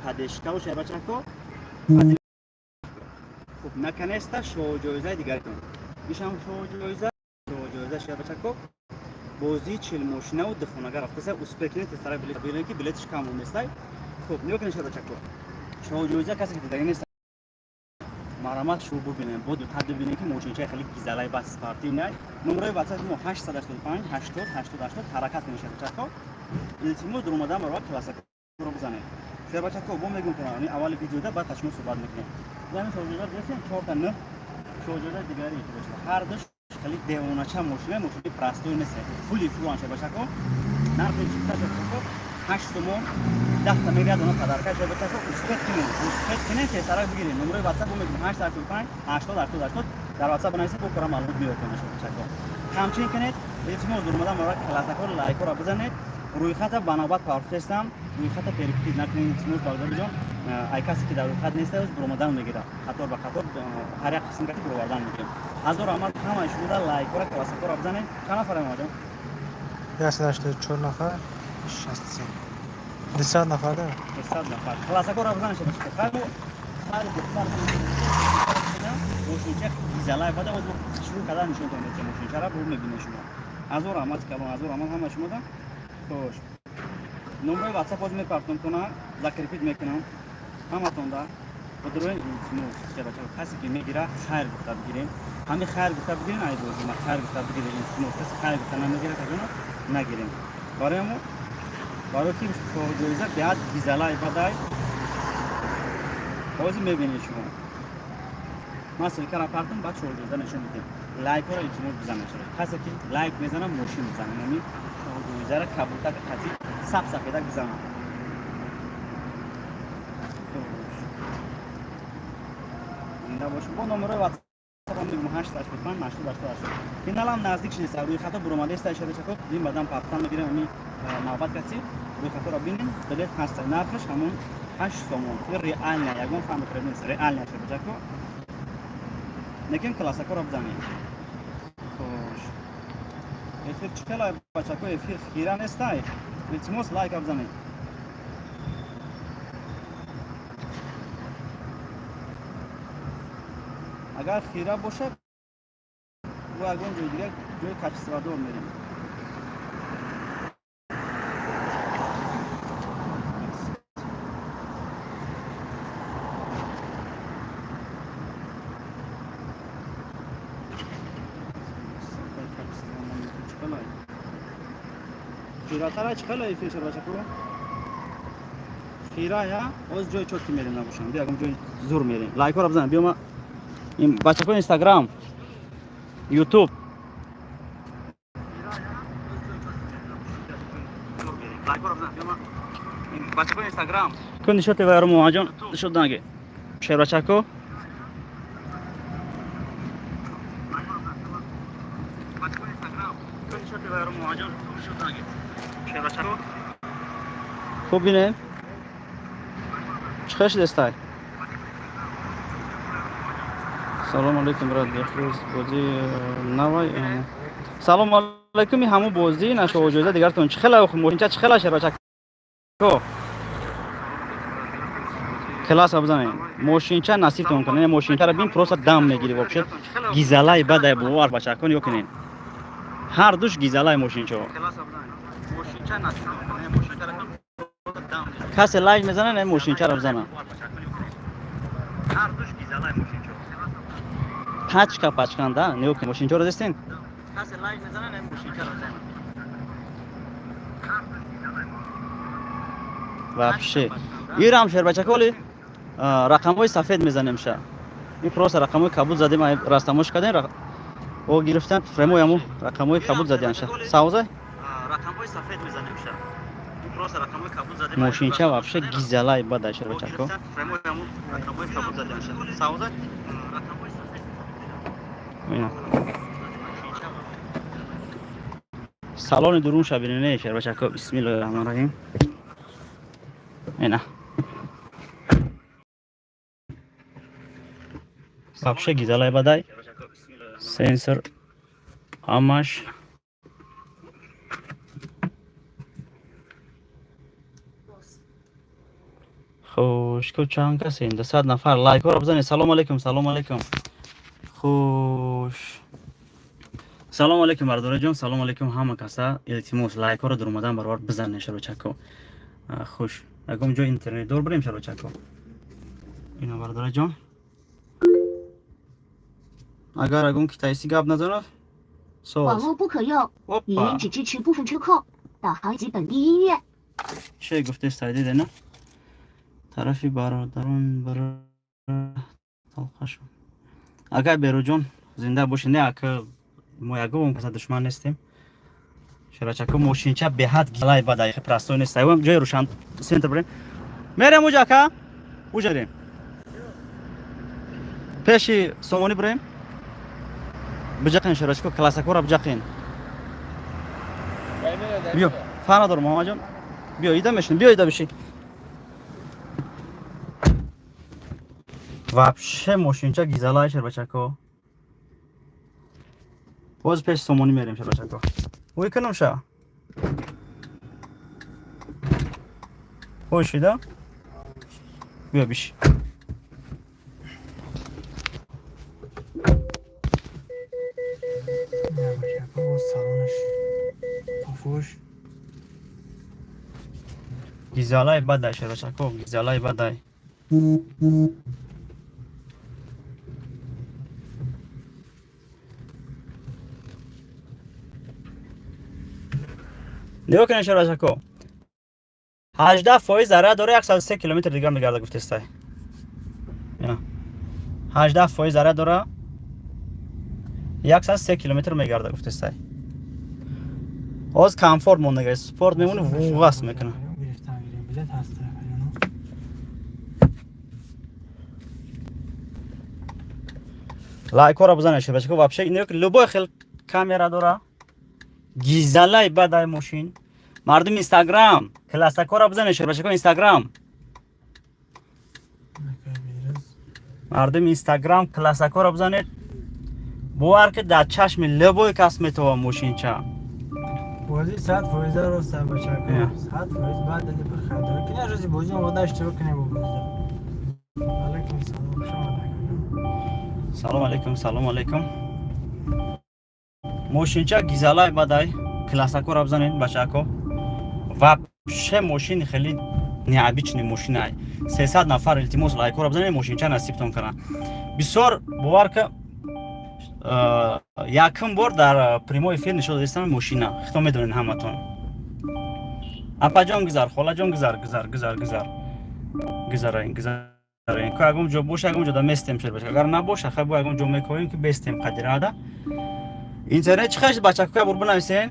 Поддержкаву шербачако. Хуб, наконец-то шоҳҷоизаи дигаритон. Ишам шоҳҷоиза, шоҳҷоиза шербачако. Бозии чилмошинаву духонага рафтаса, успеть кунед, тезтарак билет бигиред, ки билетиш кам монестай. Хуб, нигоҳ кунед, шербачако. Шоҳҷоиза касе ки дидаги нест, марҳамат, шумо бубинед, бо диққат бибинед, ки мошинчаи хеле гизалай ба спортивный. Номерои ватсап мо 885 80 80 80. Ҳаракат кунед, шербачако. Илтимос, дуромадан барои классакро бизанед. Шербачако, бо мегӯм ки аввали видеода баъд шумо суҳбат мекунем. Яъне шоҳҷоиза дидем, чорта нӯҳ шоҳҷоиза дигари ҳар душ хеле девонача мошина, мошини простой нест, фули фулан, шербачако. Нархи чипта, шербачако, 8 сомон, 10-та мегирад она подарка. Шербачако, успеть кунед, успеть кунед, тезтарак бигиред. Номерои ватсап бо мегӯм: 885 80 80 80. Дар ватсап бинависед, бо пурра маълумот меёбед, шербачако. Ҳамчунин кунед, илтимос, дуромадан барои классакҳо лайкҳоро бизанед. Рӯйхата ба навбат партофтестам, рӯйхата перепутать накунед, илтимос, бародариҷон. Ай касе ки дар рӯйхат неста, буромадан мегирад, қатор ба қатор ҳар як қисм кати буровардан мегирем. Ҳазор раҳмат ҳамаи шумода, лайкҳоро, классакҳоро бизанед. Чанд нафар, Эмомаҷон? 184 нафар, 63. 200 нафар да? 200 нафар. Классакҳоро бизанед, шабачако. Хайру хайру духтар, мошинча гизалай бада оз шурӯъ кардан нишонтон медиҳам мошинчара, бу мебинед шумо. Ҳазор раҳмат калон, ҳазор раҳмат ҳамаи шумода. Хош, номерои ватсап ҳозир мепартом кона, закрепить мекунам ҳаматонда. Бодрои, илтимос, шабачако, касе ки мегира, хайр гуфта бигирем, ҳами хайр гуфта бигирем. Ай бозима хайр гуфта бигирем, илтимос. Касе хайр гуфта намегира, каҷоно нагирем. Барои мо, барои ки шоҳҷоиза беҳад гизалай бадай, ҳозир мебинед шумо. Ман ссылкара партам, баъд шоҳҷоиза нишон медиҳем. Лайкҳоро илтимос бизанед. Касе ки лайк мезанам, мошин мезанам, ами шоҳҷоизара кабутака қатӣ саб сафедак бизанам. Зинда бошед. Бо номерои ватсапам мегӯм: 885 80 80 80. Финалам наздик шудеста, рӯйхатҳо буромадаеста, шабачако. Дин баъдан партан мегирем, ами навбат каси рӯйхатҳоро бинем. Билет ҳаста, нархаш ҳамон 8 сомон. Реально, ягон фаҳми нест, реально, шабачако. Лекин классакҳоро бизанед. Хош, эфир чӣ хела, бачако? Эфир хира нестай? Илтимос, лайка бизанед. Агар хира бошад, бо ягон ҷои дигар, ҷои качестводор мерем. Хиратара чӣ хела эфир, шарбачако? Хира я оз ҷои чотки мерем, набошам, бия, ягон ҷои зур мерем. Лайкҳоро бизанед. Биёма, бачако, Инстаграм, Ютуб. Кун нишоти вайро, Муҳаммадҷон, нишот наги, шербачако. Хуб, бинем, чӣ хел шудестай. Салому алейкум, брат Бехрӯз, бозӣ навай. Салому алейкум, ҳамун бозӣ на шоҳҷоиза дигартон чӣ хела? Мошинча чӣ хела, шербачако? Класса бизанед, мошинча насибтон кунед. Мошинчаро бин, просто дам мегири, вообще гизалай бадай, бовар, бачако, нигоҳ кунед, ҳар душ гизалай мошинчо. Касе лайк мезана, не, мошинчаро бизана. Пачка пачканда, нигоҳ кунед, мошинчаро дистен. Касе лайк мезана, не, мошинчаро бизана. Вообще ирам, шербачаколи, рақамҳои сафед мезанем ша. Ин просто рақамҳои кабуд задем, растамош кардем, о гирифтан фремои ҳамун рақамҳои кабуд задианша савза. Мошинча вообще гизалай бада, шербачако. Ина. Салони дурунша бинене, шербачако. Бисмиллоҳи раҳмони раҳим. Ина. Вообще гизалай бадай. Сенсор ҳамаш. Хуш, ку чанд касем? 200 нафар. Лайкҳоро бизанед. Салом алейкум, салом алейкум. Хуш, салом алейкум, бародараҷон, салом алейкум ҳама каса. Илтимос, лайкҳоро дуромадан баробар бизанед, шарочако. Хуш, ягон ҷо интернетдор бирем, шарочако. Ино, бародараҷон, агар ягон китайси гап назанад, 网 соз. 络不可用，语 Опа. 音只支持部分车控、导航及本地音乐。 Че гуфтест, дидена тарафи бародарон бара талқашон. Агар Беруҷон зинда бошед, не, ака, мо ягон каса душман нестем. Шарачако, мошинча беҳад гилай бадай, простой нест. Айвам ҷои рӯшан центр бирем. Мерем уҷа, ака, уҷа рем, пеши Сомонӣ бирем. Биҷақен, шарачако, классакора биҷақен. Биё, фар надорам, Муҳаммадҷон, биё, ида мешинем, биё, ида бишин. Вообще мошинча гизалай, шербачако. Боз пеш Сомонӣ мерем, шербачако. Ой, кунам ша. Ой, шида, биё, биши. Не, бачако, боз салонаш пофуш. Гизалай бадай, шербачако, гизалай бадай. Нигоҳ кунед, шербачако, 18% зарар дора, 103 километр дига мегарда, гуфтестай. 18% зарар дора, 103 километр мегарда, гуфтестай. Ҳоз комфорт мондага, спорт мемони, вуғас мекуна. Гирифтан гирем, билет ҳаст ё Лайкҳоро бизанед, шербачако. Вообще нигоҳ кун, любой хел камера дора, гизалай бадай мошин. Мардуми Инстаграм, классакҳоро бизанед, шербачако, Инстаграм. Накай бераз. Мардуми Инстаграм, классакҳоро бизанед. Бовар ки дар чашми любой кас метова мошинча. Бозӣ 100% рост, бачако. Я. 100% баъд али бихардор. Ки на рӯзи бозӣ омода иштирок кунем бо бозида. Алайкум салом, хуш омадед. Салом алейкум, салом алейкум. Мошинча гизалай бадай, классакҳоро бизанед, бачако. Вообще мошини хеле необычный мошинай. 300 нафар, илтимос, лайкҳоро бизанед, мошинча насибтон кунад. Бисёр бовар ки якум бор дар прямой эфир нишон додистам мошина. Хито медонед ҳаматон. Апаҷон, гузар, холаҷон, гузар, гузар, гузар, гузар, гузараин, гузараин. Ку ягон ҷо боша, ягон ҷода местем, шер баша. Агар набоша, хай, бо ягон ҷо мекоҳем, ки бестем қадирада. Интернет чӣ хашт, бачако, я бур бинависен.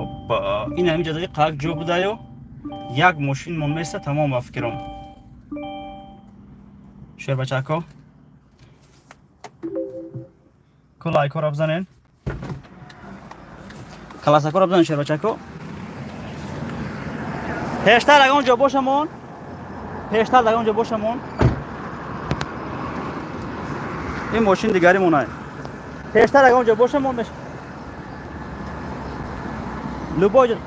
Опа, ин ҳамин ҷода қак ҷо будаю, як мошин мон места, тамом, ба фикром. Шербачако, ку лайкҳоро бизанен, классакҳоро бизанен, шербачако. Пештар ягон ҷо бошамон, пештар ягон ҷо бошамон. Ин мошин дигари монай. Пештар ягон ҷо бошамон меш, любой ҷо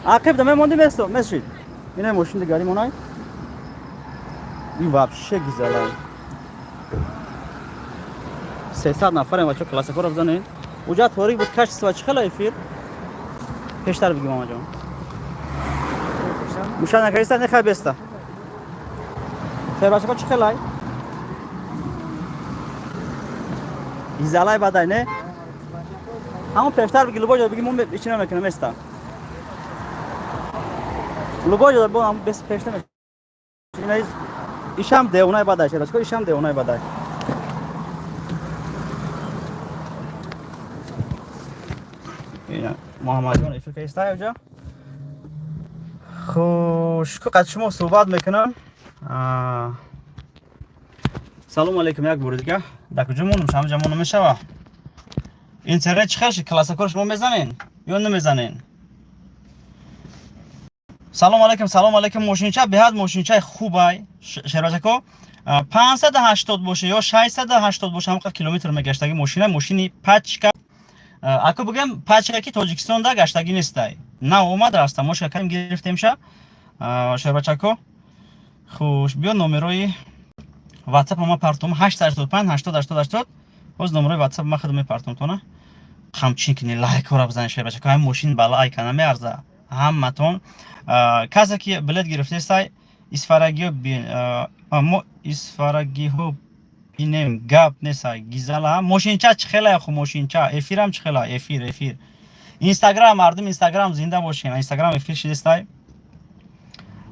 ақиб да мемонди, место месшид. Ина мошин дигари монай. Ин вообще гизалай. 300 нафарем, бачо, классакҳоро бизанед. Уҷа торик буд, качество чӣ хела эфир? Пештар биги, мамаҷон. Муша накаиста, нехай беста. Шербачако, чӣ хелай? Гизалай бадай, не? Ҳамон пештар биги, любой ҷо биги, мо ичи намекунем, места. Любой ҷо бо ҳамон бес пешта меш. Ина ишам девонаи бадай, шербачако, ишам девонаи бадай. Ина Муҳаммадҷон эфир каистай уҷа. Хуш, ку қад шумо суҳбат мекунам. Салом алейкум як бори дига. Дар куҷо монум? Шам ҷа монум мешава. Интернет чӣ хел шид? Классакҳоро шумо мезанен ё намезанен? Салом алейкум, салом алейкум. Мошинча беҳад мошинчаи хубай, шербачако. 580 боша ё 680 боша, ҳамқадр километр мегаштаги мошина, мошини пачка. Аку бигем, пачка ки Тоҷикистонда гаштагӣ нестай. На омад, растамошка кардем, гирифтемша. Шербачако, хуш, биё, номерои WhatsApp ма партум 885 80 80 80. Боз номерои WhatsApp ма худам мепартум тона. Ҳамчин кини, лайкҳоро бизанед, шербачако. Ҳамин мошин ба лайка намеарза. Ҳаматон касе ки билет гирифтестай, исфарагиҳо, мо исфарагиҳо бинем, гап несай. Гизала мошинча чӣ хелай? Ху, мошинча эфирам чӣ хелай? Эфир Инстаграм, мардум, Инстаграм зинда бошем, Инстаграм эфир шидестай.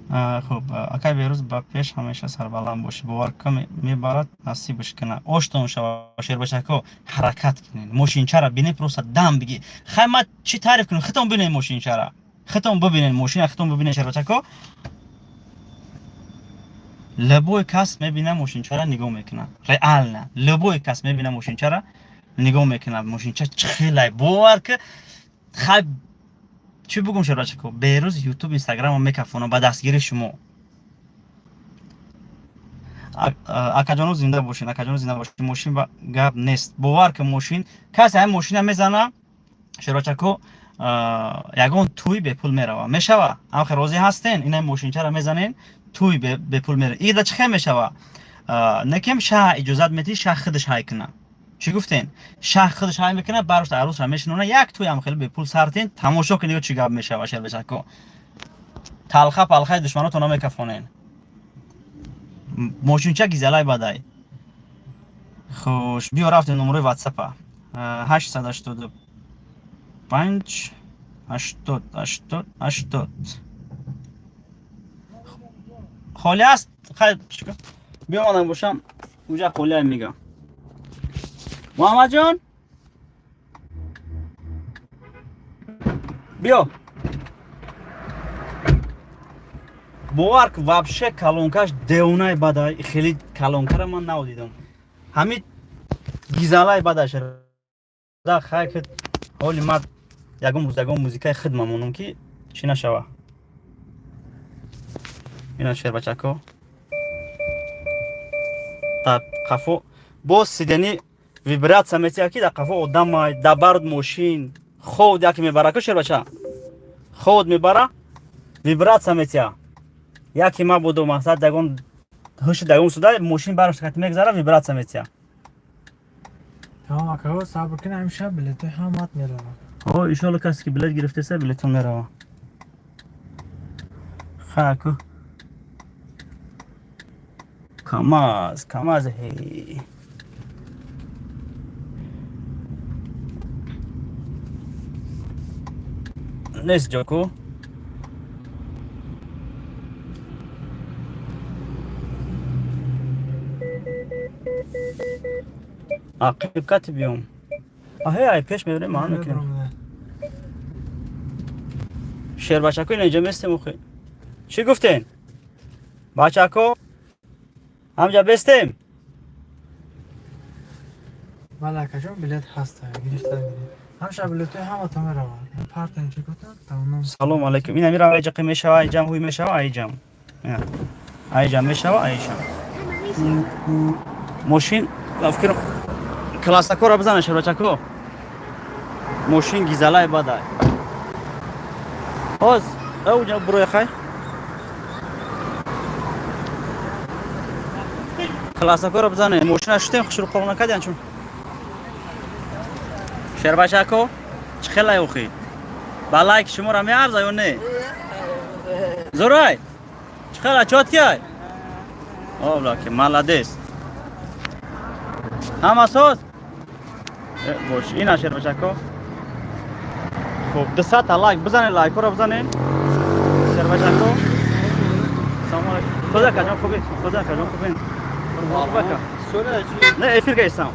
Хуб, акай Берӯз, ба пеш, ҳамеша сарбаланд бошӣ. Бовар кун, мебарад, насибаш кина, оштон шава. Шербачако, ҳаракат кунед, мошинчара бинед, просто дам биги. Хай, ма чӣ таъриф кунем? Хитон бинед мошинчара, хитон бибинед мошина, хитон бибинед, шербачако. Любой кас мебина, мошинчара нигоҳ мекунад. Реально, любой кас мебина, мошинчара нигоҳ мекунад. Мошинча чӣ хелай, бовар ки. Хай, чӣ бугум, шербачако? Берӯз Ютуб, Инстаграмро мекафонам ба дастгири шумо. Акаҷоно, зинда бошед, акаҷоно, зинда бошед. Мошин ба гап нест, бовар ки, мошин касе ҳамин мошина мезана, шербачако, ягон тӯй бепул мерава мешава? Ҳамхе розӣ ҳастен? Ина мошинчаро мезанен, тӯй бепул мера. Ида чӣ хел мешава? Некем шаҳ иҷозат метиҳ, шаҳ худаш ҳай куна. Чӣ гуфтен? Шаҳ худаш ҳай мекуна, барошта арӯсра мешинона, як тӯй ҳам хеле бепул сартен, тамошо кунед, чӣ гап мешава, шербачако. Талха палхаи душманотон намекафонен. Мошинча гизалай бадай. Хуш, биё, рафтем номерои ватсапа: 885 80 80 80. Холӣ аст. Хай, биё, манам бошам, уҷа холиай мегам. Муҳаммадҷон, биё. Бовар ки, вообще колонкаш девонаи бадай. Хеле колонкара ман навдидам, ҳамин гизалаи бадай. Да, хай, ки ҳоли ман ягон рӯз ягон музикаи худ мамонам, ки чӣ нашава. Ина, шербачако, дар қафо боз сидени вибратсия метиҳад, ки дар қафо одамай, дар бард мошин ход яке мебара ку, шербача, ход мебара, вибратсия метиҳад. Яке ма буду, мақсад, ягон ҳуши дагон суда мошин бараш кати мегзара, вибратсия метиҳад. Тамом, акаҳо, сабр кун, ҳамеша билетҳои ҳамат меравад. О, иншоалло, касе ки билет гирифтеса, билетон мерава. Хаку камаз, камаз, ҳей. Нест ҷоку. Ақиб кати биём. Аҳе, ай пеш мебарем, маҳал мекунем. Шербачако, ина инҷа местем охи. Чӣ гуфтен, бачако? Ҳамҷа бестем? Бале, акаҷон, билет ҳаст, гирифта ҳамша, билетҳои ҳамато меравад. Партан чӣ гуфтан, тамом. Салом алейкум. Ина мирам, айҷа мешава, айҷам ҳуй мешава, айҷам айҷам мешава, айшам. Мошин, фикр, классакора бизана, шербачако. Мошин гизалай бадай. Ҳоз уҷа буроя. Хай, классакора бизане. Мошина шутем, хушру қоқ накардиан чун. Шербачако, чӣ хелай охи? Ба лайк шуморо меарза ё не? Зурай, чӣ хела, чёткий? Облаки, молодец, ҳама соз бош. Ина, шербачако, хуб, 200-та лайк бизанед, лайкҳоро бизанед, шербачако. Салому алейкум, соза акаҷон, хубед? Соза акаҷон, хубед? Не, эфир гаистам.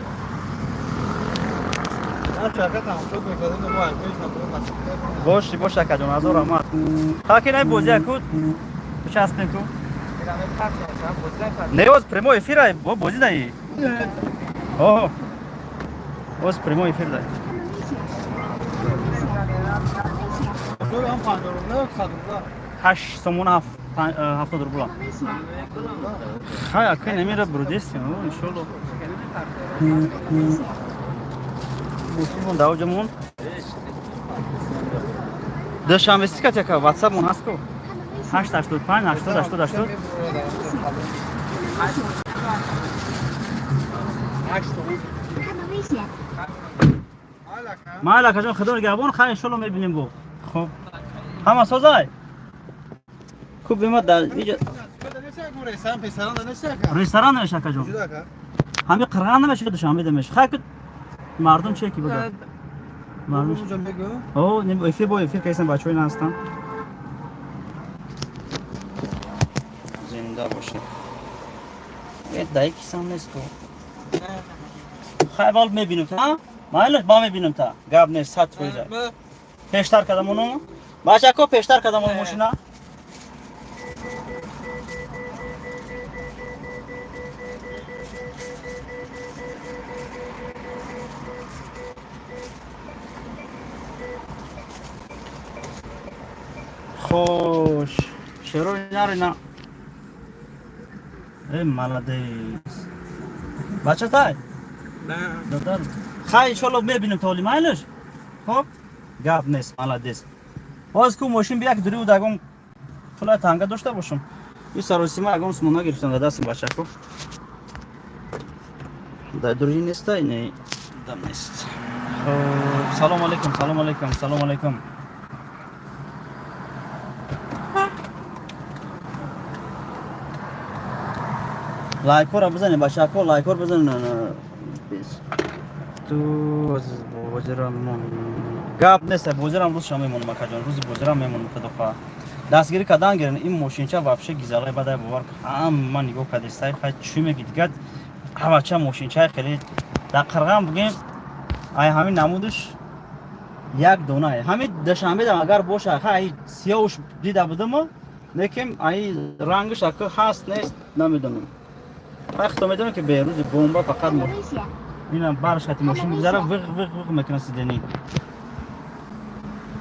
Боши, бош, акаҷон, ҳазор раҳмат. Хаки най бозия ку бичаспем ку. Не, оз прямой эфир ай, бо бозӣ даи. О, оз прямой эфир дай. 8 сомона 70 рубла. Хай, акай, намера бурдестем, иншолло. Мошинмон давоҷамон. Душанбе сикат яка ватсапмон ҳаст ку? 885 80 80 80. Майла, акаҷон, худо нигаҳбон, хайр, иншолло мебинем бо. Хуб. Ҳама созай? Куб бема дар иҷа ресторан намеша, акаҷон. Ҳами қирған намеша, Душанбе намеша. Хайр, ки мардум чие ки буда? Мардум. О, эфир бо эфир кайсан бачаҳои на ҳастанд. Зинда бошед. Э, дай кисам нест ку. Хайр, вал мебинем та. Майлаш, ба мебинем та. Гап нест, 100%. Пештар кадам оно? Бачако, пештар кадам оно мошина? Хош. Шерои нари на. Э, молодец. Бача тай? Додар. Хай, иншолло мебинем то оли майлаш? Хоб? Гап нест, молодец. Боз ку мошин бияк дури дагом пула танга дошта бошам. И саросима ягон сумона гирифтам да дастам бачако. Да дури нестай, не дам нест. Хоб, салом алейкум, салом алейкум, салом алейкум. Лайкора бизанед бачако, лайкор бизанед. Ту бозирам гап нест, бозирам рӯз шама мемонам, акаҷон, рӯзи бозирам мемонам, худо хоҳад. Дастгирӣ кардан гирен, ин мошинча вообще гизалай бадай, бовар кун, ҳама нигоҳ кардистай, хай чӣ меги дигар, ҳавача мошинчаи хеле дар қирған бугем, ай ҳамин намудаш як дона. Ҳамин Душанбедам агар боша, хай сиёҳуш дида будама, лекин ай рангаш ака ҳаст нест намедонам. Хай худо медонам ки берӯзи бомба фақат инам барш хати мошин мегузара, виғ виғ виғ мекунад сидени.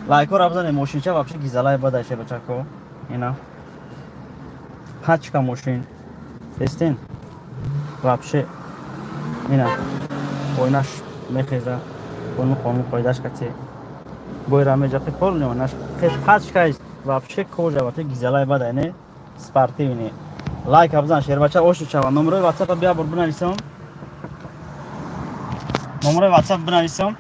Лайкора бизанед, мошинча вообще гизалай бадай, шебачако. Ина. Пачка мошин. Дестен. Вообще. Ина. Ойнаш мехеза. Қонун қонун қоидаш кати. Бойра меҷақи полный ойнаш. Пачка вообще кожа вообще гизалай бадай, не? Спортивный. Лайк бизан, шербача ошу чава. Номерои WhatsApp бия бур бинависам. Номерои WhatsApp бинависам.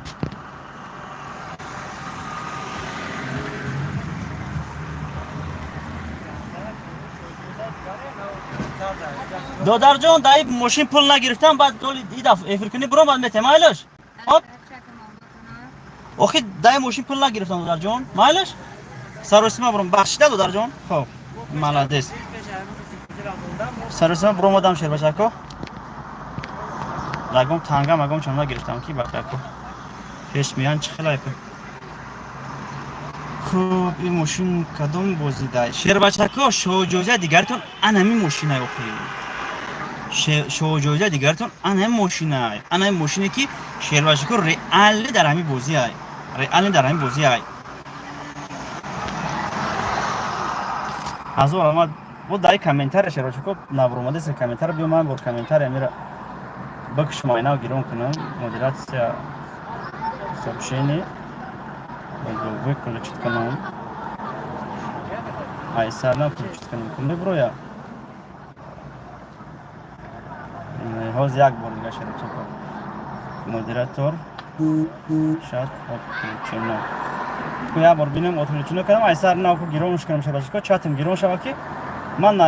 Додарҷон, даи мошин пул нагирифтам, баъд и даф эфир кунӣ буром, баъд метем, майлаш? Хоп? Охи, даи мошин пул нагирифтам, додарҷон. Майлаш? Саросима буром, бахшида, додарҷон. Хоб, молодец. Саросима буром одам, шербачако. Лагом танга магом чам нагирифтам ки бачако. Пеш меян чӣ хелай. Хуб, ин мошин кадом бозида? Шербачако, шоҳҷоиза дигаратон анами мошинай охи. Шоҳҷоиза дигаратон анами мошинай. Анами мошине ки шербачако реально дар ҳамин бозиай. Реально дар ҳамин бозиай. Ҳазор омад. Бо дай комментария шербачако набуромадеса комментария биё ман бор комментария мера бакшум айнав гирон кунам. Модерация сообщение выключить кунам. Айсарна включить кунам. Кун меброя? Ҳозир як бор дига шербачако. Модератор шат отключено. Ку як бор бинем отключено кардам, айсар нав ку гиронш кунам шербачако, чатим гирон шава ки ман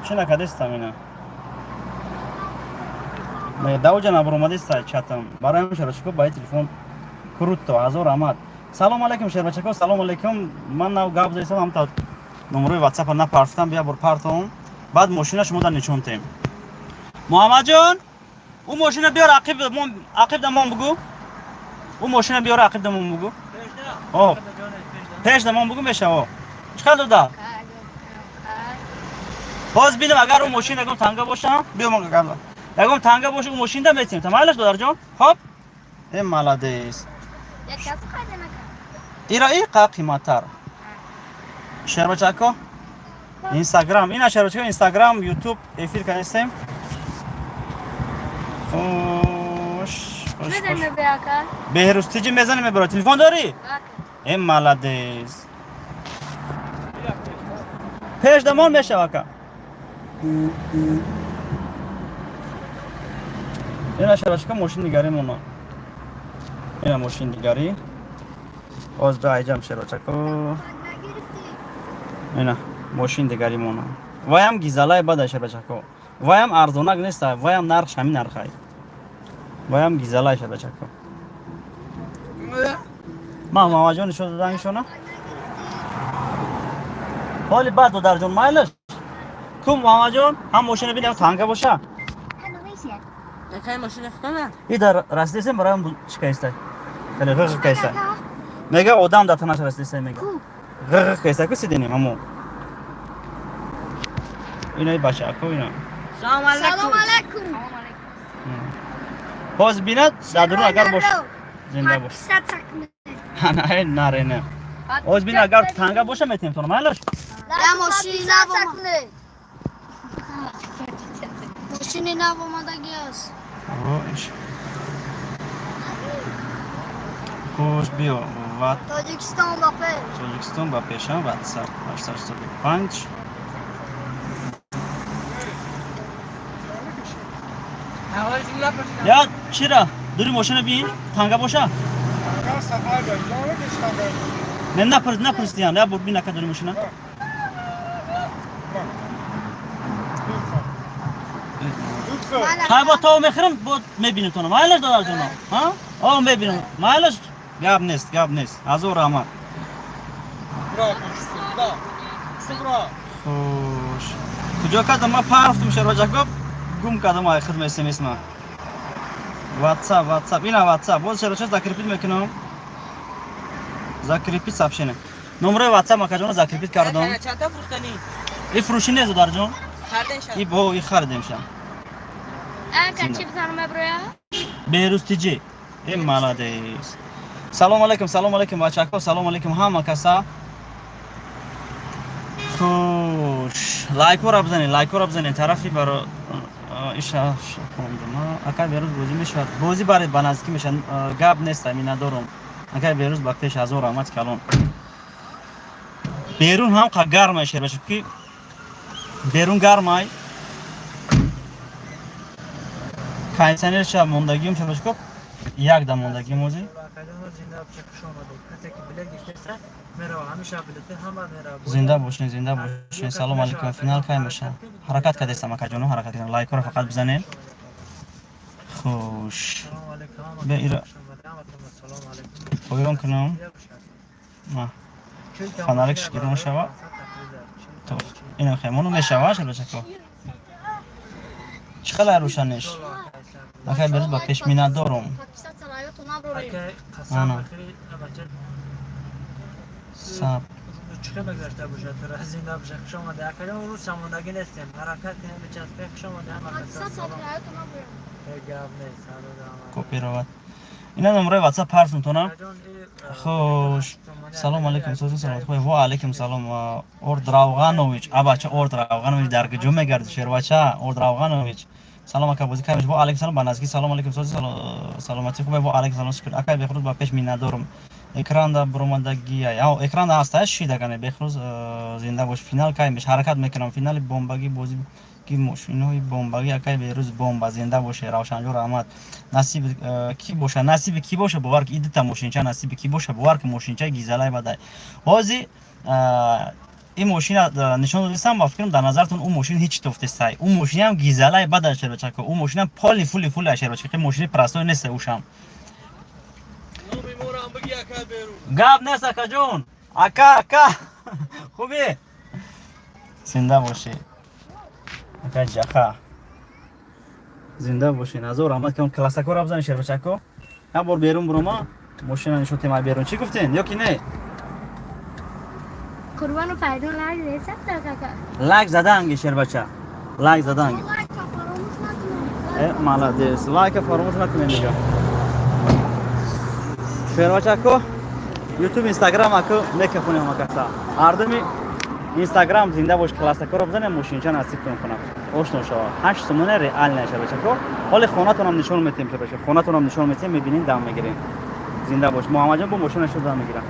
чӣ накардестам ина. Давоҷа набуромадеста чатам. Барои ҳамин шербачако ба телефон круто, ҳазор раҳмат. Салом алейкум, шербачако, салом алейкум. Ман нав гап задистам, ҳамта номерои WhatsApp напарфтам, бия бор партом. Баъд мошина шумо дар нишон тем. Муҳаммадҷон, ӯ мошина биёр ақиб, ақиб дамон бугу. Ӯ мошина биёр ақиб дамон бугу. О, пеш дамон бугу меша, о. Чӣ қадр дода? Боз бинам агар ӯ мошин ягон танга боша, биё мо гап. Ягон танга боша ӯ мошинда метем. Тамайлаш, додарҷон? Хоб? Э, молодец. Ира и қа қиматтар. Шербачако? Инстаграм, ина шербачако Инстаграм, YouTube эфир кардистем. Хош. Хуш, хуш. Мезанем беака. Беҳрӯз тиҷи мезанем, мебаро. Телефон дорӣ? Э, молодец. Пешдамон мешава, ака. Ина, шарашка, мошин дигари мона. Ина мошин дигари. Оз ба айҷам, шерочако. Ина мошин дигари мона. Ваям гизалай бада, шербачако. Ваям арзонак неста, ваям нархш ҳамин нархай. Ваям гизалай, шербачако. Ма Мамаҷон нишон додан ишона. Ҳоли баъд, додарҷон, майлаш. Ку, Мамаҷон, ҳам мошина бинем, танга боша. 看到危险， Якай машина хона? И дар расидесем, бароям чӣ кайстай? Хеле ғғ кайстай. Мега, одам дар танаш расидесай, мега. Ғғ кайстай ку сиденем ҳамо. Инаи бачако, ина. Салом алейкум. Салом алейкум. Боз бинад, дар дурун агар бош. Зинда бош. Подписаться кунед. Не, наре, не. Оз бин, агар танга боша, метем тон, майлаш? Я мошини нав омад. Мошини нав омадаги аст. Ош. Кош биё, ват. Тоҷикистон ба пеш. Тоҷикистон ба пеша, WhatsApp 805. Я чира? Дури мошина бин, танга боша? Не, напурс, напурсидиям, я бур бин, ака, дури мошина. Хай, бо то мехӯрам, бо мебинем тона. Майлаш, додарҷоно? Ҳа? О, мебинем. Майлаш? Гап нест, гап нест. Ҳазор раҳмат. Хуш. Куҷо кардам? Ман парафтум, шерваҷако, гум кардам ай хидм смс ма. WhatsApp, WhatsApp, ина WhatsApp. Боз, шервача, закрепить мекунам. Закрепить сообщение. Номерои WhatsApp, акаҷоно, закрепить кардам. Чанда фурӯхтанӣ? И фурӯшӣ нест, додарҷон. Харден ша. И бо и харидем ша. Ака, чӣ бизанам, меброя? Беҳрӯз тиҷи. Э, молодец. Салом алейкум, салом алейкум, бачако, салом алейкум ҳама каса. Хуш. Лайкора бизанед, лайкора бизанед. Тарафи баро иша хондам. Ака, Беҳрӯз, бозӣ мешавад. Бозӣ баред, ба наздикӣ мешавад. Гап нест, ами надорум. Ака Беҳрӯз, ба пеш, ҳазор раҳмат калон. Берун ҳам қа гармай, шербача, ки берун гармай. Кондиционерша мондагиум, шербача, як дам мондагиум ози. Зинда бошед, хуш омадед. Касе ки билет гирифтеса, мерава, ҳамеша билете ҳама мерава. Зинда бошед, зинда бошед. Салом алейкум. Финал кай меша? Ҳаракат кардестам, акаҷоно, ҳаракат кардем. Лайкҳоро фақат бизанед. Хуш. Салом алейкум. Бе ира Хуш омадед. Ҳаматон салом алейкум. поён кунам. Зинда бошед. Ма. Чил та Фонарик мошина гирон барои шава. 500 та То. приза. Чил. Ина хаймоно мешава, шабачако. Чӣ хеле рӯшанеш? Акай Берӯз, ба пеш, миннатдорум. Подписаться раётон наброрем. Ака, қасам Ана. бихӯри, бача. Саб. Чӣ мегузашта бошад тура? Зинда бошед, хуш омадед. Акаҷон, рӯз самондагӣ нестем. Ҳаракат кунем, бичаспем. Хуш омадед ҳама каса. Подписаться Салом. раётон наброрем. Э, гап нест. Ҳазор раҳмат. Копировать. Ина номерои WhatsApp ҳарфтона. Акаҷон, Хуш. Салом алейкум, созин саломат. Хуй, ва алейкум салом. Орд Равғанович. Абача, Орд Равғанович дар куҷо мегарди, шербача? Орд Равғанович. Салом, ака, бозӣ кай меш? Ва алейкум салом, ба наздикӣ. Салом алейкум, сози саломатӣ хубе? Ва алейкум салом, шукр. Ака Бехрӯз, ба пеш, миннатдорум. Экранда буромадагия. Ау, экранда ҳаста, шидагане Бехрӯз, зинда бош. Финал кай меш? Ҳаракат мекунам. Финали бомбагӣ, бозӣ ки мошинои бомбагӣ, акай Беҳрӯз бомба, зинда боше, Равшанҷон, раҳмат. Насиб ки боша, насиби ки боша, бовар ки идита мошинча насиби ки боша, бовар ки мошинча гизалай бадай. Ҳози ин мошина нишон додистам, ба фикрам, дар назартон ӯ мошин ҳеҷ тофтестай. Ӯ мошинаам гизалай бада, шербачако. Ӯ мошинам поли фули фули, шербачако, мошини простой нест ӯшам. Гап нест, акаҷон. Ака, ака, хубӣ? Зинда бошӣ, ака ҷаха, зинда бошед, ҳазор раҳмат кам. Классакора бизани, шербачако. Як бор берун бурома, мошина нишон тема берун. Чӣ гуфтен ё ки не? Қурбону пайдо, лайк зесабта, кака. Лайк заданги, шербача, лайк заданги. Лайка фаромӯш накунед. Э, молодец, лайка фаромӯш накунед дига, шербачако. Ютуб, Инстаграм аку мекафонем, акаса ардами. Инстаграм зинда бош, классакоро бизанем, мошинча насибтон кунам. Ошно шава. 8 сомона реально шербачако. Ҳоли хонатонам нишон метем шербачако. Хонатонам нишон метем, мебинин, дам мегирем. Зинда бош. Муҳаммадҷон бо мошинашо дам мегирам.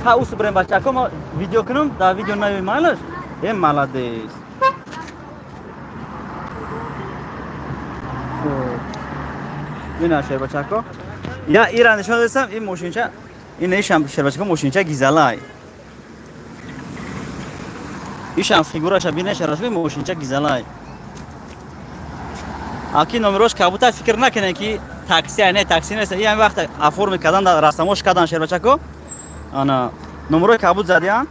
Ха, усу бирем бачако, ма видео кунам, дар видео наёй майлаш. Э, молодец. Хуб. Ина шербачако. Я ира нишон додам, ин мошинча, ин ишам шербачако мошинча гизалай. Ишам фигураша бине шербачако мошинча гизалай. Аки номерош кабута фикр накунед ки такси не такси нест. Ин вақт оформи кардан дар растамош кардан шербачако. Ана номерои кабут задиян.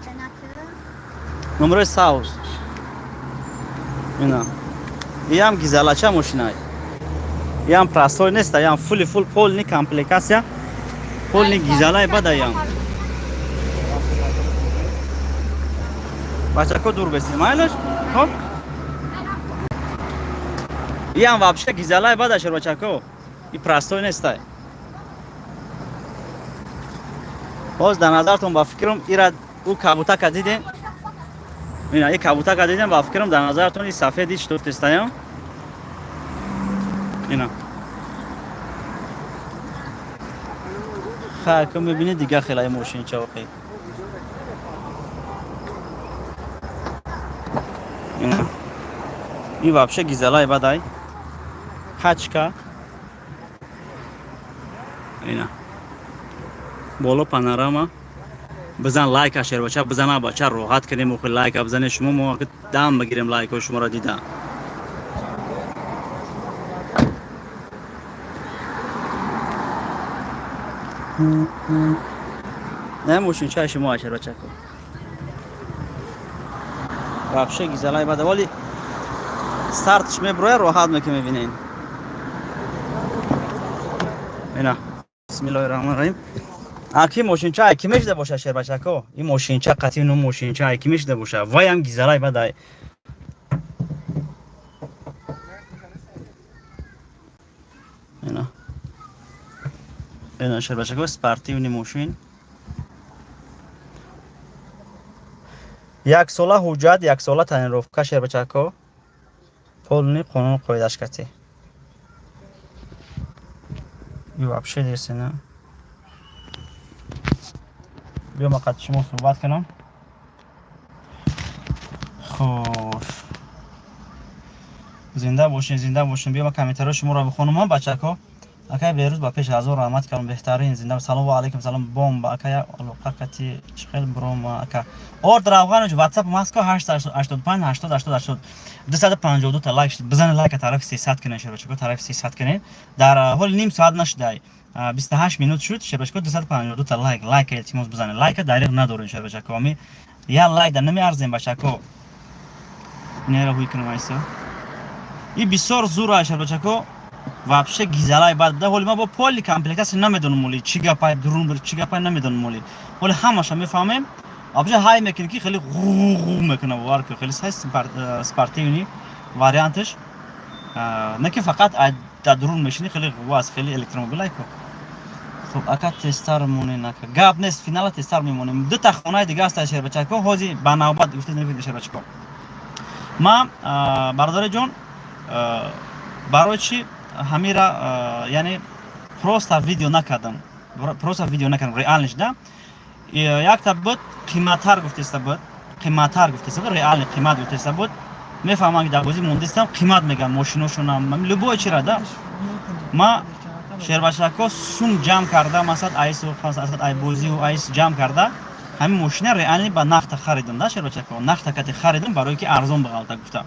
Номерои савз. Ина. Иам гизалача мошинай. Иам простой нест, иам фули фул полный комплектация. Полный гизалай бада иам. Бачако дур бесин, майлаш? Хоп. Иам вообще гизалай бада шербачако. И простой нестай. Боз дар назартон ба фикрам ира ӯ кабутака дидем. Ина и кабутака дидем ба фикрам дар назартон и сафед ич туфтестаям. Ина. Ха, ку мебинед дига хелай мошинча оқи. Ина. И вообще гизалай бадай. Качка. Ина. Боло панорама. Бизан лайка шербача, бизан бача роҳат кунем охи лайка бизане шумо мо дам бигирем лайкҳои шуморо дида. Не мошинчаи шумо шербачако. Вообще гизалай бада вали стартш меброя роҳат меки мебинен. Ина. Бисмиллоҳир раҳмонир раҳим. Аки мошинча ай ки мешида боша шербачако? Ин мошинча қатъи ну мошинча ай ки мешида боша? Вай ам гизалай бадай. Ина. Ина шербачако спортивный мошин. Як сола ҳуҷҷат, як сола тонировка шербачако. Полный қонун қоидаш кати. И вообще десена. Биё ма қати шумо суҳбат кунам. Хош. Зинда бошин, зинда бошин. Биё ма комментариҳои шуморо бихонам, бачако. Акай Берӯз ба пеш ҳазор раҳмат кардам, беҳтарин зинда. Салому алайкум, салом бомба. Акай алоқа кати чӣ хел брома ака. Орд Равғанович WhatsApp Москва 885 80 80 80. 252 та лайк шуд. Бизанед лайка тарафи 300 кунед шербачако, тарафи 300 кунед. Дар ҳоли ним соат нашудай. 28 минут шуд, шербачако 252 та лайк. Лайка илтимос бизанед. Лайка дариғ надорем шербачако. Ами я лайк да намеарзем бачако. Нера ҳуй кунам айса. И бисёр зур шербачако. Вообще гизалай бад буда. Ҳоли ма бо полный комплектация намедонам моли чӣ гапай дурун бир чӣ гапай намедонам моли. Ҳоли ҳамаша мефаҳмем. Вообще ҳай мекунӣ ки хеле ғу ғу мекуна бовар кун. Хеле сай спортивный вариантш. Не ки фақат дар дурун мешинӣ хеле ғу аст, хеле электромобил айко. Хуб, ака тестар монен ака. Гап нест, финала тестар мемонем. Ду та хонаи дига аст шербачако, ҳози ба навбат гуфта намекунем шербачако. Ма бародари ҷон, барои чӣ ҳамира яъне просто видео накардам. Просто видео накардам, реально да? Якта буд қиматтар гуфтеста буд, қиматтар гуфтеста буд, реально қимат гуфтеста буд. Мефаҳмам ки дар бозӣ мондистам, қимат мегӯям мошиношонам, любое чира да. Ма шербачако сум ҷамъ карда, масалан айсу, масалан ай бозию айс ҷамъ карда, ҳамин мошина реально ба нақта харидам да шербачако. Нақта кати харидам барои ки арзон бағалта гуфта.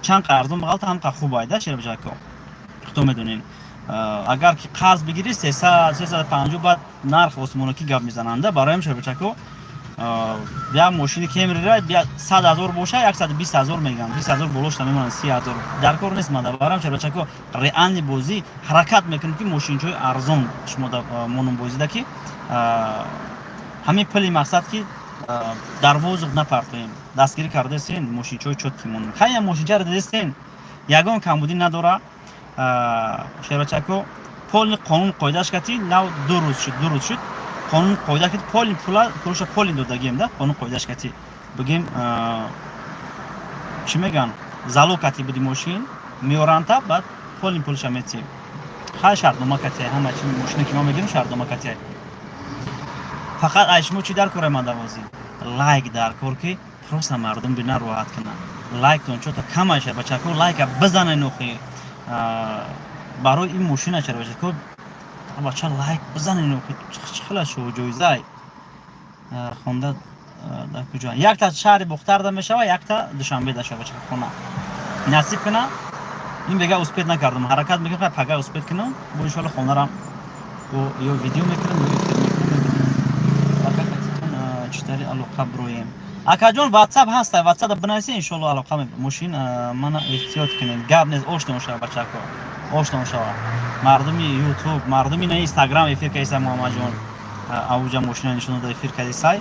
Чанд қа арзон бағалта ҳам қа хуб ай да шербачако. Худо медонем. Агар ки қарз бигирӣ 300, 350 баъд нарх осмонакӣ гап мезананда. Барои ҳам шербачако як мошини Кемрира 100 ҳазор боша 120 ҳазор мегӯям, 20 ҳазор болошта мемонанд, 30 ҳазор. Дар кор нест мада. Барои ҳам шербачако реальный бозӣ ҳаракат мекунем ки мошинчаҳои арзон шумо монум бозида ки ҳамин пули мақсад ки дар воздух напартоем. Дастгирӣ кардастен мошинчаҳои чёткий монум. Хай мошинчаро дидастен, ягон камбудӣ надора. Шербачако полный қонун қоидаш кати нав 2 рӯз шуд, 2 рӯз шуд. Қонун қоида ки полный пула, пулша полный додагием да, қонун қоидаш кати бигем, чӣ мегӯянд, залог кати буди, мошин меоранта, баъд полный пулша метиҳем. Хай, шартнома кати, ҳама чи, мошине ки ма мегирем, шартнома кати. Фақат ай шумо чӣ дар кора? Ман дарвозӣ лайк дар кор, ки просто мардум бина, роҳат кунанд. Лайктон чота кама шад, бачако, лайка бизанен. Охи барои ин мошина чара, бачако, бача, лайк бизанен. Охи чӣ хела шоу ҷоизай хонда дар куҷо? Якта шаҳри Бухтарда мешава, якта Душанбеда шава, бачако. Хона насиб куна, ин бега успеть накардам, ҳаракат мекунам, пага успеть кунам. Бо иншоалло хонарам бо ё видео мекунам, ё эфир мекунам, мебинем. Ака, хатитон читари алоқа броем? Акаҷон, Ватсап ҳаста, Ватсапда бинависе, иншоалло алоқа. Мошин мана эҳтиёт кунед, гап нест, ошно шава, бачако, ошно шава. Мардуми Ютуб, мардуми на Инстаграм эфир кардиса, Муҳаммадҷон авуҷа мошина нишон дода, эфир кардисай.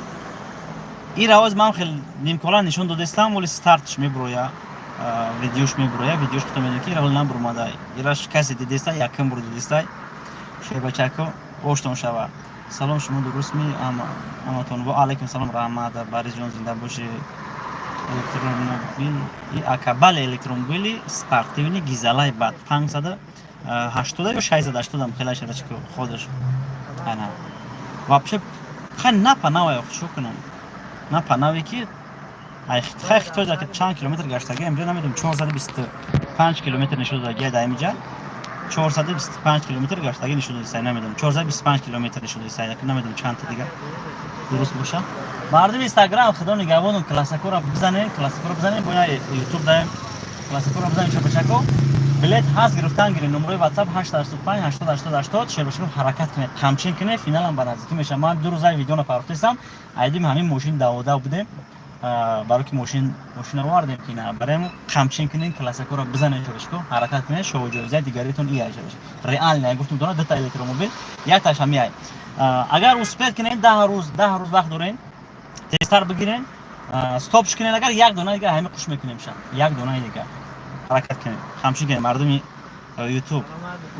Ин равоз ман хел нимкола нишон додистам, вале стартш меброя, видеош меброя, видеош куто медонӣ, ки ира набурмада, ираш касе дидиста, якум бур дидистай. Шербачако, оштон шава. Салом, шумо дурустми? Ҳаматон ва алайкум салом, раҳмат, Барисҷон, зинда бошӣ. Электромобил ака? Бале, электромобили спортивный, гизалай, бад 580 ё 680 хела шербачако, ходаш ана вообще хай напа навай, шо кунам, напа наве ки хай хитой ки чанд километр гаштага имҷо намедонам, 425 километр нишон додагия. Дар имиҷа 425 километр гаштаги нишон додисай, намедонам, 425 километр нишон додисай, намедонам чандта дига дуруст боша. Мардуми Инстаграм, худо нигаҳбонум, классакора бизанем, классакора бизанем, боя Ютуб даем, классакора бизанем. Чапачако, билет ҳаст, гирифтан гирем. Номерои Ватсап 885 80 80 80. Шербашино, ҳаракат кунед, қамчин кунед, финалам ба наздикӣ мешавад. Ман 2 рӯза видео напартистам, айдим ҳамин мошин давода будем, барои ки мошина овардем, ки барем қамчин кунем, классакора бизанем. Шербашико, ҳаракат кунед, шоу ҷоизаи дигаритон ия шербаш реально гуфтум, дона дута электромобил, якташ ҳамияй. Агар успеть кунед, 10 рӯз, 10 рӯз вақт дорем, тезтар бигирен, стопш кунед. Агар як дона дигар ҳами қуш мекунем ша, як донаи дигар. Ҳаракат кунед, ҳамчин кунед, мардуми Ютуб,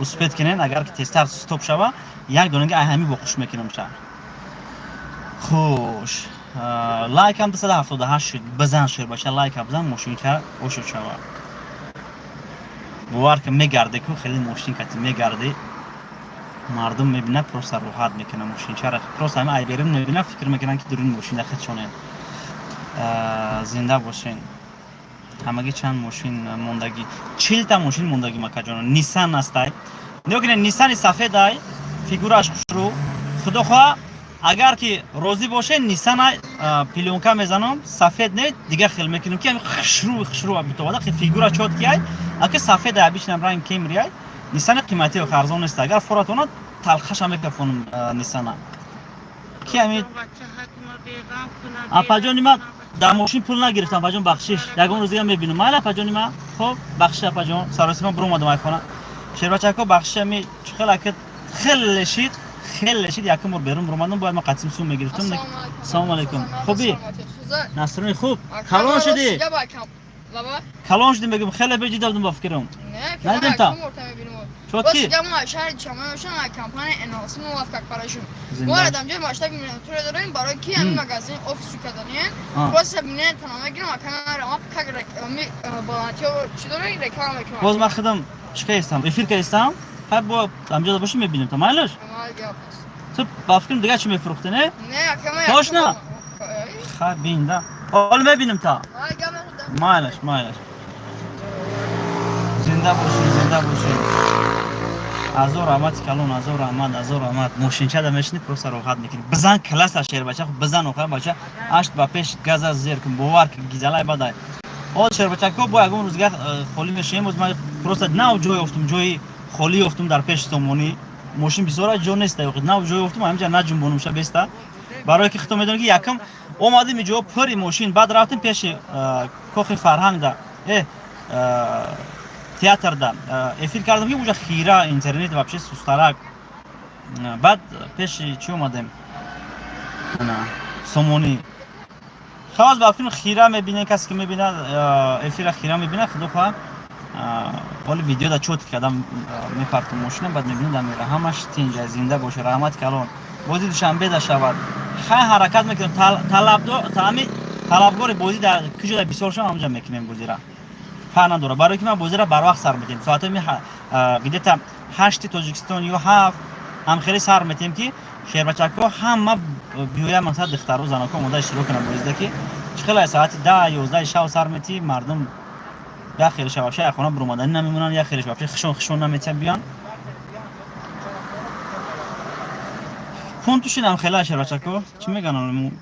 успеть кунед. Агар ки тезтар стоп шава, як дона дигар ҳами бо қуш мекунем ша. Хуш, лайкам 278 шуд, бизан, шербача, лайка бизан, мошинча ошуд шава. Бовар ки мегарде ку, хеле мошин кати мегарде, мардум мебина, просто роҳат мекунад мошинчара, просто ҳами айберин мебина, фикр мекунанд, ки дурин мошина худшонен. Зинда бошен. Ҳамагӣ чанд мошин мондагӣ? 40-та мошин мондагӣ, макаҷоно. Нисан астай, нигоҳ кунед, Нисани сафедай, фигураш хушрӯ. Худо хоҳа, агар ки розӣ бошед, Нисана плёнка мезанам, сафед не, дигар хел мекунем, ки хушрӯ, хушрӯ битовада, фигура чёткий ай. Аки сафедай, обычный ранг Кемри ай. Нисани қиматӣ, арзон нест. Агар форатона, талхаша мекафонам Нисана ки ами. Апаҷони ма, дар мошин пул нагирифтам, апаҷон, бахшиш, ягон рӯз дига мебинам. Майли, апаҷони ма, хоб, бахшиш, апаҷон, саросима биромадам айхона. Шербачако, бахшиш, ами хел аки хеле шид, хеле шид, якум бор берун биромадам, бояд ма қатсим сум мегирифтам. Салому алайкум, хубӣ, Насрини, хуб, калон шудӣ, калон шудӣ, мегӯм, хеле беҷида будам, ба фикрам надидем та чотки. Шаҳри Чамаёшан, компания НЛС муваффақ барашон. Мо адамҷои масштаби миниатюра дорем, барои ки ҳамин магазин офису каданиен. Просто миниатюра мегирам, а камера ма как волонтёр чӣ дорем, реклама мекунам. Боз ман худам чӣ кардистам, эфир кардистам, хай, бо ҳамҷода бошем, мебинем та, майлаш? Ту ба фикрам дигар чӣ мефурӯхтӣ, не? Не. Точно? Хай, бин да, ҳол мебинем та. Майлаш, майлаш, зинда бошӣ, зинда бошӣ. Азор раҳмати калон, азор раҳмат, азор раҳмат. Мошинчада мешини, просто роҳат мекунӣ. Бизан класса, шербача, бизан. Охар, бача, ашт ба пеш газа зер кун, бовар ки гизалай бадай. О, шербачако, бо ягон рӯзгар холӣ мешавем. Боз ман просто нав ҷой ёфтум, ҷои холӣ ёфтум дар пеши Сомонӣ. Мошин бисёра, ҷо нест, нав ҷой ёфтум, ҳаминҷа наҷунбонум ша беста, барое ки худто медонӣ, ки якум омадем, иҷо пури мошин. Баъд рафтем пеши кохи фарҳангда, театрда эфир кардам, ки уҷа хира интернет вообще сустарак. Баъд пеши чӣ омадем, Сомонӣ. Халас, ба филм хира мебинем, касе ки мебинад эфира, хира мебинад. Худо хоҳа, ҳоли видеода чёткий кардам, мепартум мошина, баъд мебинем, дар мера ҳамаш тинҷа. Зинда боша, раҳмати калон. Бозӣ Душанбе да шавад. Хай, ҳаракат мекунем. Талабдор ами талабгори бозӣ дар куҷо бисёр шавам, ҳамҷа мекунем бозира, фарқ надорад, барои ки ман бозира барвақт сар метем, соатҳои где-то 8-и Тоҷикистон ё 7 ҳам хеле сар метем, ки шербачакҳо ҳама биёя, масалан, духтару заноко омода иштирок кунанд бозида, ки чӣ хеле соати 10, 11 шав сар метӣ, мардум як хелеша вообще як хона буромаданӣ намемонанд, як хелеш вообще хишон хишон наметиҳанд биён. Пунктушинам хела, шербачако, чӣ мегӯянд,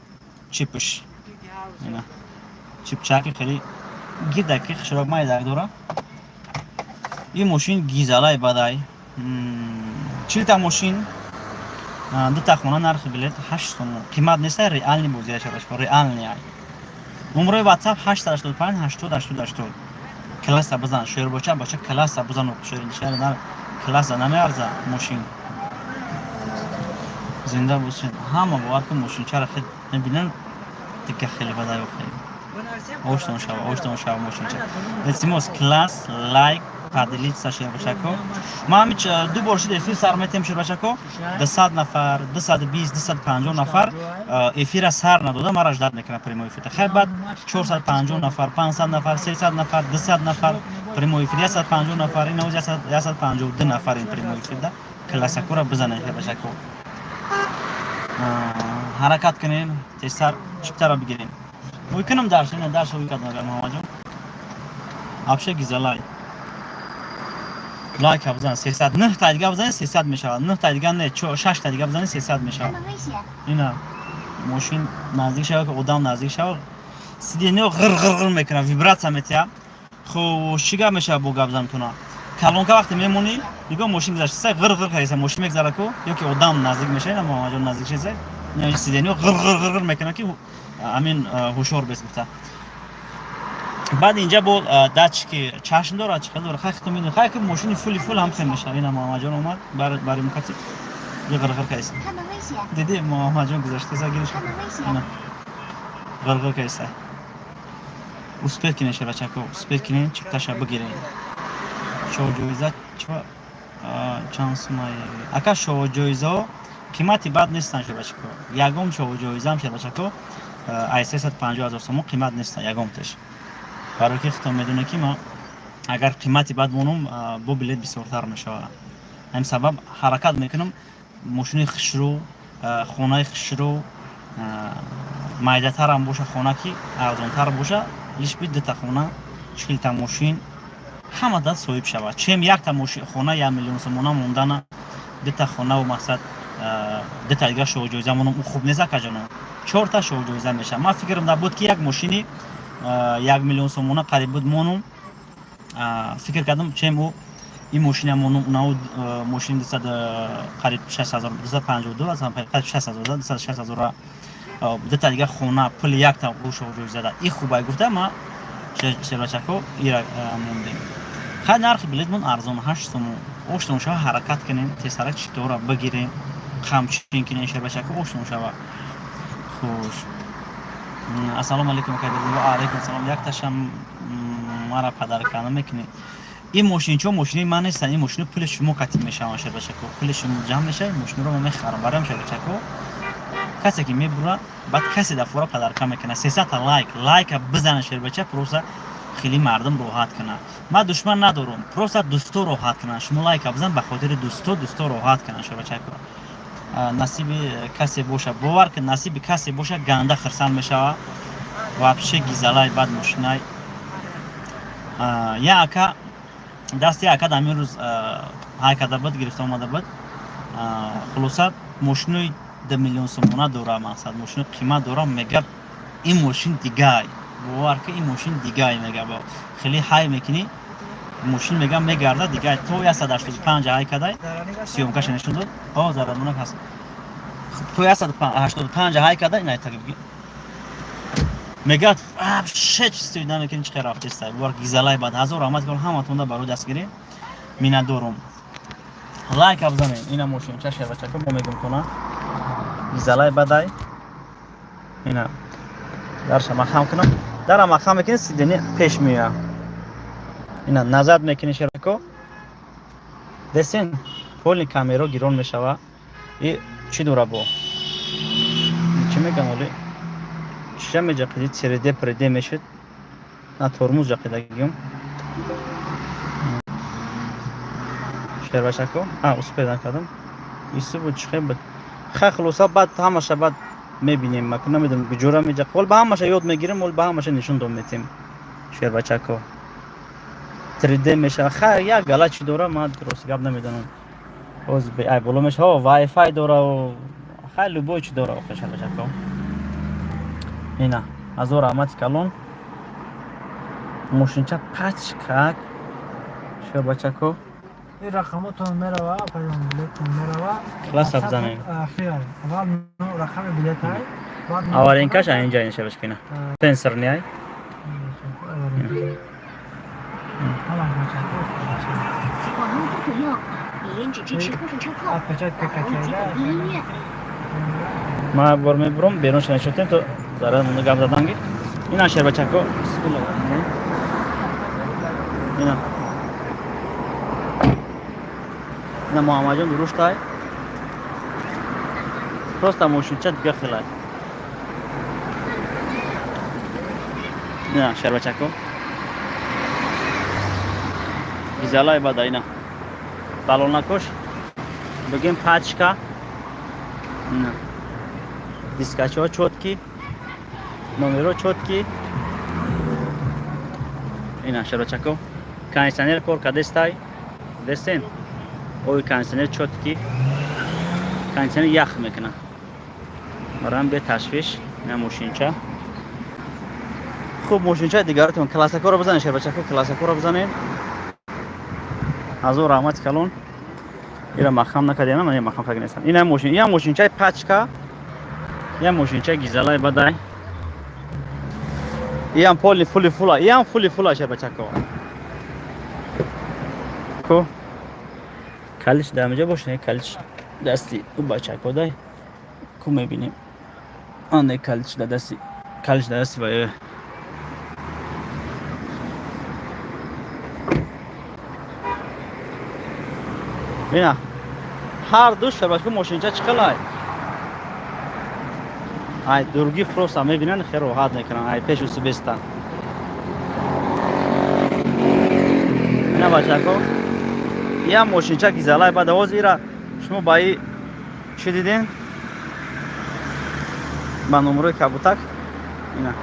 чипш, ина чипчаки хеле гирдаки хушрок майдак дора. Ин мошин гизалай бадай, 40-та мошин, дута хона, нархи билет 8 сомон, қимат неста, реальный бозия, шербачако, реальный. Ай номерои WhatsApp 885 80 80 80. Класса бизан, шербоча, бача, класса бизан. Шер класса намеарза мошин. Зинда бошед ҳама. Бовар кун, мошинчаро хел мебинам, дига хеле бадай. Охе, оштон шава, оштон шава мошинча. Илтимос, класс, лайк, поделиться, шербачако. Ма ҳами ду бор шуд эфир сар метем, шербачако, 200 нафар, 220, 250 нафар эфира сар надода, мара ждать мекунад прямой эфир. Хай, баъд 450 нафар, 500 нафар, 300 нафар, 200 нафар прямой эфир, 150 нафар, ин навоз 152 нафар ин прямой эфирда. Классакура бизанед, шербачако, ҳаракат кунем, тезтар чиптара бигирем. Ӯй кунам дарс, ина дарс ӯй кардам. Агар Муҳаммадҷон вообще гизалай, лайк бизан, 300 нӯҳ та дига бизанед, 300 мешавад. Нӯҳ та дига не, шаш та дига бизанед, 300 мешавад. Ина мошин наздик шавад, ки одам наздик шавад, сиденье ғир ғир ғир мекунад, вибратсия метиҳад. Хуб, чӣ гап мешавад бо гап занатона? Колонка вақте мемонӣ, нигоҳ, мошин гузашта, ғир ғир кардеса, мошин мегзара ку ё ки одам наздик мешавад, ина Муҳаммадҷон наздик шеса, сиденье ғир ғир ғир ғир мекунад, ки ҳамин ҳушёр бес гуфта. Баъд инҷа бо датчики чашм дорад, чӣ хел дорад, хай, худто медонӣ. Хай, ки мошини фули фул ҳам хел мешавад. Ина Муҳаммадҷон омад бари мукати, ғир ғир кардеса. Диди, Муҳаммадҷон гузаштеса, гириш, ина ғир ғир кардеса. Успеть кинен, шербачако, успеть кинен, чипташа бигирен. Шоҳҷоиза чанд сумай, ака? Шоҳҷоизаҳо қимати бад нестанд, шербачако. Ягон шоҳҷоизаам, шербачако, ай 350 000 сомон қимат нестанд ягонташ, барои ки худтон медонед, ки ман агар қимати бад монам, бо билет бисёртар мешавад. Ҳамин сабаб ҳаракат мекунам мошини хушрӯ, хонаи хушрӯ, майдатарам боша хона, ки арзонтар боша, лишь бы дута хона, 40-та мошин ҳама дад соҳиб шавад, чем якта хона 1 миллион сомона мондана, дута хонаву мақсад дута дига шоҳҷоиза монам, ӯ хуб нест, акаҷоно. Чорта шоҳҷоиза мешавад. Ман фикрам дар буд, ки як мошини 1 миллион сомона қариб буд монум. Фикр кардам, чем ӯ ин мошина монум, унау мошини дусад қариб 6000, 252, қариб 60 000, 260 000-ра, дута дига хона, пули якта ӯ шоҳҷоиза да и хубай гуфта, ма шербачако ира мондем. Хай, нархи билетмон арзон, 8 сомон. Оштон шава, ҳаракат кунем, тезтарак чиптора бигирем, қамчин кунем, шербачако, оштон шава. Хуш, ассалому алайкум, ва алайкум салом. Якташам мара подарка намекунӣ? Ин мошинчо мошини ман нестанд, ин мошино пули шумо катиб мешаванд, шербачако. Пули шумо ҷамъ мешавад, мошиноро ма мехарам бароям, шербачако. Касе ки мебурад, баъд касе дар фора подарка мекунад. 300-та лайк, лайка бизанад, шербача, просто хеле мардум роҳат кунад. Ман душман надорам, просто дӯсто роҳат кунанд. Шумо лайка бизан ба хотири дӯсто, дӯсто роҳат кунанд, шербачако. Насиби касе боша, бовар ки насиби касе боша, ганда хирсанд мешавад. Вообще гизалай бад мошинай. Я ака дасти ака дар ҳамин рӯз ҳай карда буд, гирифта омада буд. Хулоса, мошинои 2 миллион сомона дора, мақсад, мошино қимат дора. Мега, ин мошин дигай, бовар ки ин мошин дигай, мега, хеле ҳай мекунӣ, мошин, мега, мегарда дигай, то 185 ҳай кадай, съёмкаша нишон дод. О, зарадмонак ҳаст, то 185 ҳай када, ина мегӯяд, вообще чиз намекунӣ, чӣ хел рафтеста. Бовар, гизалай бад. Ҳазор раҳмат кун ҳаматонда барои дастгирӣ, миннатдорум. Лайка бизанем. Ина мошин чашя, бачако, мо мегум кона, гизалай бадай. Ина дарша махам кунам, дара махам мекунӣ, сиденье пеш меояд. Ина назад мекунӣ, шерако, десен, полный камеро гирон мешава. И Чӣ дора бо? Чӣ меган оли? Чиша меҷақиди 3D 3D мешуд. На тормоз ҷақидагиём. Шербачако? А, успел накардам. Ису буд чӣ хел буд. Хай хулоса баъд ҳамаша баъд мебинем. Маку намедонам куҷора меҷақ. Ҳол ба ҳамаша ёд мегирем, ҳол ба ҳамаша нишон дом метем. Шербачако. 3D мешава. Хай як гала чӣ дора, ман рост гап намедонам. Боз ай боло мешава, Wi-Fi дора, хай любой чӣ дора охир шербачако. Ина, ҳазор раҳмати калон. Мошинча пачкак. Шербачако. Ин рақамотон мерава, апаҷон, билеттон мерава. Класса бизанем. Ахир, аввал рақами билетай, баъд Аваринкаш инҷа ин шербачако ина. Сенсор не ай? Ҳамаш бачако. 网络不可用，语音只支持部分车控。 Отпечатка 导航以及本地音乐。 Ман бор мебурам, берун шуда нишотем то зарар монда гап задан ги. Ина шербачако. Бисмиллоҳ. Ина. Ина Муҳаммадҷон дуруштай. Просто мошинча дига хелай. Ина шербачако. Гизалай бада ина. Балонакош. Бигем пачка. Ина. Дискачаҳо чётки, номеро чётки. Ина шербачако. Кондиционер кор кардестай. Дестен? Ой кондиционер чётки. Кондиционер ях мекунад. Барам бе ташвиш. Ина мошинча. Хуб мошинчаи дигаратон классакоро бизанед шербачако, классакоро бизанед. Ҳазор раҳмати калон. Ира махам накардем, ман махам карда нестам. Ина мошин, ина мошинчаи пачка. Я мошинча гизалай бадай. Иам поли фули фула, иам фули фула шербачако. Ко калиш дар инҷа бош, не калиш дасти ӯ бачако дай. Ку мебинем. Ане калиш дар дасти, калиш дар дасти ва Бина. Ҳар ду шербачако мошинча чӣ хелай? Ай дурги просто мебинанд, хел роҳат мекунанд. Ай пеш усубеста. Ина бачако. Я мошинча гизалай баъд овоз ира шумо ба и чӣ диден? Ба номрои кабутак. Ина.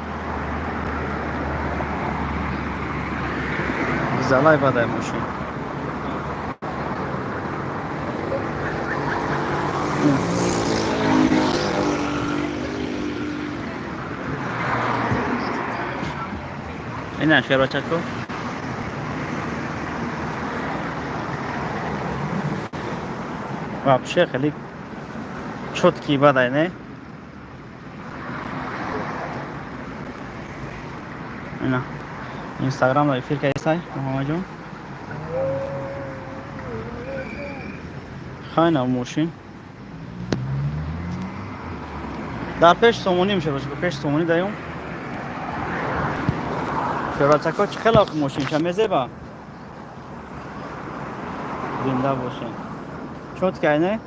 Гизалай баъд ай мошин. Ина шербачако. Вообще хеле чётки бадай, не? Ина. Инстаграм эфир кайсай, Муҳаммадҷон. Хайна мошин. Дар пеш сомонӣ мешавад, пеш сомонӣ даём. Шербачако чӣ хеле мошинча мезеба? Зинда бошем. Чётки ай, не?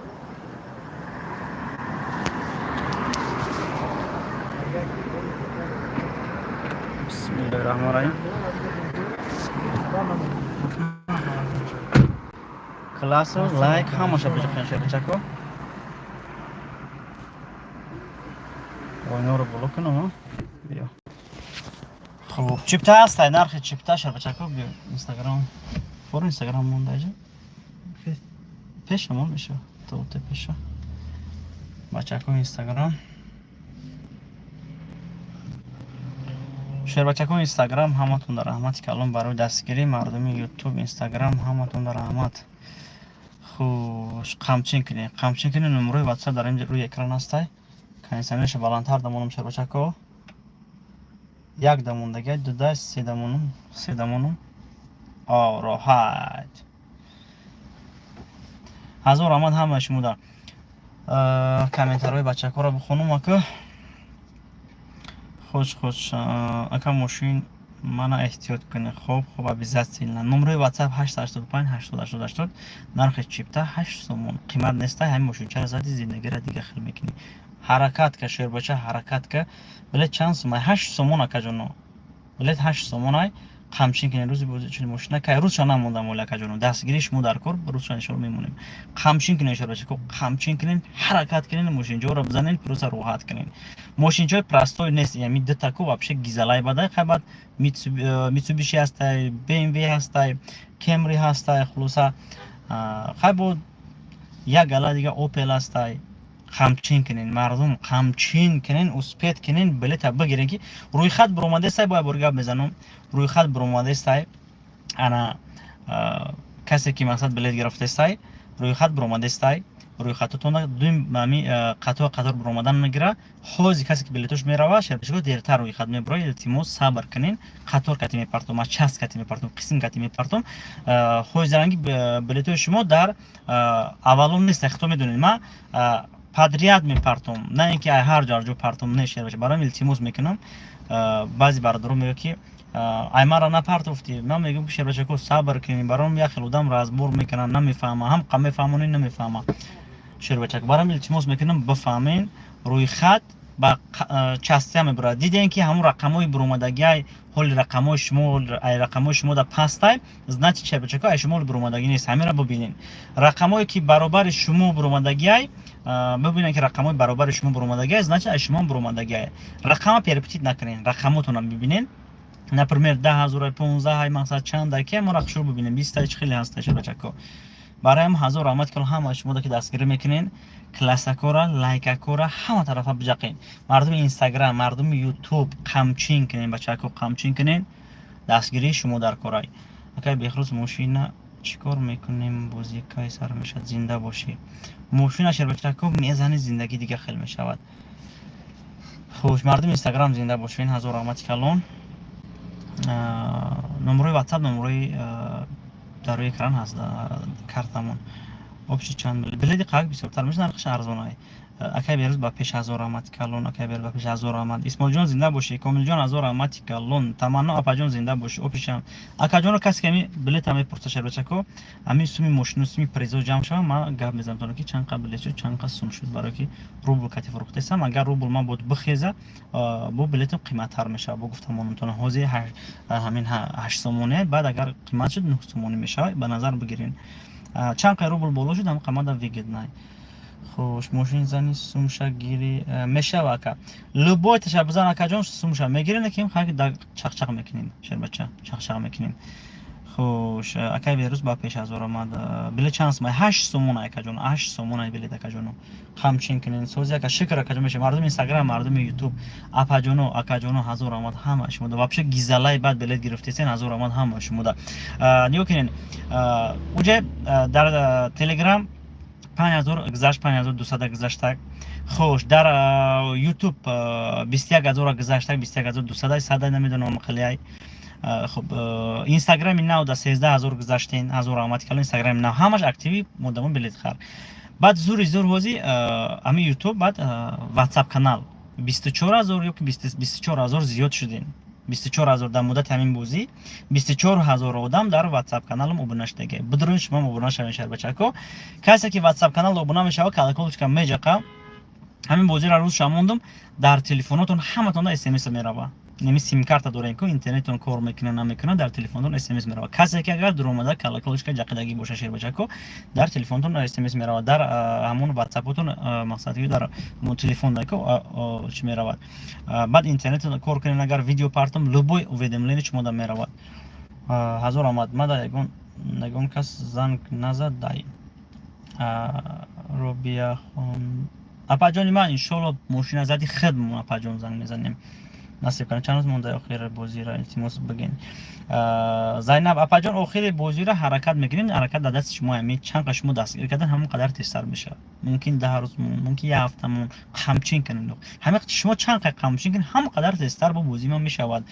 Бисмиллоҳи раҳмони раҳим. Классо, лайк ҳамаша биҷақен шербачако. Ойноро боло кунам, а? Биё. Хуб, чипта ҳастай, нархи чипта шербачако биё Инстаграм. Фор Инстаграм монда иҷа? Пешамон меша. То те пеша. Бачако Инстаграм. Шербачако Инстаграм ҳаматон дар раҳмати калон барои дастгирӣ мардуми Ютуб, Инстаграм ҳаматон дар раҳмат. Хуш, қамчин кунед. Қамчин кунед, номерои WhatsApp дар инҷа рӯи экран ҳастай. Кондиционерша баландтар дамонам шербачако. Як дамондага, дуда, се дамонум, се дамонум. О, роҳат. Ҳазор раҳмат ҳамаи шумо дар комментарҳои бачакҳоро бихонум ака. Хуш хуш ака мошин Мана эҳтиёт кунед. Хоб, хоб, обязательно. Номерои WhatsApp 885 80 80 80. Нархи чипта 8 сомон. Қимат нестай, ҳамин мошинчаро зади, зиндагиро дига хел мекунӣ. Ҳаракат ка, шербача, ҳаракат ка. Билет чанд сомай? 8 сомон, акаҷоно. Билет 8 сомонай. Қамчин кунед, рӯзи бозӣ чил мошина кай рӯзша намондам оли, акаҷоно. Дастгирии шумо дар кор, рӯзша иншоалло мемонем. Қамчин кунед, шербачако, қамчин кунед, ҳаракат кунед, мошинҷоро бизанед, просто роҳат кунед. Мошинчои простой нест, ями дутаку вообще гизалай бадай, хай баъд Митсубиши ҳастай, BMW ҳастай, Кемри ҳастай, хулоса, хай бо як гала дига Опел ҳастай. Қамчин кунед, мардум, қамчин кунед, успеть кунед, билета бигиред, ки рӯйхат биромадестай. Бо як бор гап мезанам, рӯйхат биромадестай. Ана касе ки, мақсад, билет гирифтестай, рӯйхат биромадестай, рӯйхатотона дуюм ами қатор қатор биромадан мегира. Ҳози касе ки билетош мерава, шербачако, дертар рӯйхат мебура. Илтимос, сабр кунед, қатор кати мепартом, аз часть кати мепартом, қисм кати мепартом. Ҳози ранги билетои шумо дар аввалон нест, хито медонед, ман подряд мепартом, на ин ки ай ҳар ҷо ҳар ҷо партом, не, шербача. Барои илтимос мекунам. Баъзе бародарон мегӯяд, ки ай маро напартофтӣ. Ман мегӯям, ки, шербачако, сабр кунед. Баром як хел одам разбор мекунанд, намефаҳма, ҳам мефаҳмонӣ, намефаҳма, шербачак. Баром илтимос мекунам, бифаҳмен, рӯйхат ба частия мебурад. Дидем, ки ҳамун рақамҳои буромадагиай, ҳоли рақамҳои шумо, ай рақамҳои шумо да пастай, значит, шербачако, ай шумо буромадагӣ нест. Ҳаминро бибинед. Рақамҳое ки баробари шумо буромадагиай, бибинед, ки рақамҳои баробари шумо буромадагиай, значит, ай шумо буромадагиай. Рақама перепутать накунед, рақамотонро бибинед. Например, 10 000, 15, мақсад, чанда ки мо рақшро бибинем, 20, чи хеле ҳаста, шербачако. Барои ҳазор раҳмат кун ҳама шумо, ки дастгирӣ мекунед. Классакора, лайкакора ҳама тарафа биҷақен. Мардуми Инстаграм, мардуми Ютуб, қамчин кунед, бачако, қамчин кунед. Дастгирии шумо дар корай. Акай Бехрӯз, мошина чӣ кор мекунем? Бозӣ кай сар мешавад? Зинда бошӣ. Мошина, шербачако, мезани, зиндагӣ дига хел мешавад. Хуш, мардуми Инстаграм, зинда бошед, ҳазор раҳмати калон. Номерои Ватсап, номерои дар рӯи экран ҳаст, картамон. Общий чанд билети қак бисёртар мешавад, нархаш арзонай. Акай Берӯз, ба пеш, ҳазор раҳмати калон. Акай Берӯз, ба пеш, ҳазор раҳмат. Исмоилҷон, зинда бошӣ. Комилҷон, ҳазор раҳмати калон. Таманно апаҷон, зинда бошӣ. Опишам, акаҷонро, касе ки ами билета мепурса, шербачако, ами суми мошину, суми призо ҷамъ шава, ман гап мезанам тона, ки чанд қа билет шуд, чанд қа сум шуд, барое ки рубл кати фурӯхтесам. Агар рубл ман бод бихеза, бо билетам қиматтар мешавад. Бо гуфтам монумтона, ҳозир ҳамин 8 сомоне, баъд агар қимат шуд, 9 сомонӣ мешавад. Ба назар бигирен, чанд қай рубл боло шуд, ҳам қимата выгодный. Хуш, мошин зани, сумша гири мешава, ака. Любой таша бизан, акаҷон, сумша мегирем, ки хак чақчақ мекунем, шербача, чақчақ мекунем. Хуш, акай Берӯз, ба пеш, ҳазор омад. Билет чанд сомай? 8 сомон, акаҷон, 8 сомон билет, акаҷоно. Қамчин кунен, сози, ака, шукр, акаҷон, меша. Мардуми Инстаграм, мардуми Ютуб, апаҷоно, акаҷоно, ҳазор омад ҳама шумода. Вообще гизалай баъд билет гирифтесен, ҳазор омад ҳама шумода. Нигоҳ кунен, уҷа дар Телеграм 5000 гузашт, 5200 гузаштак. Хуш, дар Ютуб 21 000 гузаштак, 21 200, сада намедонам, хелеай. Хуб, Инстаграми нав да 13 000 гузаштен, ҳазор раҳмати калон. Инстаграми нав ҳамаш активи модамо билетхар. Баъд зури зур ҳози ами Ютуб, баъд Ватсап канал 24 000 ё ки 24 000 зиёд шудем, 24 000 дар муддати ҳамин бозӣ 24 000 одам дар Ватсап каналам обуна шудаги. Бидурун, шумо обуна шавед, шарбачако. Касе ки Ватсап канал обуна мешава, колокольчика меҷақа, ҳамин бозиро рӯзша мондум, дар телефонотон ҳаматонда смс мерава. Неми симкарта дорем ку, интернетон кор мекуна, намекуна, дар телефонтон смс мерава. Касе ки агар дуромада колокольчика ҷақидагӣ боша, шербачако, дар телефонтон смс мерава, дар ҳамон Ватсапотон, мақсад, дар ҳамон телефон дако чӣ меравад. Баъд интернетон кор кунен, агар видео партом, любой уведомление шумо да меравад. Ҳазор омад. Мада ягон кас занг назад дай. Робияхон апаҷони ман, иншолло, мошина зади, хидмон, апаҷон, занг мезанем, насиб кунад. Чанд рӯз монда охири бозиро, илтимос, бигин. Зайнаб апаҷон, охири бозиро ҳаракат мекунем. Ҳаракат дар дасти шумо. Ами чанд қа шумо дастгирӣ кардан, ҳамон қадар тезтар мешавад. Мумкин 10 рӯз, мумкин як ҳафта. Қамчин кунем, ҳамин шумо чанд қа қамчин кунед, ҳамон қадар тезтар бо бозии ман мешавад.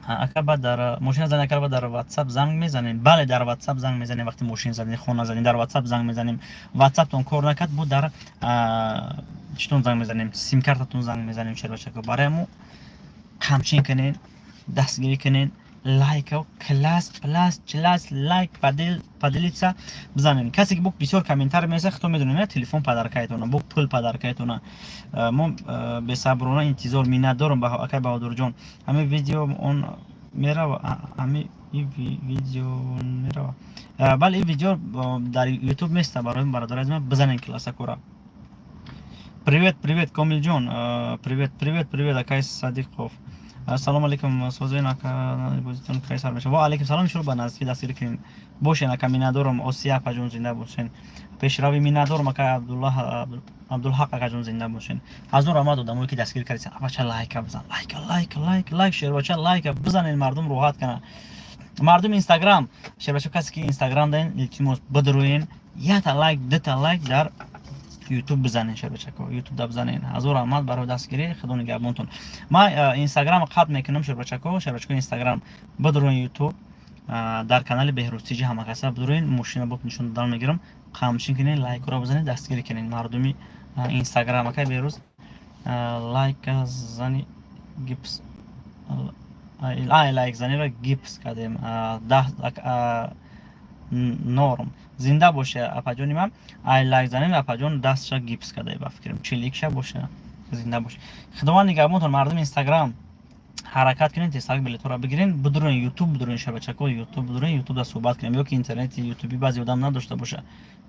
Ака, баъд дар мошина задем, ака, дар Ватсап занг мезанем? Бале, дар Ватсап занг мезанем. Вақте мошин задем, хона задем, дар Ватсап занг мезанем. Ватсаптон кор накард, бо дар читон занг мезанем, симкартатон занг мезанем, шербачако. Барои мо қамчин кунед. Дастгирӣ кунед, лайка, класс, плас, члас, лайк, поделиться бизанед. Касе ки бо бисёр комментар менависад, худтон медонед, телефон подаркаетона, бо пул подаркаетона. Мо бесаброна интизор, миннатдорам, акай Баҳодурҷон. Ҳамин видео он мерава, ҳами и видео мерава. Бале, ин видео дар Ютуб места. Барои бародари азиз, бизанед классакора. Привет, привет, Комилҷон, привет, привет, привет, акай Садиқов. Ассалому алайкум, созен ака, бозитон кай сар мешава? Ва алайкум салом, шуро ба наздикӣ дастгирӣ кунем. Бошен, ака, миннатдорам, Осия апаҷон, зинда бошен. Пешрави, миннатдорам, ака Абдуллаҳ, Абдулҳақ акаҷон, зинда бошен. Ҳазор раҳмат одамое ки дастгирӣ кардед. Абача, лайка бизан, лайка, лайка, лайк, лайк, шербача, лайка бизанед, мардум роҳат кунад. Мардуми Инстаграм, шербача, касе ки Инстаграм даен, илтимос, бидурӯен, якта лайк, дута лайк дар Ютуб бизанед, шербачако, Ютубда бизанед. Ҳазор раҳмат барои дастгирӣ, худо нигаҳбонтон. Ман Инстаграм қатъ мекунам, шербачако, шербачако, Инстаграм бидурӯен, Ютуб дар канали Беҳрӯзтиҷи ҳамакаса бидурӯен, мошина бо нишон додан мегирам, қамчин кунед, лайкро бизанед, дастгирӣ кунед. Мардуми Инстаграм, акай Беҳрӯз, лайка зани гипс, лайк занира гипс кардем, норм. Зинда боше, апаҷони ман. Ай лайк занем, апаҷон дастша гипс карда, ба фикрам чиликша боша. Зинда боше, худованд нигаҳбонтон. Мардуми Инстаграм, ҳаракат кунед, тезтарак билетҳоро бигирен, бидурен Ютуб, бидурен шабачако Ютуб, бидурен Ютубда суҳбат кунем, ё ки интернети Ютуби баъзе одам надошта боша.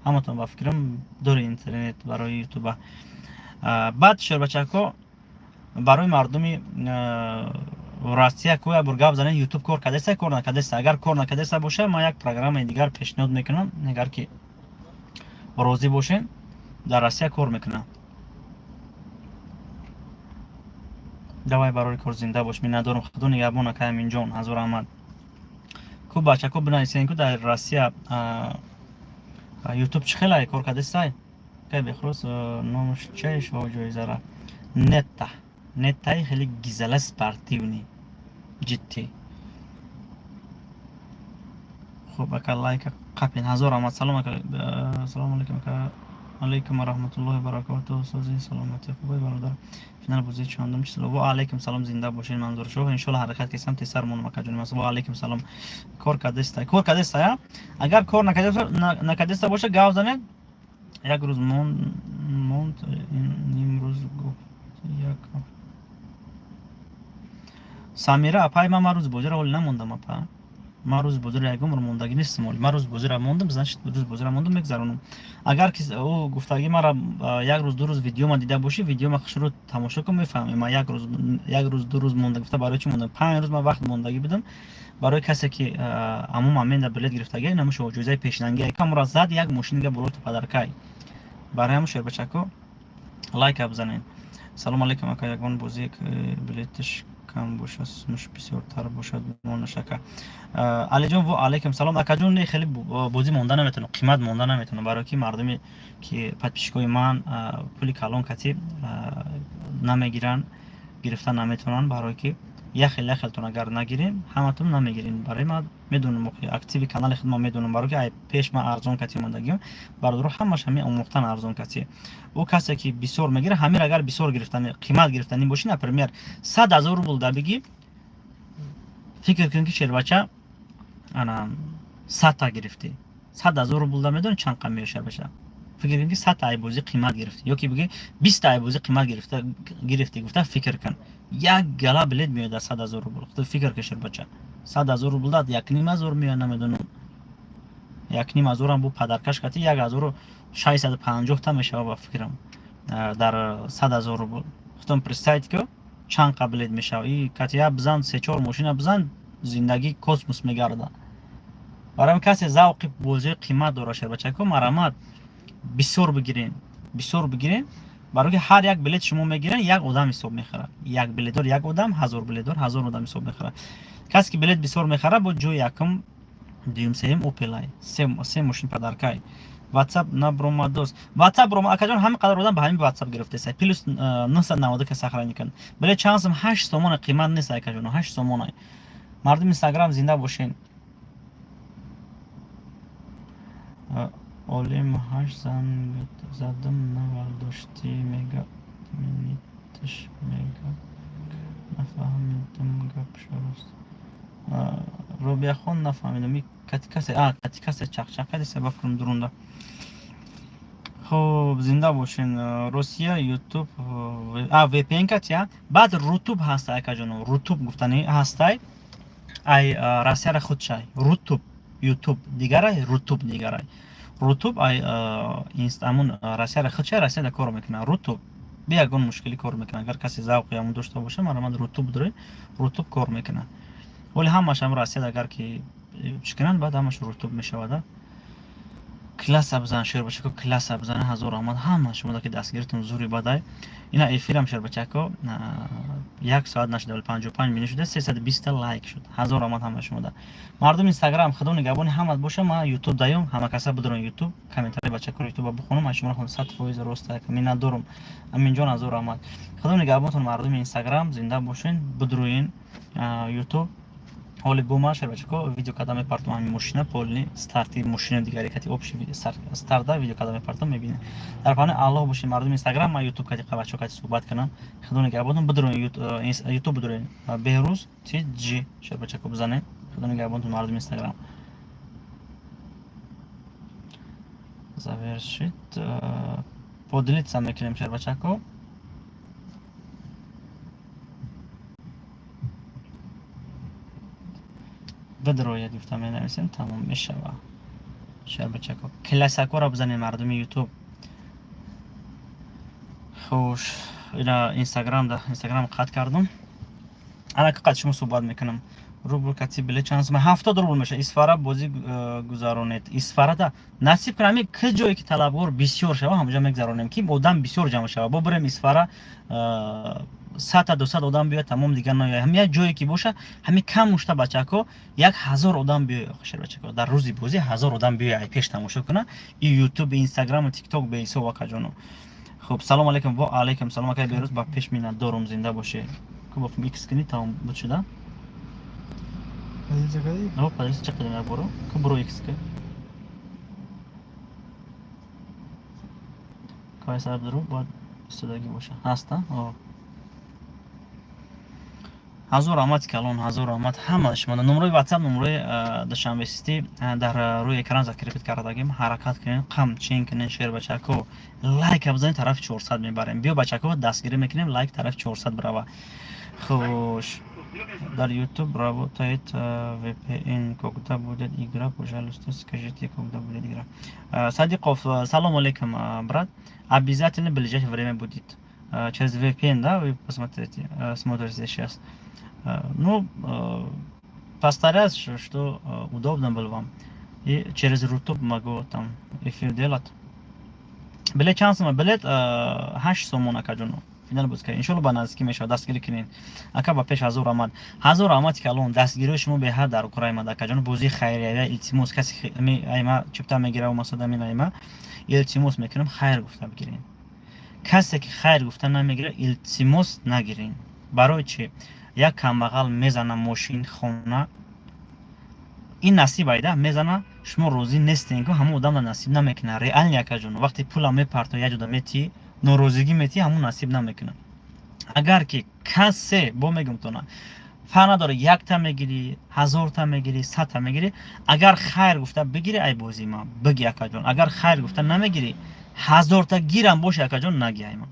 Ҳаматон, ба фикрам, дори интернет барои Ютуба. Баъд, шербачако, барои мардуми Россия ку як бор гап занед, Ютуб кор кардеста, кор накардеста? Агар кор накардеста боша, ман як программаи дигар пешниҳод мекунам, агар ки розӣ бошед, дар Россия кор мекунам. Давай, барори кор, зинда бош, миннатдорам, худо нигаҳбон, акай Аминҷон, ҳазор раҳмат. Ку бачако, бинависен, ку дар Россия Ютуб чӣ хелай, кор кардестай? Кай Бехрӯз, номаш чай шо ҷоизара? Нетта, неттаи хеле гизала, спортивный, ҷиддӣ. Хуб, ака, лайка қапин, ҳазор раҳмат. Салом, ака, салому алайкум, ака. Алайкум ва раҳматуллоҳи ва баракотуҳ, сози, саломатӣ, хубай, бародар? Финал бозии чандум число? Ва алайкум салом, зинда бошед, Манзуршоҳ. Иншолло, ҳаракат кесам, тезтар монам, акаҷони мас. Ва алайкум салом. Кор кардеста, кор кардеста, я агар кор накардеста боша, гав занед. Як рӯз монд, нимрӯз гуфт як Самира апай ман рӯзи бозиро ҳоли намондам, апа. Ман рӯзи бозиро ягон бор мондагӣ нестам ҳоли. Ман рӯзи бозиро мондам, значит, рӯзи бозиро мондам, мегзаронам. Агар ки ӯ гуфтагӣ мара як рӯз, 2 рӯз видеома дида бошӣ, видеома хушрӯ тамошо кун, мефаҳмӣ. Ман як рӯз, як рӯз, 2 рӯз монда гуфта, барои чӣ мондам? 5 рӯз ман вақт мондагӣ будам. Барои касе ки ҳамон момента билет гирифтагӣ, намуш ҷоизаи пешинангӣ камра зад, як мошинига болото подаркай. Барои ҳамун, шербачако, лайка бизанед. Салому алайкум, ака, ягон бозие ки билеташ кам бошад, сумаш бисёртар бошад, монаш, ака? Алиҷон, ва алайкум салом, акаҷон. Не, хеле бозӣ монда наметавонам, қимат монда наметавонам, барое ки мардуме ки подписчикои ман пули калон кати намегиранд, гирифта наметавонанд, барое ки як хел як хелтон агар нагирем, ҳаматон намегирем. Барои ман медонам, активи канали худ ман медонам, барое ки ай пеш ман арзон кати омадагиам. Бародаро, ҳамаш ҳамин омӯхтан арзон кати. Ӯ касе ки бисёр мегирад, ҳамин агар бисёр гирифтани, қимат гирифтанӣ бошӣ, например, 100 000 рубл да бигӣ, фикр кун ки, шербача, ана 100-та гирифтӣ, 100 000 рубл да медонӣ чанд қам меояд, шербача? Фикр кун ки 100-та айбозӣ қимат гирифтӣ, ё ки бигӣ 20-та айбозӣ қимат гирифтӣ гуфта, фикр кун, як гала билет меояд аз 100 000 рубл. Ту фикр кун, шербача, 100 000 рубл дад 1,5 ҳазор меояд, намедонам, 1,5 ҳазорам бу подаркаш кати 1650-та мешава, ба фикрам, дар 100 000 рубл. Худтон представить ки чанд қа билет мешава. И кати я бизан, се чор мошина бизан, зиндагӣ космос мегардад. Барои касе завқи бозии қимат дора, шербачако, марамат, бисёр бигирен, бисёр бигирен, барои ки ҳар як билет шумо мегирен, як одам ҳисоб мехарад. Як билетдор як одам, 1000 билетдор 1000 одам ҳисоб мехарад. Касе ки билет бисёр мехарад, бо ҷои якум, дуюм, сеюм опелай, се мошин подаркай. Ватсап набромадост, ватсап брома, акаҷон. Ҳамин қадар одам ба ҳамин ватсап гирифтеса, плюс 990 ка сохранить кун. Билет чанд сум? 8 сомона, қимат нест, акаҷон, 8 сомона. Мардум Инстаграм, зинда бошен. Олим ҳашт занг задам, навардоштӣ, мега миниташ, мега нафаҳмидам. Гап рост. Робияхон, нафаҳмидам, кати касе, кати касе чақчақ кардеса, ба фикрам дурунда. Хуб, зинда бошен. Русия ютуб, VPN катя, баъд Рутуб ҳаста, акаҷоно, Рутуб гуфтани ҳастай, ай Россияра худшай. Рутуб, ютуб дигарай, Рутуб дигарай. Рутуб ай амун Россияра худшай, Россияда кор мекунад. Рутуб бе ягон мушкилӣ кор мекунад. Агар касе завқи ҳамун дошта боша, марамад Рутуб доред, Рутуб кор мекунад. Вале ҳамаш ҳам Россияда агар ки чӣ кунанд, баъд ҳамаш Рутуб мешавада. Класса бизан, шербачако, класса бизан, ҳазор раҳмат ҳама шумо ки дастгиритон зури бадай. Ина эфирам, шербачако, 1 соат нашуда, вале 55 минут шуда, 320-та лайк шуд. Ҳазор раҳмат ҳама шумода. Мардуми Инстаграм, худо нигаҳбони ҳамат боша. Ма Ютуб даём, ҳама каса бидорам Ютуб, комментарий бачакоро Ютуба бихонам. Ай шуморо 100% роста миннатдорум. Аминҷон, ҳазор раҳмат. Худо нигаҳбонтон, мардуми Инстаграм, зинда бошен, бидурӯен Ютуб. Ҳоли бума, шербачако, видео када мепартом, ҳамин мошина полный старти мошина дигари кати общий старта видео када мепартом, мебинем. Дар паноҳи Аллоҳ бошед, мардуми Инстаграм. Ман Ютуб кати бачаҳо кати суҳбат кунам. Худо нигаҳбонтон, бидурӯен Ютуб, бидурӯен Беҳрӯз Тиҷи, шербачако, бизанед. Худо нигаҳбонтон, мардуми Инстаграм. Завершить, поделиться мекунем, шербачако. Бидрояд гуфта менависем, тамом мешава. Шербачако, классакоро бизанед, мардуми Ютуб. Хуш, ина Инстаграм да, Инстаграм қатъ кардам. Ана қад шумо суҳбат мекунам. Рубл кати билет чанд сум? 70 рубл меша. Исфара бозӣ гузаронед. Исфарада насиб кунам, ами ки ҷое ки талабгор бисёр шава, ҳамонҷо мегузаронем, ки одам бисёр ҷамъ шава. Бо бирем Исфара, 100-та, 200 одам биёяд, тамом, дигар наояд. Ҳами як ҷое ки боша, ҳами кам мушта, бачако, 1000 одам биёяд, шербачако. Дар рӯзи бозӣ 1000 одам биёяд, ай пеш тамошо куна. И Ютуб, Инстаграму Тикток беҳисоб, акаҷоно. Хуб, салом алейкум. Ва алейкум салом, акай Берӯз, ба пеш миннатдорум, зинда бошед. Ку бо икс кунӣ, тамом буд шуда. Поделиться кардӣ? О, поделиться чақадим як боро. Ку буро икс ки. Кай сар дуру бояд истодагӣ боша. Ҳаста? О. Ҳазор раҳмати калон, ҳазор раҳмат ҳама шумо. Номрои WhatsApp, номрои Душанбе Сити дар рӯи экран закрепить кардагим. Ҳаракат кунед, қамчин кунед, шербачако. Лайка бизанед, тарафи 400 мебарем. Биё, бачако, дастгирӣ мекунем, лайк тарафи 400 бирава. Хуш. Дар YouTube работает VPN. Когда будет игра, пожалуйста, скажите, когда будет игра. Садиков, салом алейкум, брат. Обязательно в ближайшее время будет. Через VPN, да, вы посмотрите, смотрите сейчас. Ну, постараюсь, что удобно было вам. И через YouTube могу там эфир делать. Билет чанд сума? Билет 8 сомон, акаҷоно. Финал буд, иншолло ба наздикӣ мешавад, дастгирӣ кунед. Ака, ба пеш ҳазор раҳмат, ҳазор раҳмати калон. Дастгириҳои шумо беҳад дар кораи мад, акаҷоно. Бозии хайрия, илтимос, касе айма чипта мегира, масада мин айма, илтимос мекунам, хайр гуфта бигирен. Касе ки хайр гуфта намегира, илтимос, нагирен. Барои чӣ? Як камбағал мезана мошин, хона, ин насиб айда мезана, шумо розӣ нестен, ку ҳамон одамра насиб намекунад. Реально, акаҷон, вақте пула мепарто, як ҷода метиҳӣ, норозигӣ метиҳӣ, ҳамон насиб намекунад. Агар ки касе бо мегумтона, фарқ надорад, якта мегирӣ, 1000-та мегирӣ, 100-та мегирӣ, агар хайр гуфта бигирӣ, ай бозии ман биги, акаҷон. Агар хайр гуфта намегирӣ, 1000-та гирам боши, акаҷон, наги ай ман.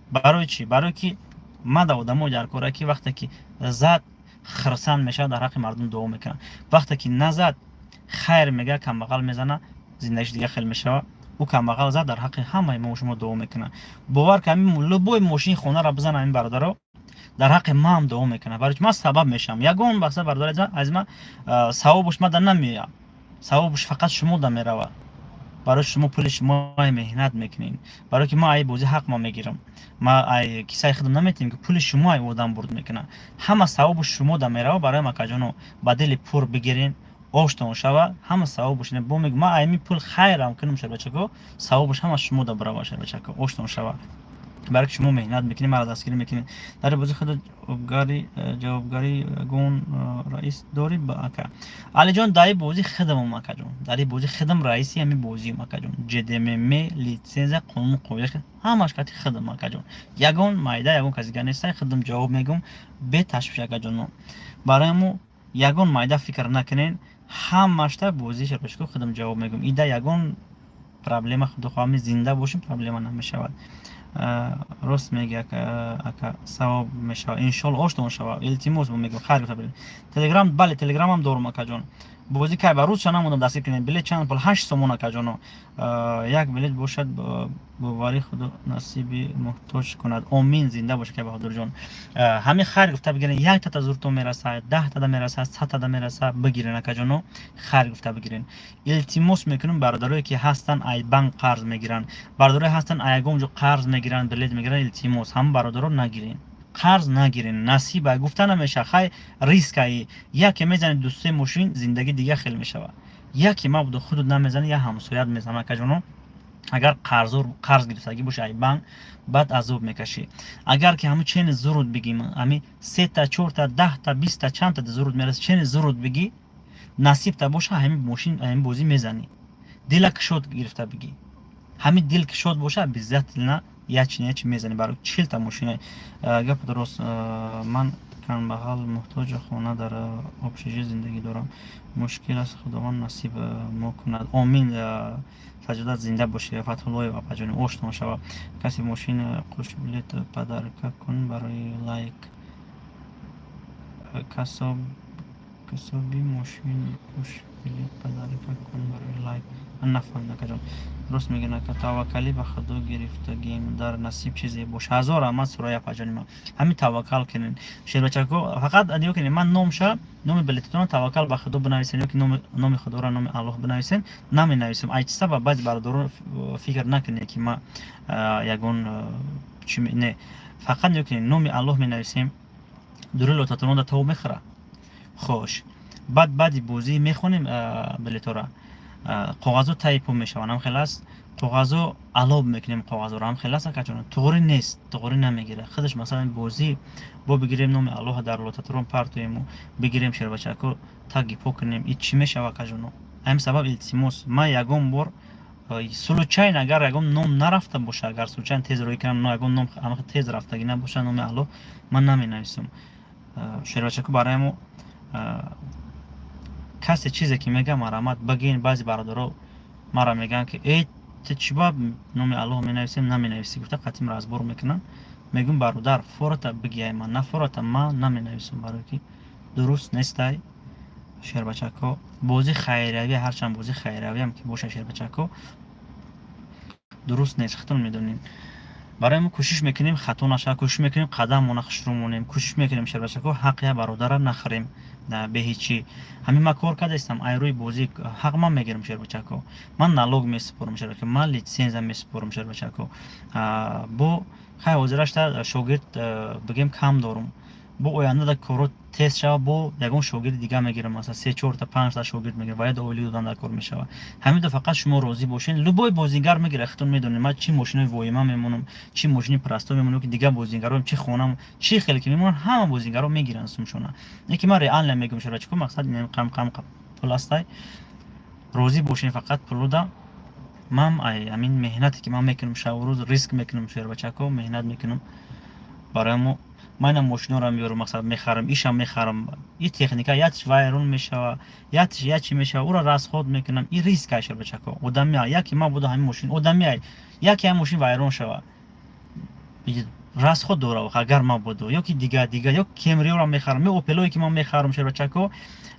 Барои чӣ? Барое ки мада одамо дар кора ки вақте ки зад, хирсанд мешавад, дар ҳаққи мардум дуо мекунад. Вақте ки назад, хайр мега, камбағал мезана, зиндагиш дига хел мешавад. Ӯ камбағал зад, дар ҳаққи ҳамаи мо шумо дуо мекунад. Бовар ки ҳамин любой мошини хонаро бизана, ҳамин бародаро дар ҳаққи маам дуо мекунад. Барои ман сабаб мешавам. Ягон бахса, бародари аз ман савобуш мада намеояд, савобуш фақат шумо да меравад. Барои шумо пули шумо меҳнат мекунед. Барое ки ман ай бозӣ ҳақ ма мегирам, ма ай кисаи худам наметиҳем, ки пули шумо ай одам бурд мекунад. Ҳама савобу шумо да мерава. Барои макаҷоно, ба дили пур бигирен, оштон шава, ҳама савобуш бо мег. Ма айми пул хайрам кунам, шарбачако, савобуш ҳама шумо да бирава. Шарбачако, оштон шава. Барои ки шумо меҳнат мекунед, маро дастгирӣ мекунед. Дар бозии худ ҷавобгари ягон раис дорӣ, ба ака Алиҷон? Дар бозӣ худамам, акаҷон, дар бозӣ худам раиси ҳамин бозиам, акаҷон. ЖДММ, литсензия, қонуну қоида, ҳамаш кати худам, акаҷон. Ягон майда, ягон каси дигар нестай. Худам ҷавоб мегӯм, беташвиш, акаҷоно. Барои мо ягон майда фикр накунен, ҳамашта бозии шербачако худам ҷавоб мегӯм. Ида ягон проблема, худо хоҳам, зинда бошем, проблема намешавад. Рост меги, ака, савоб мешавад, иншолло, оштон шавад. Илтимос мегӯм, хайр гуфта бирем. Телеграм, бале, телеграмам дорум, акаҷон. Бозӣ кай ба рӯзша намондам, дастгир кунем. Билет чанд пул? 8 сомон, акаҷоно, як билет бошад. Боварӣ, худо насиби муҳтоҷ кунад, омин. Зинда боша, ка Баҳодурҷон. Ҳамин хайр гуфта бигирен, яктата зуртон мерасад, 10тада мерасад, 100тада мерасад, бигирен, акаҷоно, хайр гуфта бигирен. Илтимос мекунам, бародарое ки ҳастанд, ай банк қарз мегиранд, бародарое ҳастанд, ай ягон ҷо қарз мегиранд, билет мегиранд, илтимос, ҳама бародаро, нагирен, қарз нагирен. Насиба гуфта намеша. Хай, рискаи яке мезани, ду-се мошин, зиндагӣ дига хел мешавад. Яке мабудо худут намезани, я ҳамсоят мезанад, акаҷоно. Агар қарзор, қарз гирифтагӣ боша ай банк, баъд азоб мекашӣ. Агар ки ҳамун чени зуруд бигим, ҳами сета, чорта, 10та, 20та, чандта зуруд мераса, чени зуруд бигӣ, насибта боша, ҳамин мошин, ҳамин бозӣ мезанӣ. Дила кушод гирифта бигӣ, ҳамин дил кушод боша, обязательно ячи ячи мезанӣ. Барои 40та мошина гап дуруст. Ман камбағал, муҳтоҷи хона, дар общежитие зиндагӣ дорам, мушкил аст. Худованд насиб мо кунад, омин. Саҷодат, зинда бошӣ. Фатҳуллоева, апаҷони, оштон шава. Касе мошин қуш билет подарка кун барои лайк. Касоби мошин қуш билет подарка кун барои лайк. Ман нафаҳмидам, акаҷон. Рост мегӯян, ака, таваккалӣ ба Худо гирифтагим, дар насиб чизе бош. Ҳазор раҳмат, Сурая апаҷони ман. Ҳамин таваккал кунед, шербачако. Фақат нигоҳ кунед, ман номша, номи билетатонро таваккал ба Худо бинависен ё ки номи Худоро, номи Аллоҳ бинависен, наменависем. Ай чи сабаб? Баъзи бародарон фикр накунед, ки ма ягон чи не. Фақат нигоҳ кунед, номи Аллоҳ менависем, дури лотатонро тов мехӯра. Хош, баъд баъди бозӣ мехонем билетора, коғазо таи пул мешаванд, ҳам хел аст. Коғазо алоб мекунем, коғазоро, ҳам хел аст, акаҷон. Туғрӣ нест, туғрӣ намегирад худаш. Масалан, бозӣ бо бигирем, номи Аллоҳа дар лотатрон партоему, бигирем, шербачако, таги по кунем, и чӣ мешава, акаҷоно? Ҳамин сабаб, илтимос, ман ягон бор случайно, агар ягон ном нарафта боша, агар случайно тез рӯй кунам, ягон ном тез рафтагӣ набоша, номи Аллоҳ ман наменависам, шербачако. Барои мо касе чизе ки мега, марҳамат, бигин. Баъзе бародаро мара мегӯянд, ки э, ту чӣ ба номи Аллоҳ менависем, наменависӣ гуфта, қатим разбор мекунанд. Мегӯм: бародар, фората бигиай, ман нафората ман наменависам, барое ки дуруст нестай, шербачако. Бозӣ хайриявӣ, ҳарчанд бозӣ хайриявиам ки боша, шербачако, дуруст нест, худтон медонем. Барои мо кӯшиш мекунем, хато нашавад, кӯшиш мекунем, қадамона хушрӯ монем, кӯшиш мекунем, шербачако, ҳаққ я бародара нахӯрем беҳичӣ. Ҳамин ман кор кардаистам, ай рӯи бозӣ ҳақ ман мегирам, шербачако. Ман налог месупорам, шербачако, ман литсензия месупорам, шербачако. Бо хай, ҳозирашта шогирд бигем кам дорум, бо оянда да коро тез шава, бо ягон шогирди дига мегирам, масалан, се, чорта, панҷта шогирд мегирам ва оилӣ додан дар кор мешавад. Ҳаминда фақат шумо розӣ бошед, любой бозингар мегирад. Худтон медонед, ман чӣ мошинои воима мемонам, чӣ мошини простой мемонам, ки дигар бозингаро, чӣ хонам, чӣ хеле ки мемонанд, ҳама бозингаро мегиранд сумшона. Не ки ман реально мегӯям, шербачако, мақсад қам қам пул астай, розӣ бошед фақат пулуда. Ман ай ҳамин меҳнате ки ман мекунам, шабу рӯз риск мекунам, шербачако, меҳнат мекунам. Барои мо ман ина мошиноро меёрам, мақсад, мехарам, ишам мехарам, и техника ятиш вайрон мешава, ятиш ячи мешава, уро расход мекунам. И риск ай, шербачако. Одами яке ман буда, ҳамин мошин, одами ай яке ҳамин мошин вайрон шава, расход дора. Агар ман буду ё ки дига дига ё кемриёро мехарам, ё опелое ки ман мехарам, шербачако,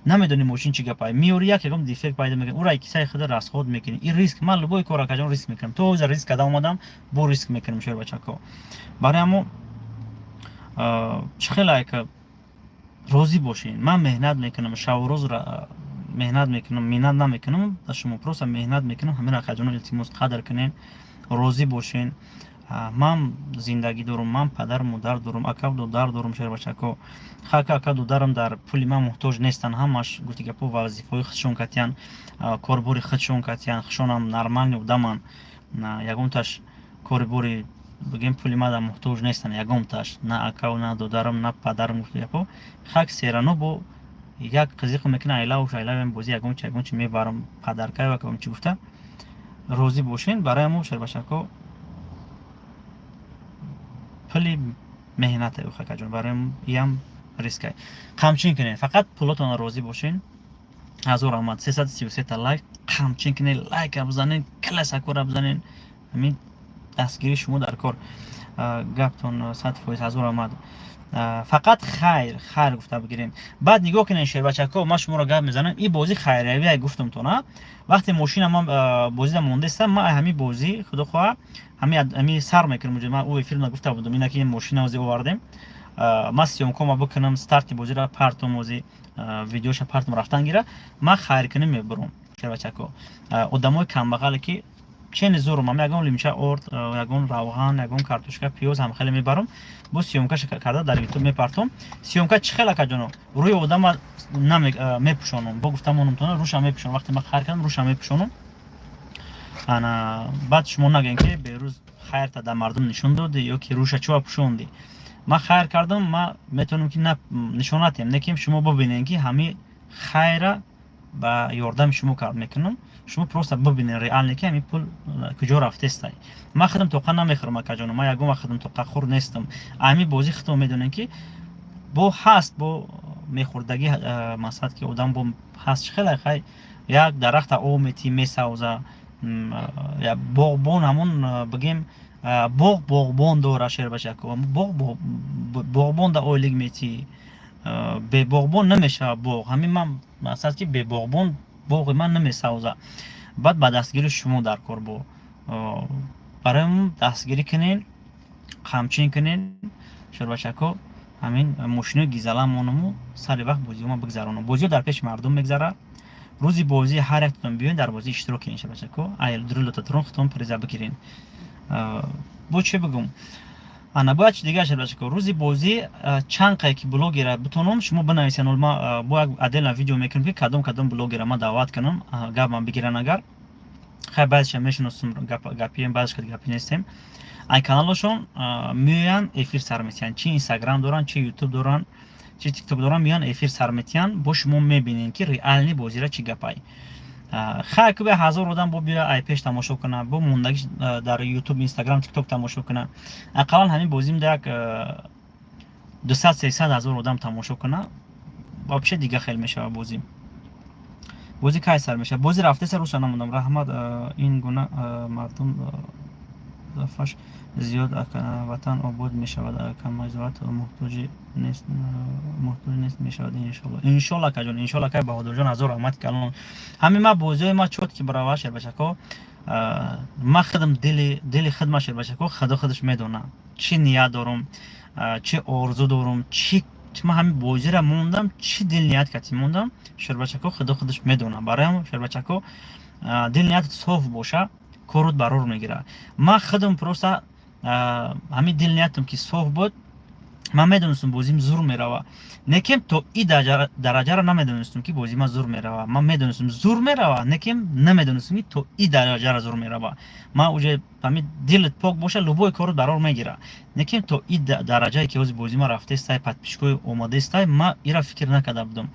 намедонӣ мошин чӣ гапай, меёри, як ягон дефект пайдо мекунӣ, ура кисаи худа расход мекунӣ. И риск. Ман любой кор, акаҷон, риск мекунам. То ҳозир риск карда омадам, бо риск мекунам, шербачако. Барои ҳамо чӣ хеле ка розӣ бошед. Ман меҳнат мекунам, шабу рӯз меҳнат мекунам, миннат намекунам ба шумо, просто меҳнат мекунам. Ҳамин, акаҷоно, илтимос, қадр кунед, розӣ бошед. Ман зиндагӣ дорум, ман падару модар дорум, ака додар дорум, шербачако. Хака, ака додарам дар пули ман муҳтоҷ нестанд, ҳамаш, гуфти гапо, вазифаҳои худшон катиян, корбори худшон катиян, худшонам нормальный одаманд, ягонташ кори бори Бигем, пули мада муҳтоҷ нестан ягонташ, на акав, на додарам, на падарам. Гуфти гапо хак серано бо як қизиқ мекунам, айлавш айлавем, бозӣ ягончи ягончи мебарам, падаркай ва ягончи гуфта розӣ бошен. Барои мо, шербачако, пули меҳнате, хакаҷон, барои иам рискай. Қамчин кунед, фақат пулотона розӣ бошен. Ҳазор раҳмат, 333 та лайк. Қамчин кунед, лайка бизанед, класакора бизанед. Ҳамин дастгирии шумо дар кор. Гаптон 100%, ҳазор раҳмат. Фақат хайр, хайр гуфта бигирем. Баъд нигоҳ кунед, шербачако, ман шуморо гап мезанам. Ин бозӣ хайриявия гуфтумтон. Вақте мошина ман бозида мондастам, ман ҳамин бозӣ, худо хоҳа, ҳами сар мекунам. Ман ӯ эфирна гуфта будам, ина ки мошина ози овардем, ман съёмкома бикунам, старти бозиро партом, ози видеоша партом, рафтан гира, ман хайркунӣ мебурам, шербачако. Одамои камбағале ки чени зурум, ам ягон лимча орд, ягон равған, ягон картошка, пиёз ҳам хеле мебарам, бо съёмкаша карда дар Ютуб мепартом. Съёмка чӣ хел, акаҷоно? Рӯи одама мепӯшонам, бо гуфтамонам тона, рӯша мепӯшонам. Вақте ман хайр кардам, рӯша мепӯшонам. Ана баъд шумо нагӯем, ки берӯз хайрта дар мардум нишон додӣ ё ки рӯша чӯа пӯшондӣ. Ман хайр кардам, ман метавонам ки нишонатем, не ки шумо бибинед, ки ҳами хайра ба ёрдами шумо кард мекунам. Шумо просто бибинед реально, ки ҳамин пул куҷо рафтестай. Ман худам тоқа намехӯрам, акаҷоно, ман ягон вақт худам тоқахӯр нестам. Ҳамин бозӣ худтон медонем, ки бо ҳаст, бо мехӯрдагӣ, масалан, ки одам бо ҳаст. Чӣ хеле хай, як дарахта об метӣ, месавза, боғбон, ҳамон бигем, боғ боғбон дора, шербачако, боғ боғбон да ойлик метӣ, бебоғбон намешавад боғ. Ҳамин ман мақсад, ки бебоғбон боғи ман намесавза. Баъд ба дастгири шумо дар кор бо барои дастгирӣ кунен, қамчин кунен, шербачако. Ҳамин мошинои гизала монуму сари вақт бозиҳома бигзаронам. Бозиҳо дар пеши мардум мегзара. Рӯзи бозӣ ҳар яктон биёен, дар бозӣ иштирок кунед, шербачако. Ай друлотатрон худтон приза бигирен. Бо чӣ бигӯм? Ана бояд чи дигар, шербачако? Рӯзи бозӣ чанд қае ки блогера битонам, шумо бинависен. Ма бо як отдельно видео мекунем, ки кадом кадом блогера ман даъват кунам, гапман бигиран. Агар хай, баъзеша мешиносум, гапием, баъзеш гапи нестем. Ай каналошон меоянд, эфир сар метиҳанд. Чи Инстаграм доранд, чи Ютуб доранд, чи Тикток доранд, меоянд, эфир сар метиҳанд. Бо шумо мебинед, ки реальный бозира чӣ гапай. Хай, ку ҳазор одам бо биё, ай пеш тамошо куна, бо мондагиш дар Ютуб, Инстаграм, Тикток тамошо куна. Ақаллан ҳамин бозим як 200, 300 ҳазор одам тамошо куна, вообще дига хел мешава бозӣ. Бозӣ кай сар мешава? Бозӣ рафтеса, рӯша намондам. Раҳмат, ин гуна мардум зафаш зиёд, ватан обод мешавад, камайзоат муҳтоҷи нест, муҳтоҷ нест мешавад, иншолло. Иншолло, акаҷон, иншолло. Акай Баҳодурҷон, ҳазор раҳмати калон. Ҳамин ма бозиҳои ма чот ки барава, шербачако, ма худам дили худма, шербачако, худо худаш медона, чӣ ният дорум, чӣ орзу дорум, чӣ ман ҳамин бозиро мондам, чӣ дил ният кати мондам, шербачако, худо худаш медона. Барои шербачако, дил ният соф боша, корут барор мегирад. Ман худам просто ҳамин дил ниятам ки соф буд, ман медонистам, бозим зур мерава, некем то и дараҷаро намедонистам, ки бози ман зур мерава. Ман медонистам, зур мерава, некем намедонистам, ки то и дараҷаро зур мерава. Ман уже ҳамин дилат пок боша, любой корут барор мегира, некем то и дараҷае ки ҳозир бози ман рафтаистай, подписчикои омодаистай, ман ира фикр накарда будам.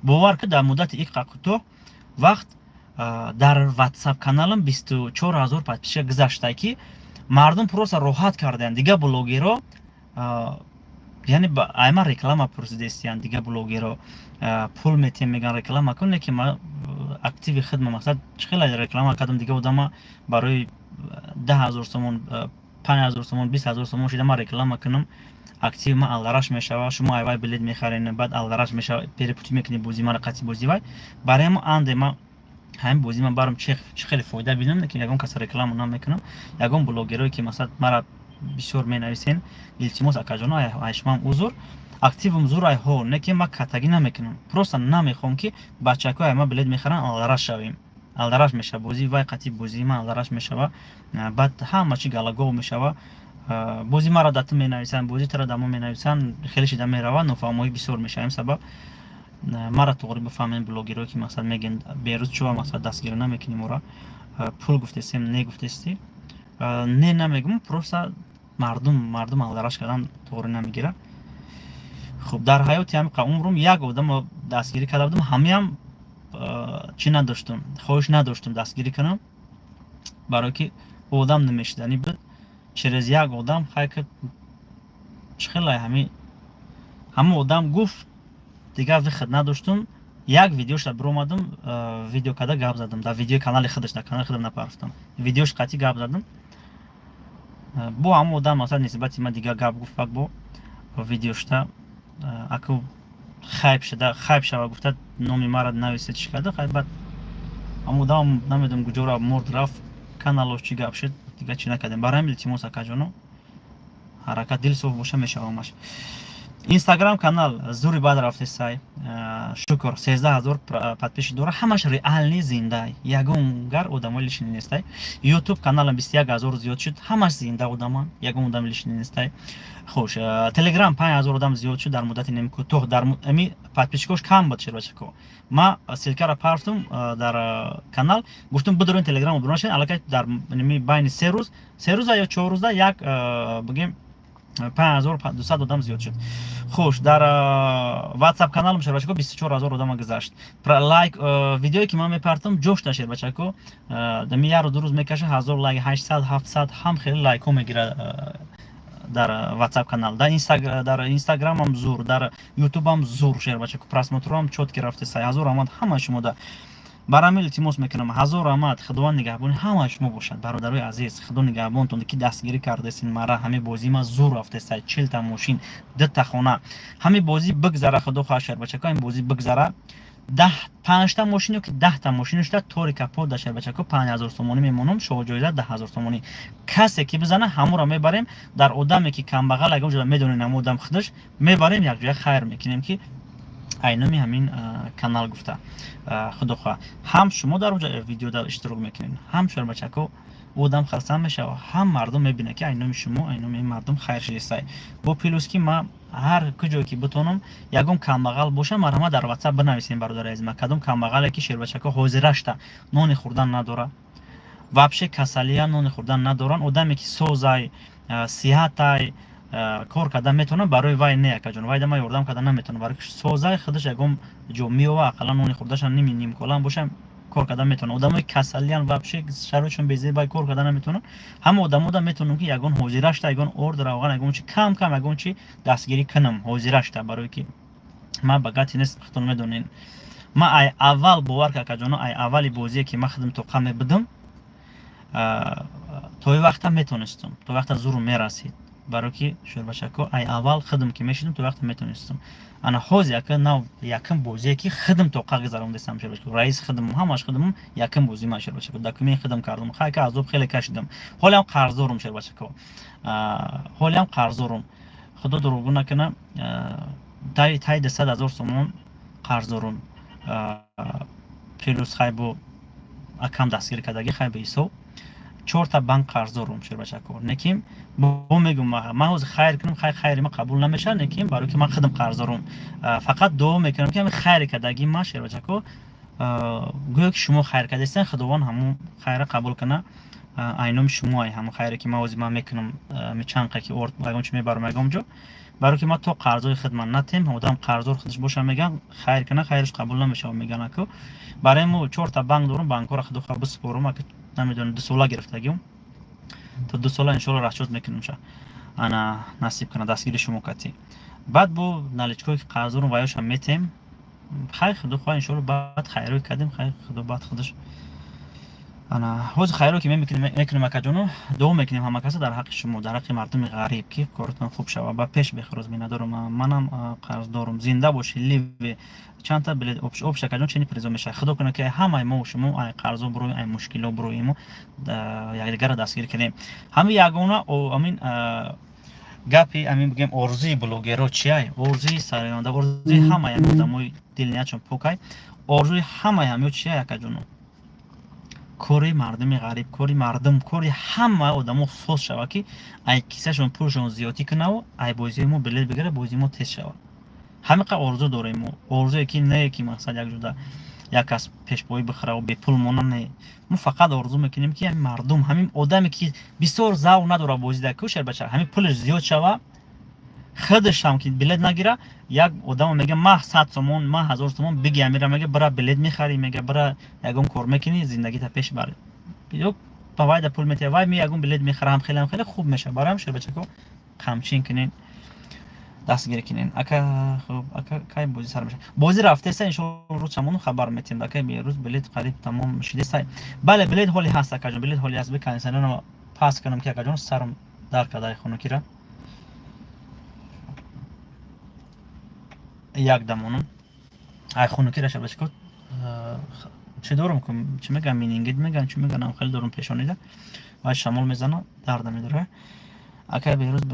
Бовар ки, дар муддати ик кӯтоҳ вақт дар Ватсап каналам 24 000 подписчика гузашта, ки мардум просто роҳат кардаянд. Дигар блогеро, яъне айма реклама пурсидестиянд, дигар блогеро пул метиҳем, меган, реклама кун. Не ки ма активи хидма, мақсад, чӣ хела реклама кардам дигар одама барои 10 000 сомон, 5000 сомон, 20 000 сомон шида ман реклама кунам, активи ман алдараш мешава. Шумо айвай билет мехарен, баъд алдараш мешава, перепути мекунӣ бози мара қатъи бози вай. Барои мо анде ма ҳамин бози ман барам чӣ хеле фоида бинам, ки ягон каса реклама намекунам. Ягон блогерое ки, масалан, мара бисёр менависен, илтимос, акаҷоно, айшмам узр, активум зур айҳо, не ки ман катагӣ намекунам. Просто намехоҳам, ки бачаҳо ай ма билет мехаранд, алдараш шавем. Алдараш мешава бозии вай қатъи бозии ман алдараш мешава, баъд ҳама чи галагов мешава. Бози мара да ту менависанд, бози тура да мо менависанд, хеле шида мерава, нофаҳмоӣ бисёр мешава. Ин сабаб мара туғри бифаҳмем, блогерое ки, мақсад, мегӯянд, берӯз чува, мақсад, дастгирӣ намекунем, ора пул гуфтестем, не гуфтестӣ, не намегӯм, просто. Мардум алдараш кардан тоғри намегирад. Хуб, дар ҳаёти ҳамиқа умрум як одамо дастгирӣ карда будам, ҳамаям чӣ надоштум, хоҳиш надоштум дастгирӣ кунам, барое ки одам намешиданӣ буд. Через як одам хай ки чӣ хелай, ҳама одам гуфт, дигар выход надоштум. Як видеошда биромадам, видео карда гап задам дар видеои канали худаш, дар канали худам напарафтам, видеош қатъӣ гап задам. Бо ҳама одам масалан нисбати ман дигар гап гуфт, бо видеошта аку хайп шуда, хайп шава гуфта, номи маро нависе, чӣ карда. Хай, баъд ҳама одам намедонам куҷо мурд, рафт, каналош чӣ гап шуд, дигар чӣ накардем. Барои ҳамин илтимос, акаҷоно, ҳаракат, дил соф боша, мешавамаш. Инстаграм канал зури бад рафтесай, шукр, 13 000 подписчик дора, ҳамаш реальный, зинда, ягон гар одамои лишний нестай. Ютуб каналам 21 000 зиёд шуд, ҳамаш зинда одаман, ягон одами лишний нестай. Хуш, Телеграм 5000 одам зиёд шуд дар муддати неми кӯтоҳ. Дар ами подписчикош кам буд, шербачако. Ма ссылкара партум дар канал, гуфтум, бидорен Телеграм обуна, аллакай дар ними байни 3 рӯз, 3 рӯза ё 4 рӯза як бигем, 5200 одам зиёд шуд. Хуш, дар Ватсап каналам, шербачако, 24 000 одама гузашт. Лайк, видеое ки ман мепартам, ҷошта, шербачако, дами як рӯз, 2 рӯз мекаша, 1000 лайк, 800, 700, ҳам хеле лайкҳо мегирад дар Ватсап канал. Дар Инстаграмам зур, дар Ютубам зур, шербачако, просмотрам чётко рафтеса. Ҳазор раҳмат ҳама шумода. Бар ҳамин илтимос мекунам, ҳазор раҳмат, Худованд нигаҳбони ҳамаи шумо бошад. Бародарои азиз, Худо нигаҳбонтон, ки дастгирӣ кардесин мара. Ҳамин бозии ма зур рафтеса, 40-та мошин, дута хона. Ҳамин бозӣ бигзара, Худо хоҳад, шербачако, ҳамин бозӣ бигзара, даҳ панҷта мошин ё ки 10-та мошин шуда, тори капот да, шербачако, 5000 сомонӣ мемонам, шоҳ ҷоиза 10 000 сомонӣ. Касе ки бизана, ҳамуро мебарем дар одаме ки камбағал, ягон ҷода медонем, ҳамон одам худаш мебарем, якҷоя хайр мекунем, ки айноми ҳамин канал гуфта. Худо хоҳад, ҳам шумо дар онҷо видеода иштирок мекунед, ҳам, шербачако, одам хурсанд мешавад, ҳам мардум мебинад, ки айноми шумо, айноми мардум хайр шидистай. Бо плюс ки ман ҳар куҷое ки битонам, ягон камбағал боша, марҳамат, дар Ватсап бинависем. Бародари азиз, ман кадом камбағале ки, шербачако, ҳозирашта нони хӯрдан надора, вообще касалия, нони хӯрдан надоранд, одаме ки созай, сиҳатай, кор кардан метавонад, барои вай не, акаҷон, вай да ман ёрдам кардан наметавонам, барои созай худаш ягон ҷо меова, ақаллан нони хӯрдаша ними нимколаам боша, кор кардан метавонад. Одамои касалиян, вообще шароитшон безебай, кор кардан наметавонанд, ҳама одамода метавонам, ки ягон ҳозирашта, ягон орд, равған, ягон чи, кам кам ягон чи дастгирӣ кунам ҳозирашта, барое ки ман богатый нест, худтон медонед. Ман ай аввал, бовар ка, акаҷоно, ай аввали бозие ки ман худам тоқа мебудам, то вақта метонистам, то вақта зуру мерасид, барое ки, шӯрбачако, ай аввал худам ки мешидам, то вақта метонистам. Ана ҳоз яка нав якм бозие ки худам тоқа гузарондесам, шӯрбачако, раис худам, ҳамаш худам, якм бози ман, шӯрбачако, документ худам кардам, хайка азоб хеле кашидам, ҳолиам қарздорум, шӯрбачако, ҳолиам қарздорум, Худо дурӯғгӯ накуна, таи 200 000 сомон қарздорум. Плюс хай бо акам дастгирӣ кардагӣ, хай ба ҳисоб чорта банк қарздорум, шербачако. Неким бо мегум, ман ҳозир хайр кунам, хай, хайри ма қабул намешавад, неким барои ки ман худам қарздорум, фақат дуо мекунам, ки ҳамин хайре кардагӣ ма, шербачако, гӯё ки шумо хайр кардастен, Худованд ҳамун хайра қабул куна, айноми шумо, ай ҳамун хайре ки ман ҳозир ман мекунам, чанқа ки орд, ягон чи мебарам ягон ҷо, барои ки ман то қарзои худ ман натем. Одам қарздор худаш боша, меган, хайр куна, хайраш қабул намешавад, меган. Аку барои мо чорта банк дорум, банкҳоро Худо хоҳад бисупорум. Ака, намедонам, 2 сола гирифтагиум, то 2 сола иншоалло расчёт мекунем ша, ана насиб кунад, дастгири шумо катӣ. Баъд бо наличкое ки қарздорум, ваёшам метем. Хайр, Худо хоҳад, иншоалло, баъд хайрое кардем, хайр, Худо баъд худаш. Ана ҳозир хайро ки мекунем, акаҷоно, дуо мекунем ҳама каса дар ҳаққи шумо, дар ҳаққи мардуми ғариб, ки коротон хуб шавад. Ба пеш бехӯроз миннатдорум, манам қарздорум. Зинда бошӣ, ливе. Чандта билет общ, акаҷон, чени призо мешавад. Худо кунад, ки ҳамаи мо шумо ай қарзо буроем, ай мушкило буроему, якдигарро дастгирӣ кунем. Ҳамин ягона амин гапи, амин бигем, орзуи блогеро чиай, орзуи сароянда, орзуи ҳамаи одамои дилниятшон покай, орзуи ҳамаи ҳамё чиай, акаҷоно? Кори мардуми ғариб, кори мардум, кори ҳама одамо соз шавад, ки ай кисашон пулшон зиёдтӣ кунаву ай бозиҳои мо билет бигира, бозии мо тез шавад. Ҳамиқа орзу дорем мо, орзуе ки не ки мақсад як ҷуда. Як кас пешпоӣ бихӯра бепул мона, не. Мо фақат орзу мекунем, ки ҳамин мардум, ҳамин одаме, ки бисёр завқ надора бозида ку, шербача, ҳамин пулаш зиёд шава, худашам ки билет нагира, як одамо мега: «Ма 100 сомон, ма 1000 сомон биги, амира», мега, «бира, билет мехарӣ», мега, «бира, ягон кор мекунӣ, зиндагита пеш барӣ». Ё ба вайда пул метия, вай ми ягон билет мехара, ҳам хеле, ҳам хеле хуб мешава. Барои ҳам, шербачако, қамчин кунен, дастгирӣ кунен. Ака, хуб, ака, кай бозӣ сар мешавад? Бозӣ рафтеса, иншоалло, рӯз чамону хабар метиҳем. Ака, рӯз билет қариб тамом шидеса. Бале, билет ҳоли ҳаст, акаҷон, билет ҳоли ҳаст. Би кондиционерро пас кунам, ки, акаҷон, сарам дар кардаи хунукира. Як дамонам ай хунукира шабачко чӣ дорум, чӣ мегӯям, менингит мегӯям, чӣ мегӯям, хеле дорум пешонида вай шамол мезана, дарда медора. Акай Беҳрӯз,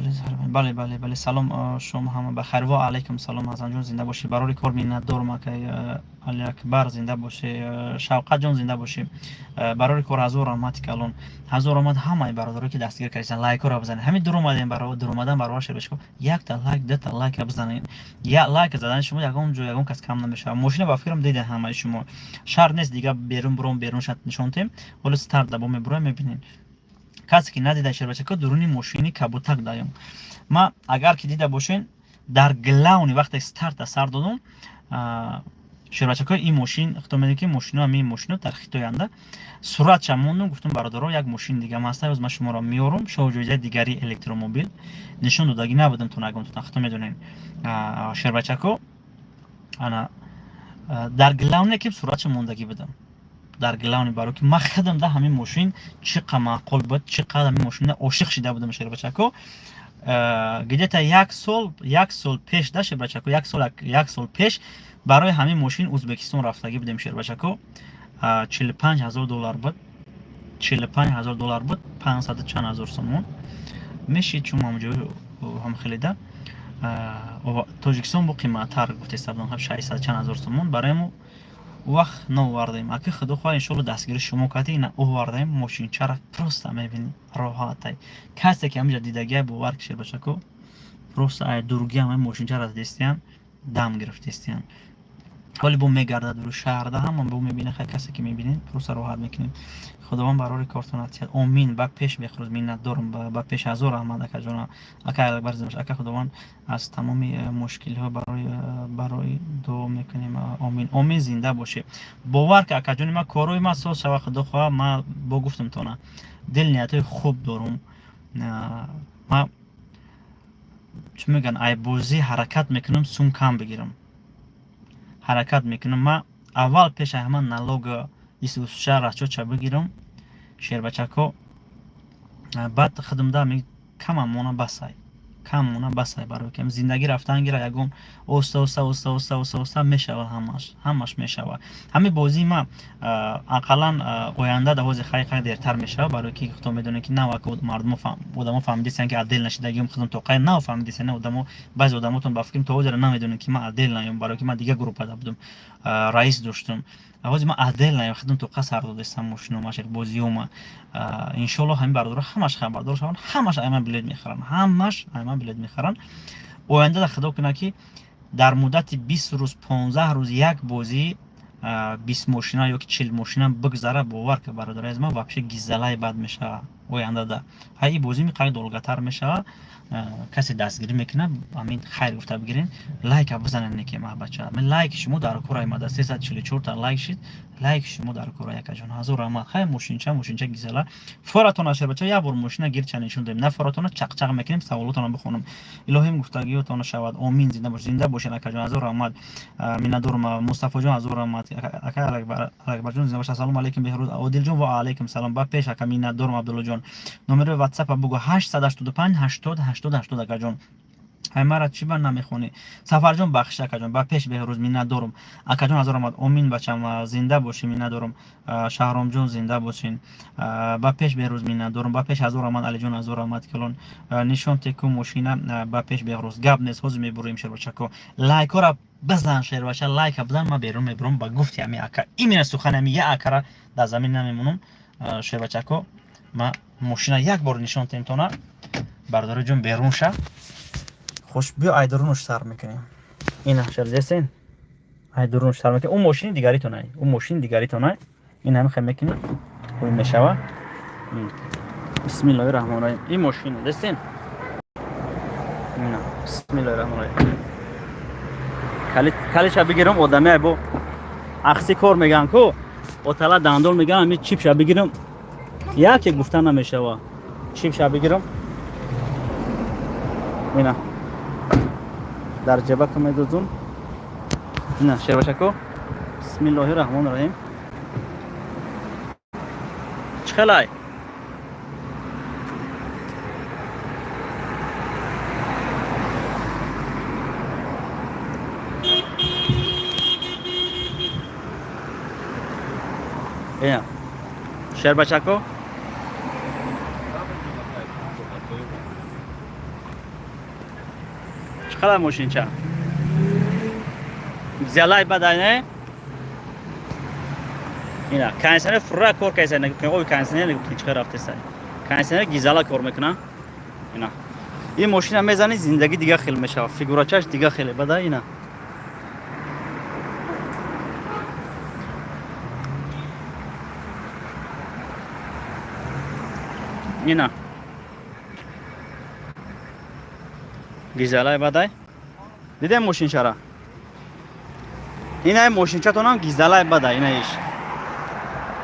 бале, бале, бале. Салом, шумо ҳама бахайр. Ва алайкум салом, Ҳасанҷон, зинда бошӣ. Барори кор, миннатдорум. Акай Алиакбар, зинда бошӣ. Шавқатҷон, зинда бошӣ. Барори кор, ҳазор раҳмати калон, ҳазор раҳмат ҳамаи бародаро, ки дастгир кардисан. Лайкҳоро бизанед. Ҳамин дуромадем, дуромадан баробар шербешко якта лайк, дута лайка бизанед. Я лайк задани шумо ягон ҷо ягон кас кам намешавад. Мошина, ба фикрам, дидем ҳамаи шумо, шарт нест дига берун буром, берун нишон тем. Ҳоло старт даба мебуроем, мебинем. Касе ки надида, шербачако, дуруни мошини кабутак даём. Ма агар ки дида бошен, дар главный вақте старта сар додум, шербачако, ин мошин, худо медонед, ки мошино, ҳамин мошино дар Хитоянда. Суратша мондум, гуфтум: «Бародаро, як мошини дига маста, ҳоз ман шуморо меорум, шоҳ дигари электромобил нишон додагӣ набудам то нагумтон, худо медонед, шербачако». Ана дар главный ки суратша мондагӣ будам дар главный, баро ки ман худам да ҳамин мошин чӣ қа маъқул буд, чӣ қадр ҳамин мошина ошиқ шида будам, шербачако. Где-то як сол, як сол пеш да, шербачако, як сол, як сол пеш барои ҳамин мошин Узбекистон рафтагӣ будем, шербачако. 45 000 доллар буд, 45 000 доллар буд, пансаду чанд ҳазор сомон мешид, чун ҳамҷо ҳам хелида Тоҷикистон бо қиматтар гуфтеста будам, шашсад чанд ҳазор сомон. Барои мо вақт наовардаем. Аки худо хоҳад, иншоалло, дастгири шумо карди, ина овардаем мошинчара. Просто мебинӣ, роҳатай. Касе ки ҳаминҷа дидагия, бовар ки, шербачако, просто ай дургӣ ҳамаи мошинчара дистиян, дам гирифтистиян. Ҳоли бо мегардад рӯ шаҳрда, ҳама бо мебина. Хай, касе ки мебинед, просто роҳат мекунем. Худованд барори кортон атиҳад, омин. Ба пеш, Бехрӯз, миннатдорум. Ба пеш, ҳазор раҳмат, акаҷона. Ака Акбар, ака, худованд аз тамоми мушкилиҳо барои дуо мекунем, омин, омин. Зинда бошед. Бовар ки, акаҷони ман, корҳои ман соз шава, худо хоҳа. Ман бо гуфтам тона, дил ниятҳои хуб дорум. Ман, чӣ мегӯянд, айбозӣ ҳаракат мекунам, сум кам бигирам, ҳаракат мекунам. Ман аввал пеши ҳама налога исуша расчётша бигирам, шербачако, баъд хидмда камам мона басай, кам мона басай, барои ки зиндагӣ рафтан гира, ягон оста оста, оста оста, оста оста мешава, ҳамаш, ҳамаш мешава. Ҳамин бозии ма ақаллан оянда да ҳози хай хай дертар мешава, барои ки худо медонед, ки нав мардумо, одамо фаҳмидисиян, ки отдел нашидагиам худам то қай нав фаҳмидисиян одамо. Баъзе одамотон, ба фикрам, то ҳозира намедонед, ки ман отдел наём, барои ки ман дигар группада будам, раис доштум. Ҳози ман отдел наём, худам то қа сар додастам мошиномашек бозиёма. Иншоалло, ҳамин бародаро ҳамаш хабардор шаванд, ҳамаш айман билет мехаранд, ҳамаш айман билет мехаранд. Оянда да худо кунад, ки дар муддати 20 рӯз, 15 рӯз як бозӣ 20 мошина ё ки 40 мошина бигзара, бовар ка, бародари аз ман, вообще гизалаи бад мешава. Ояндада ҳай и бозӣ миқари долгатар мешава. Касе дастгирӣ мекунад, ҳамин хайр гуфта бигирен, лайка бизанед. Неки бача, лайки шумо дар кора омада, 344 та лайк шид, лайки шумо дар кора, якаҷон, ҳазор раҳмат. Хай, мошинча, мошинча гизала форатон ашер, бача, як бор мошина гирча нишон додем, на форатона чақчақ мекунем. Саволотона бихонам. Илоҳим, гуфтагиётона шавад, омин. Зинда бош, зинда бошед, акаҷон, ҳазор раҳмат, миннатдорум. Мустафоҷон, ҳазор раҳмат. Ака Алакбарҷон, зинда бош. Ассалому алайкум, Беҳрӯз. Одилҷон, ва алайкум салом, ба пеш, ака, миннатдорум. Абдуллоҷон, номери ватсапа бугӯ. 885 80 80 80, акаҷон. Ай мара чӣ ба намехонӣ? Сафарҷон, бахшиш, акаҷон. Ба пеш, Беҳрӯз, миннатдорум. Акаҷон, ҳазор раҳмат, омин. Бачам, зинда бошӣ, миннатдорум. Шаҳромҷон, зинда бошин. Ба пеш, Беҳрӯз, миннатдорум. Ба пеш, ҳазор раҳмат. Алиҷон, ҳазор раҳмат калон. Нишон теку мошина. Ба пеш, Беҳрӯз, гап нест, ҳозир мебурем. Шербачако, лайкора бизан, шербача, лайка бизан. Ман берун мебурам ба гуфти ҳами ака, именно сухани ҳами я акара дар замин намемонам. Шербачако, ма мошина як бор нишон темтона, бародари ҷон, берун ша. Хуш, биё, айдарунуш сар мекунем. Ина шердесен. Ай дурун сар мекунӣ. Ӯ мошини дигаритонай. Ӯ мошини дигаритонай. Ин ҳами хел мекунӣ. Ӯ мешава. Бисмиллоҳи раҳмони раҳим. Ин мошина дестен? Ина. Бисмиллоҳи раҳмони раҳим. Калиша бигирам одами ай бо ахси кор меган ку. Отала дандон меган ами чипша бигирам. Яке гуфта намешава. Чипша бигирам. Ина. Дар ҷебака медозум. Ина шербачако. Бисмиллоҳи раҳмони раҳим. Чӣ хелай? Ина. Шербачако. Чӣ хелай мошинча? Взялай бадай, не? Ина, кондиционер фурра кор кайса, оби кондиционер чӣ хел рафтеса. Кондиционер гизала кор мекуна. Ина. Ин мошина мезани зиндагӣ дига хел мешава, фигурачаш дига хеле бада ина. Ина. Гизалай бадай. Дидем мошинчара? Ина мошинчатонам гизалай бадай, ина иш.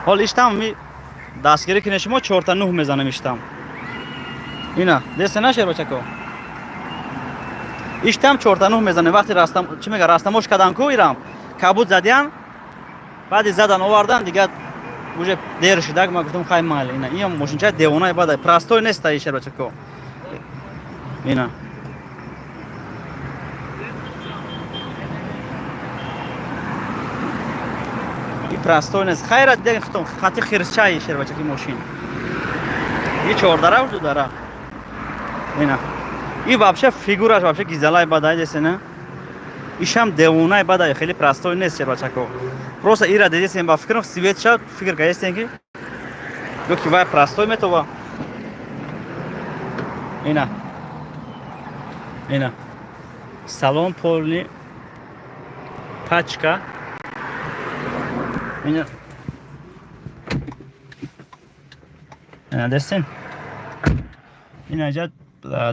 Ҳол иштам ми дастгирӣ кине шумо 4 9 мезанем иштам. Ина, десте нашер бачако. Иштам 4 9 мезанем вақти растам, чӣ мега, растамош кадан ку ирам. Кабуд задиан. Баъди задан овардан дига уже дер шидак ма гуфтам хай майли. Ина, ин мошинча девонаи бадай, простой нест ай шер бачако. Ина. И простой нест. Хайра диган хутум хати хирсчаи шербачаки мошин. И чордара у дара. Ина. И вообще фигураш вообще гизалай бадай десена. Ишам девонаи бадай, хеле простой нест шербачако. Просто ира дедесен ба фикрам свет шад, фикр кардестен ки ё ки вай простой метова. Ина. Ина. Салон полный пачка. Ина. Ина дестен. Ина ҷа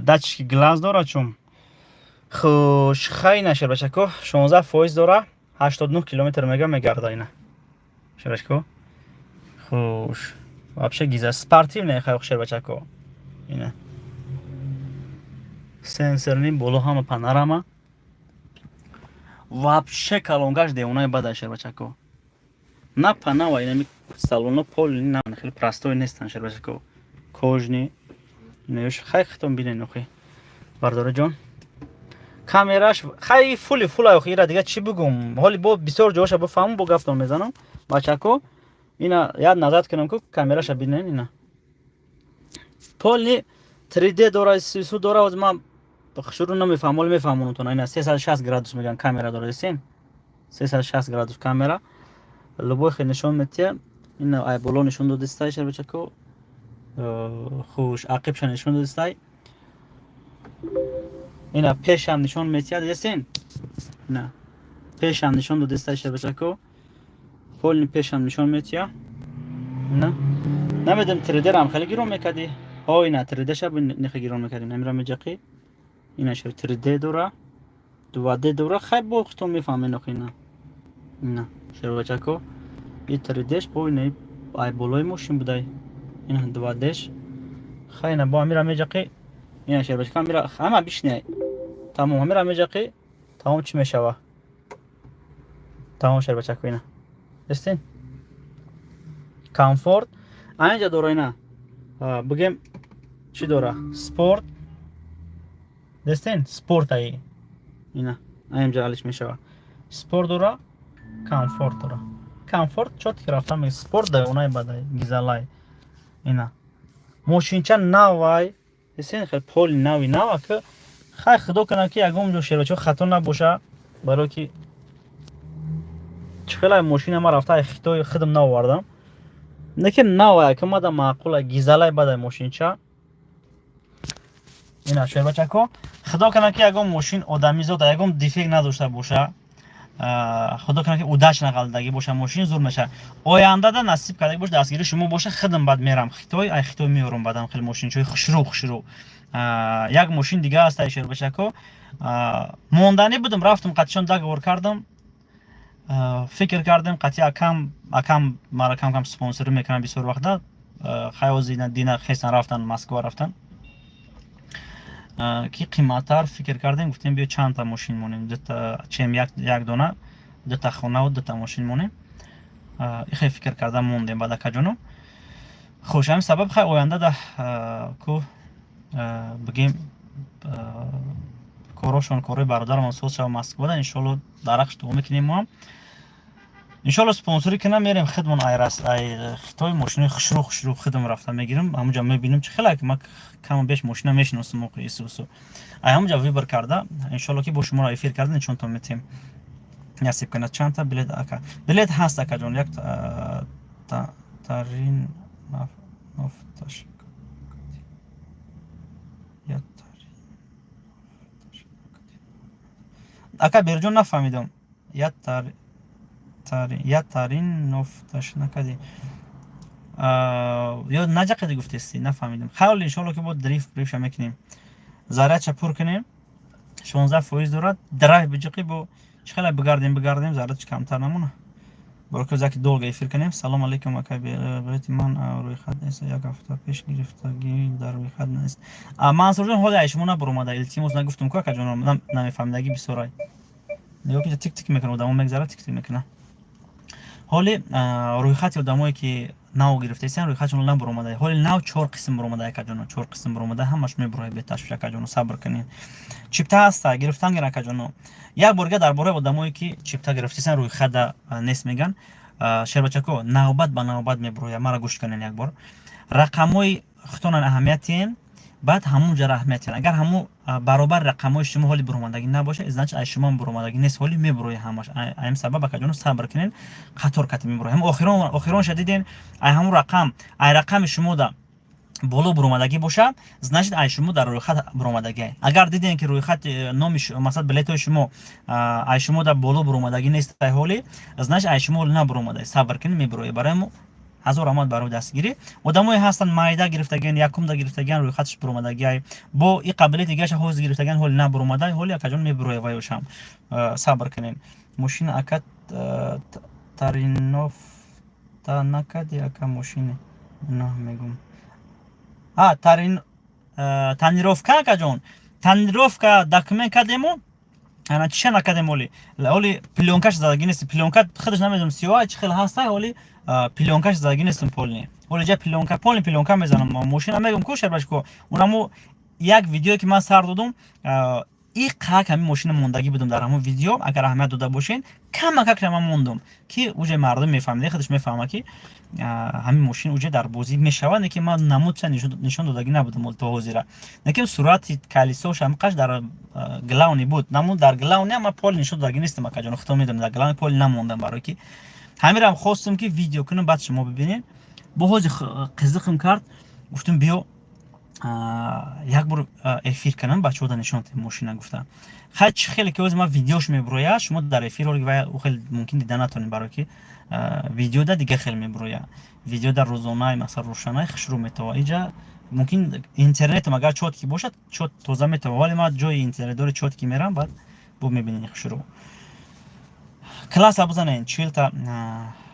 датчики глаз дора чун. Хуш хай нашер бачако 16% дора 89 километр мега мегарда ина. Шербачако. Хуш. Вообще гиза спортивный хай шербачако. Ина. Сенсорни боло ҳама панорама. Вообще калонгаш девонаи бада шербачако. На панава инами салоно полный на хеле простой нестан шербачако. Кожный. Инаш хай хитон бинен охи. Бардора ҷон. Камераш хай фули фула охи ира дига чӣ бугум? Ҳоли бо бисёр ҷоша бифаҳмум бо гафтон мезанам. Бачако ина яд назад кунам ку камераша бинен ина. Полный 3D дора, сису дора, ҳозир ман шурӯъ намефаҳмам, ҳоли мефаҳмонам ина 360 градус мегӯян камера дора, дисен? 360 градус камера. Любой хел нишон метия. Ина ай боло нишон додистай шербачако. Хуш ақибша нишон додистай. Ина пешам нишон метия, дидесен? Ина пешам нишон додистай шербачако. Полный пешам нишон метия. Ина намедонам 3D-рам хеле гирон мекардӣ. Ҳо ина 3D-ша нехе гирон мекардӣ. Намира меҷақӣ. Ина шер 3D дора. 2D дора. Хай бо худтон мефаҳмед охи ина. Ина шербачако. И 3D-ш бо ина ай болои мошин будай. Ина 2D-ш. Хай ина бо амира меҷақӣ. Ина шербачако амира ҳама бишнай. Тамом амира меҷақӣ. Тамом чӣ мешава? Тамом шербачако ина. Дестин? Комфорт. Анҷа дора ина. Бигем чӣ дора? Спорт. Дестин? Спорт ай. Ина. Аинҷа алиш мешава. Спорт дора, комфорт дора. Комфорт чётко рафта меги спорт да онай бадай, гизалай. Ина. Мошинча навай. Дестин хел поли нави нава ки хай худо кунад ки ягон ҷо шербачако хато набоша, барои ки чӣ хелай мошина ма рафта ай Хитой худам наовардам. Лекин навай ки мада маъқула гизалай бадай мошинча. Ина шербачако, худо кунад ки ягон мошин одамизода ягон дефект надошта боша. Худо кунад, ки удачно ғалдагӣ боша, мошин зур меша. Ояндада насиб кардагӣ боша, дастгири шумо боша, хидм баъд мерам Хитой, ай Хитой меорам баъдам хеле мошинчои хушрӯ хушрӯ. Як мошин дига аст, ай шербачако монданӣ будам, рафтам, қатишон договор кардам. Фикр кардем қатъи акам, акам мара кам кам спонсорӣ мекунам бисёр вақта. Хаёзи дина хесан рафтан, Москва рафтан, ки қиматтар фикр кардем, гуфтем, биё, чандта мошин монем, дута чем як дона, дута хонаву дута мошин монем. Ихе фикр карда мондем баъд, акаҷоно. Хуш, ҳамин сабаб, хай, оянда да ку бигем, корошон, корои бародарамон соз шава Москвада, иншолло, дарахш дуо мекунем. Моам, иншолло, спонсорӣ кунам, мерем хидмон айрас, ай Хитой мошинои хушрӯ хушрӯ хидм рафта мегирам. Ҳамунҷа мебинем чӣ хеле ма каму беш мошина мешиносам, исусу ай ҳамунҷа выбор карда, иншолло, ки бо шуморо эфир карда нишонтон метиҳем, насиб кунад. Чандта билет, ака? Билет ҳаст, акаҷон. Як тарин нафташ, як тарин, ака Берҷон, нафаҳмидам. Я тарин нофташ накардӣ ё наҷақади гуфтести, нафаҳмидам. Хайр, иншолло, ки бо дрифт брифша мекунем, зарядша пур кунем, 16% дорад. Драйв биҷиқи, бо чӣ хеле бигардем, бигардем, зарядш камтар намона. Бароки заки долго эфир кунем. Салом алейкум, ака, билети ман рӯйхат нест, як ҳафта пеш гирифтагӣ, дар рӯйхат нест. Мансурҷон, ҳоли ай шумо набуромада, илтимос, нагуфтум ку, акаҷон, намефаҳмидагӣ бисёрай. Нигоҳ ки тик тик мекунад, одамо мегзарад, тик тик мекунад. Ҳоли рӯйхати одамое ки нав гирифтаистанд, рӯйхатшон набуромада. Ҳоли нав чор қисм буромада, акаҷоно, чор қисм буромада, ҳамаш мебурояд беташвиш, акаҷоно, сабр кунед. Чипта ҳаста, гирифтан гир, акаҷоно. Як борга дар бораи одамое ки чипта гирифтаистанд, рӯйхата нест меган. Шербачако, навбат ба навбат мебурояд, мара гӯш кунед як бор. Рақамҳои худтонан аҳамиятиен, баъд ҳамун ҷара аҳамиятиен. Агар ҳамун баробар рақамҳои шумо ҳоли буромадагӣ набошад, значит, ай шумо буромадагӣ нест, ҳоли мебурояд ҳамаш. Ҳамин сабаб, акаҷоно, сабр кунед, қатор кати мебурояд. Ҳам охирон охиронша диден, ай ҳамун рақам, ай рақами шумода боло буромадагӣ бошад, значит, ай шумо дар рӯйхат буромадагӣ. Агар дидем, ки рӯйхат номи, масалан, билетҳои шумо ай шумо дар боло буромадагӣ нест ай ҳоли, значит, ай шумо ҳоли набуромада, сабр кунед, мебурояд. Барои мо ҳазор раҳмат барои дастгирӣ. Одамое ҳастанд, майда гирифтагиан, якумда гирифтагиан, рӯйхаташ буромадагиай, бо и қабилияти дигаша ҳозир гирифтагиан, ҳоли набуромада, ҳоли, акаҷон, мебурояд ваёшам, сабр кунед. Мошина, ака, таринофта накарди, ака, мошини на мегум. А тарин тонировка, акаҷон, тонировка документ кардему, ана чиша накардем оли. Оли плёнкаш задагӣ нест, плёнка худаш намедонам сиёҳ чӣ хел ҳаста, оли плёнкаш задагӣ нестам полный. Оли ҷа плёнка, полный плёнка мезанам мошина, мегум ку, шербачко, унамо як видеое ки ман сар додум, и қак ҳамин мошина мондагӣ будум дар ҳамон видео, агар аҳамият дода бошен, камакак ман мондум, ки уже мардум мефаҳмида, худаш мефаҳма, ки ҳамин мошин уже дар бозӣ мешавад, не ки ман намудша нишон додагӣ набудам то ҳозира, лекин сурати колесош ҳамқаш дар главный буд, намуд дар главный ман полный нишон додагӣ нестам, акаҷон, худо медонед, дар главный полный намондам, барое ки ҳаминам хостум, ки видео кунам, баъд шумо бибинед. Бо ҳозир қизиқим кард, гуфтум, биё, як бор эфир кунам, бачаҳода нишон диҳем мошина, гуфта. Хай, чӣ хеле ки ҳозир ман видеош мебурояд, шумо дар эфир ҳоли вай хеле мумкин дида натонед, барое ки видеода дига хел мебурояд. Видео дар рӯзонаи, масалан, рӯшанаи хушрӯ метавад, иҷа мумкин интернетам агар чёткий бошад, чёт тоза метавад, вале ман ҷои интернетдори чёткий мерам, баъд бо мебинед хушрӯ. Класса бизанед, 40-та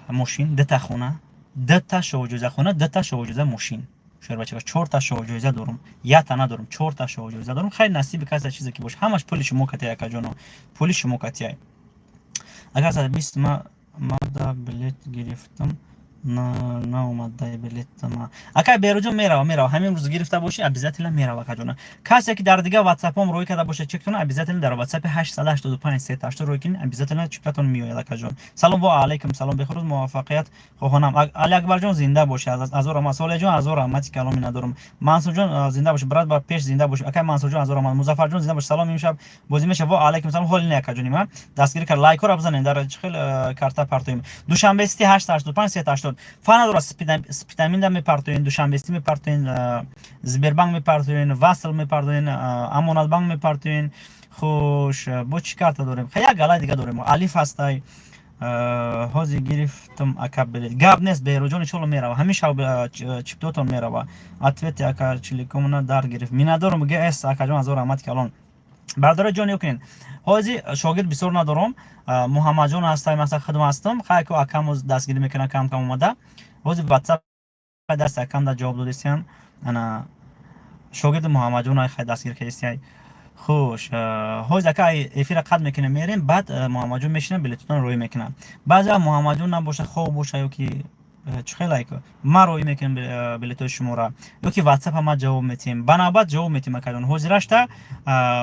мошин, дута хона, дута шоҳҷоиза хона, дута шоҳҷоиза мошин. Шербачака, чорта шоҳҷоиза дорум, якта надорум, чорта шоҳҷоиза дорум. Хайр, насиби касе чизе ки боша, ҳамаш пули шумо катия, акаҷоно, пули шумо катия. Агар 120 мада билет гирифтам, наомадай билетама, акай Беруҷон, мерава, мерава, ҳамин рӯз гирифта бошӣ, обязательно мерава, акаҷона. Касе ки дар дигар ватсапом рӯй карда бошад чектона, обязательно дар ватсапи 885 380 рӯй кунед, обязательно чиптатон меояд, акаҷон. Салом, ва алайкум салом, бехурӯз муваффақият хоҳонам. Али Акбарҷон, зинда бошӣ, азор раҳмат. Солеҳҷон, азор раҳмати каломи надорам. Мансурҷон, зинда бошӣ, брат, ба пеш, зинда бошӣ, акай Мансурҷон, азор раҳмат. Музаффарҷон, зинда бошӣ. Салом, имшаб бозӣ мешавад? Ва алайкум салом. Ҳоли не, акаҷони ман дастгирӣ кард, лайкҳоро бизанед, дар чӣ хел карта партоем. Душанбе Сити 885 380 фан надорад, Спитаминда мепартоен, Душанбе Сити мепартоен, Сбербанк мепартоен, Васл мепартоен, Амонатбанк мепартоен. Хуш, бо чӣ карта дорем? Як галаи дига дорем, алиф ҳастай. Ҳозир гирифтам, ака, билет. Гап нест, Беҳрӯҷон, иншолло мерава, ҳамин шаб чиптотон мерава. Ответи, ака, чиликомона дар гирифт. Миннатдорам, гс акаҷон, ҳазор раҳмати калон. Бардора ҷон, ёкунед, ҳозир шогирд бисёр надорам. Муҳаммадҷон ҳастай, масалан, худам ҳастам. Хайко, акамо дастгирӣ мекунам, кам кам омада. Ҳозир Ватсап дасти акам да ҷавоб додистиям. Ана шогирди Муҳаммадҷон хай дастгир кардистиай. Хуш, ҳозир, ака, эфира қат мекунем, мерем, баъд Муҳаммадҷон мешинам, билетотон рӯй мекунам. Баъзе вақт Муҳаммадҷон набоша, хоб боша ё ки чӣ хеле, ман рӯй мекунам билетои шуморо ё ки Ватсапа ма ҷавоб метиҳем, ба навбат ҷавоб метиҳем, акаҷон. Ҳозирашта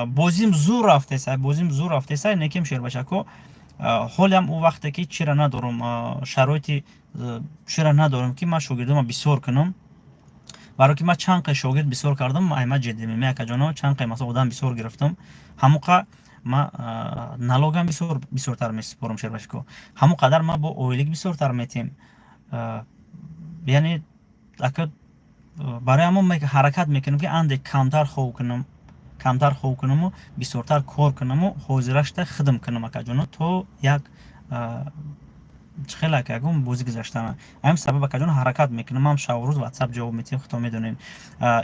бозим зур рафтеса, бозим зур рафтеса, некем, шербачако. Ҳолиам ӯ вақте ки чира надорам, шароити чира надорам, ки ман шогирдома бисёр кунам, барое ки ман чанд қай шогирд бисёр кардам, айма ҷиддӣ меме, акаҷоно, чанд қай, масалан, одам бисёр гирифтам, ҳамоқа ма налогам бисёр бисёртар месупорам, шербачако, ҳамо қадар ма бо ойлик бисёртар метиҳем. Яъне, ака, барои ҳамон ҳаракат мекунам, ки андек камтар хоб кунам, камтар хоб кунаму бисёртар кор кунаму ҳозирашта хидм кунам, акаҷоно, то як чӣ хеле, ака, ягон бозӣ гузаштана. Ҳамин сабаб, акаҷон, ҳаракат мекунам. Ман шабу рӯз Ватсап ҷавоб метиҳем, худто медонем.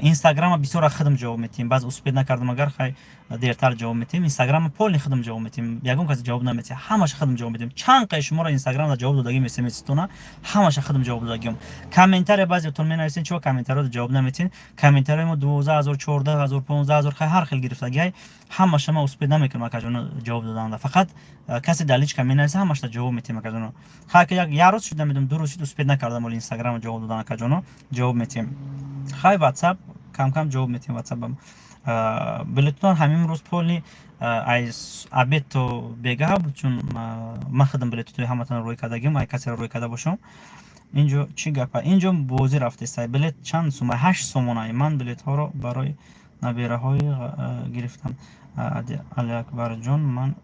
Инстаграма бисёра хидм ҷавоб метиҳем, баъз успеть накардам, агар хай дертар ҷавоб метиҳем. Инстаграма полный хидм ҷавоб метиҳем, ягон касе ҷавоб наметиҳад, ҳамаша хидм ҷавоб метиҳем. Чанд қай шуморо Инстаграмда ҷавоб додагим, смстона ҳамаша хидм ҷавоб додагиам. Комментария баъзеотон менависен, чиво комментариёро ҷавоб наметиҳен? Комментарияи мо 12 000, 14 000, 15 000, хай ҳар хел гирифтагиай, ҳамаша ман успеть намекунам, акаҷоно, ҷавоб доданда. Фақат касе дар личка менависа, ҳамашта ҷавоб метиҳем, акаҷоно. Хай, як рӯз шуд, намедонам, 2 рӯз шуд, успеть накардам оли Инстаграма ҷавоб додан, акаҷоно, ҷавоб метиҳем. Хай, Ватсап кам-кам ҷавоб метиҳем. Ватсапам билетон ҳамин рӯз полный аз обед то бегаҳ буд, чун ман худам билетотои ҳаматон рӯй кардагим. Ай касеро рӯй карда бошам, инҷо чӣ гапа? Инҷо бозӣ рафтеста. Билет чанд сума? 8 сомона. Ман билетҳоро барои набираҳои гирифтам. Алиакбарҷон, ман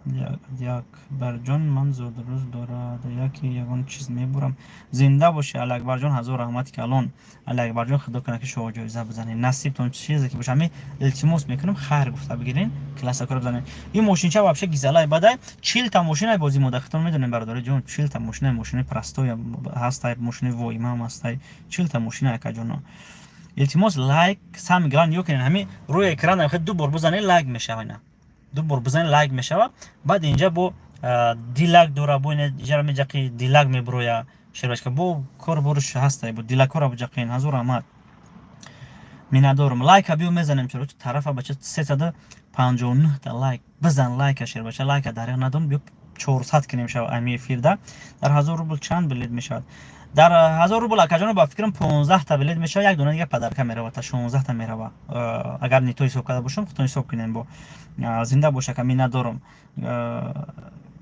Алиакбарҷон, ман зудрӯз дорад, яке ягон чиз мебурам. Зинда бошӣ, Алиакбарҷон, ҳазор раҳмати калон. Алиакбарҷон, худо кунад, ки шумо ҷоиза бизанед, насибтон чизе ки боша. Ҳамин илтимос мекунам, хайр гуфта бигирен, классакоро бизанед. Ин мошинча вообще гизалай бадай, 40 та мошинай бозӣ мода. Худтон медонем, бародари ҷон, 40 та мошинай, мошини простой ҳастай, мошини воимам ҳастай, 40 та мошина, акаҷоно. Илтимос, лайк сами главное. Ё кунед, ҳамин рӯи экран ду бор бизанед, лайк мешава. Ина ду бор бизанед, лайк мешава. Баъд инҷа бо дилак дора, бо инҷара меҷақи, дилак мебуроя, шербачка, бо кор боруш ҳастай, бо дилакора буҷақин. Ҳазор раҳмат, миннатдорам. Лайка биё мезанем. Чаро тарафа, бача, 359 та лайк бизан, лайка, шербача, лайка дариқ надон. Биё 400 кунем шава ами эфирда. Дар 1000 рубл чанд билет мешавад? Дар 1000 рубл, акаҷоно, ба фикрам, 15 та билет мешавад, як дона дига подарка мерава, та 16 та мерава, агар не то ҳисоб карда бошам. Худтон ҳисоб кунем. Бо зинда бош, ака, миннатдорам.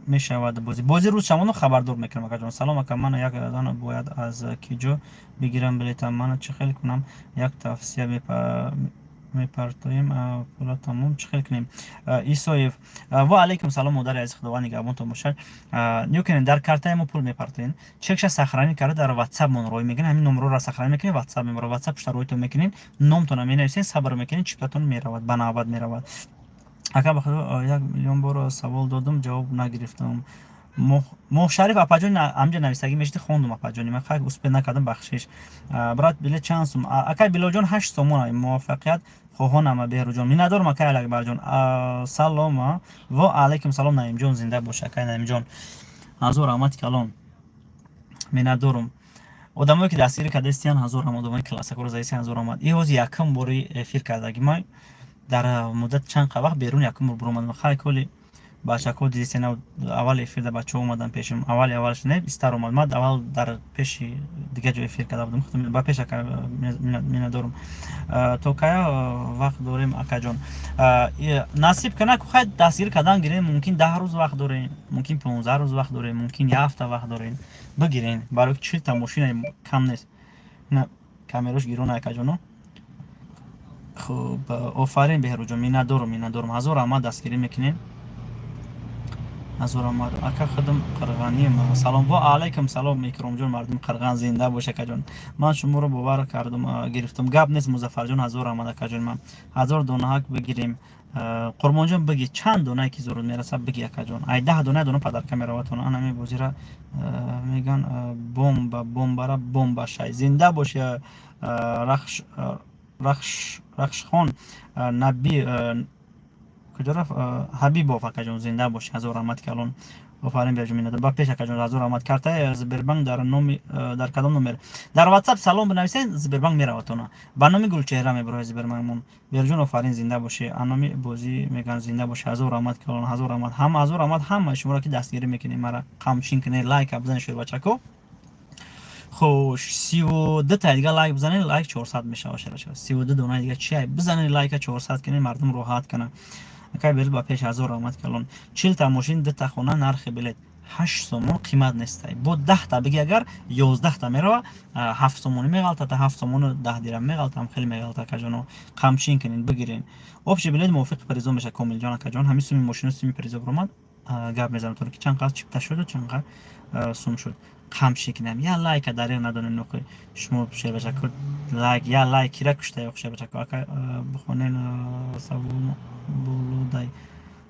Мешавад бозӣ, бозӣ рӯз шамоно хабардор мекунам, акаҷон. Салом, ака, мана як зана бояд аз киҷо бигирам билета? Мана чӣ хел кунам? Як тавсия мепартоем, пула тамом, чӣ хел кунем? Исоев, ва алайкум салом, модари азиз, худованд нигаҳбонтон бошад. Нигоҳ кунед, дар картаи мо пул мепартоем, чекша сохранить карда, дар Ватсапмон рой мекунем. Ҳамин номерро сохранить мекунем, Ватсап мебарад, Ватсап пушта ройтон мекунем, номтона менависем, сабр мекунем, чиптатон меравад, ба навбат меравад. Ака, ба худо, 1 миллион бор савол додам, ҷавоб нагирифтам. Моҳшариф апаҷони, ҳамҷа нависагӣ мешди, хондум, апаҷони, ман хай успеть накардам, бахшиш. Брат, билет чанд сум? Акай Билолҷон, 8 сомона. Муваффақият хоҳонам, Беҳрӯҷон. Миннатдорам, акай Алиакбарҷон. Салом, ва алайкум салом, Наимҷон, зинда бош, акай Наимҷон, ҳазор раҳмати калон, миннатдорум. Одамое ки дастгирӣ кардастиян, ҳазор раҳмат. Одамои классакоро заистиян, ҳазор раҳмат. И ҳозир якум бори эфир кардаги ман дар муддати чанд вақт берун якум бор буромадам. Хай, коли бачако дидистен, аввал эфирда бачаҳо омадан пешам, аввали аввалш не истар омад, ман аввал дар пеши дига ҷо эфир карда будам, ба пеш, ака, миннатдорум. То кая вақт дорем, акаҷон? Насиб кана, хай, дастгирӣ кардан гирем. Мумкин 10 рӯз вақт дорем, мумкин 15 рӯз вақт дорем, мумкин як ҳафта вақт дорем. Бигирен, барои 40 та мошина кам нест. Камерош гирона, акаҷоно. Хуб, офарин, Беҳрӯҷон, миннатдорум, миннатдорум, ҳазор раҳмат, дастгирӣ мекунем, ҳазор раҳмат. Ака, худам қирғаним. Салом, ва алайкум салом, Икромҷон, мардуми Қирған зинда бош, акаҷон. Ман шуморо бовар кардам, гирифтам. Гап нест, Музаффарҷон, ҳазор раҳмат, акаҷон. Ман 1000 донаҳак бигирем. Қурбонҷон, биги, чанд донае ки зуруд мерасад, биги, акаҷон. Ай 10 дона дона подарка мераватон. Анами бозира меган бомба, бомбара бомба шай. Зинда боши, Рахш, Рахшхон Наби куҷо рафт? Ҳабибов, акаҷон, зинда боши, ҳазор раҳмат калон. Офарин, биёҷон, миннатдор. Ба пеш, акаҷон, ҳазор раҳмат. Картаи Сбербанк дар номи дар кадом номер? Дар WhatsApp салом бинависен, Сбербанк мераватона. Ба номи Гулчеҳра мебарояд Сбербанкмон. Берҷон, офарин, зинда бошӣ. Аноми бозӣ меган, зинда бошӣ, ҳазор раҳмат калон, ҳазор раҳмат. Ҳама, ҳазор раҳмат ҳамаи шуморо, ки дастгирӣ мекунед мара. Қамчин кунед, лайка бизанед, шербачако. Хуш, 32 та дига лайк бизанед, лайк 400 мешавад, шербачако. 32 донаи дига чи бизанед, лайка 400 кунед, мардум роҳат кунад. Акай бел, ба пеш, ҳазор раҳмат калон. 40 та мошин, дута хона, нархи билет 8 сомон, қимат нестай. Бо 10 та биги, агар 11 та мерава, 7 сомонӣ меғалта, та 7 сомону 10 дирам меғалтам, хеле меғалта, акаҷоно. Қамчин кунед, бигирен. Общий билет мувофиқи призо меша, Комилҷон, акаҷон. Ҳамин суми мошину, суми призо биромад, гап мезанам то ки чанд қадр чипта шуду чанд қадр сум шуд. Қамчин кинам, я лайка дареғ надонем, нохи шумо, шербачако, лайк, я лайк кира кушта ёх, шербачако. Ака, бихонен савол болодай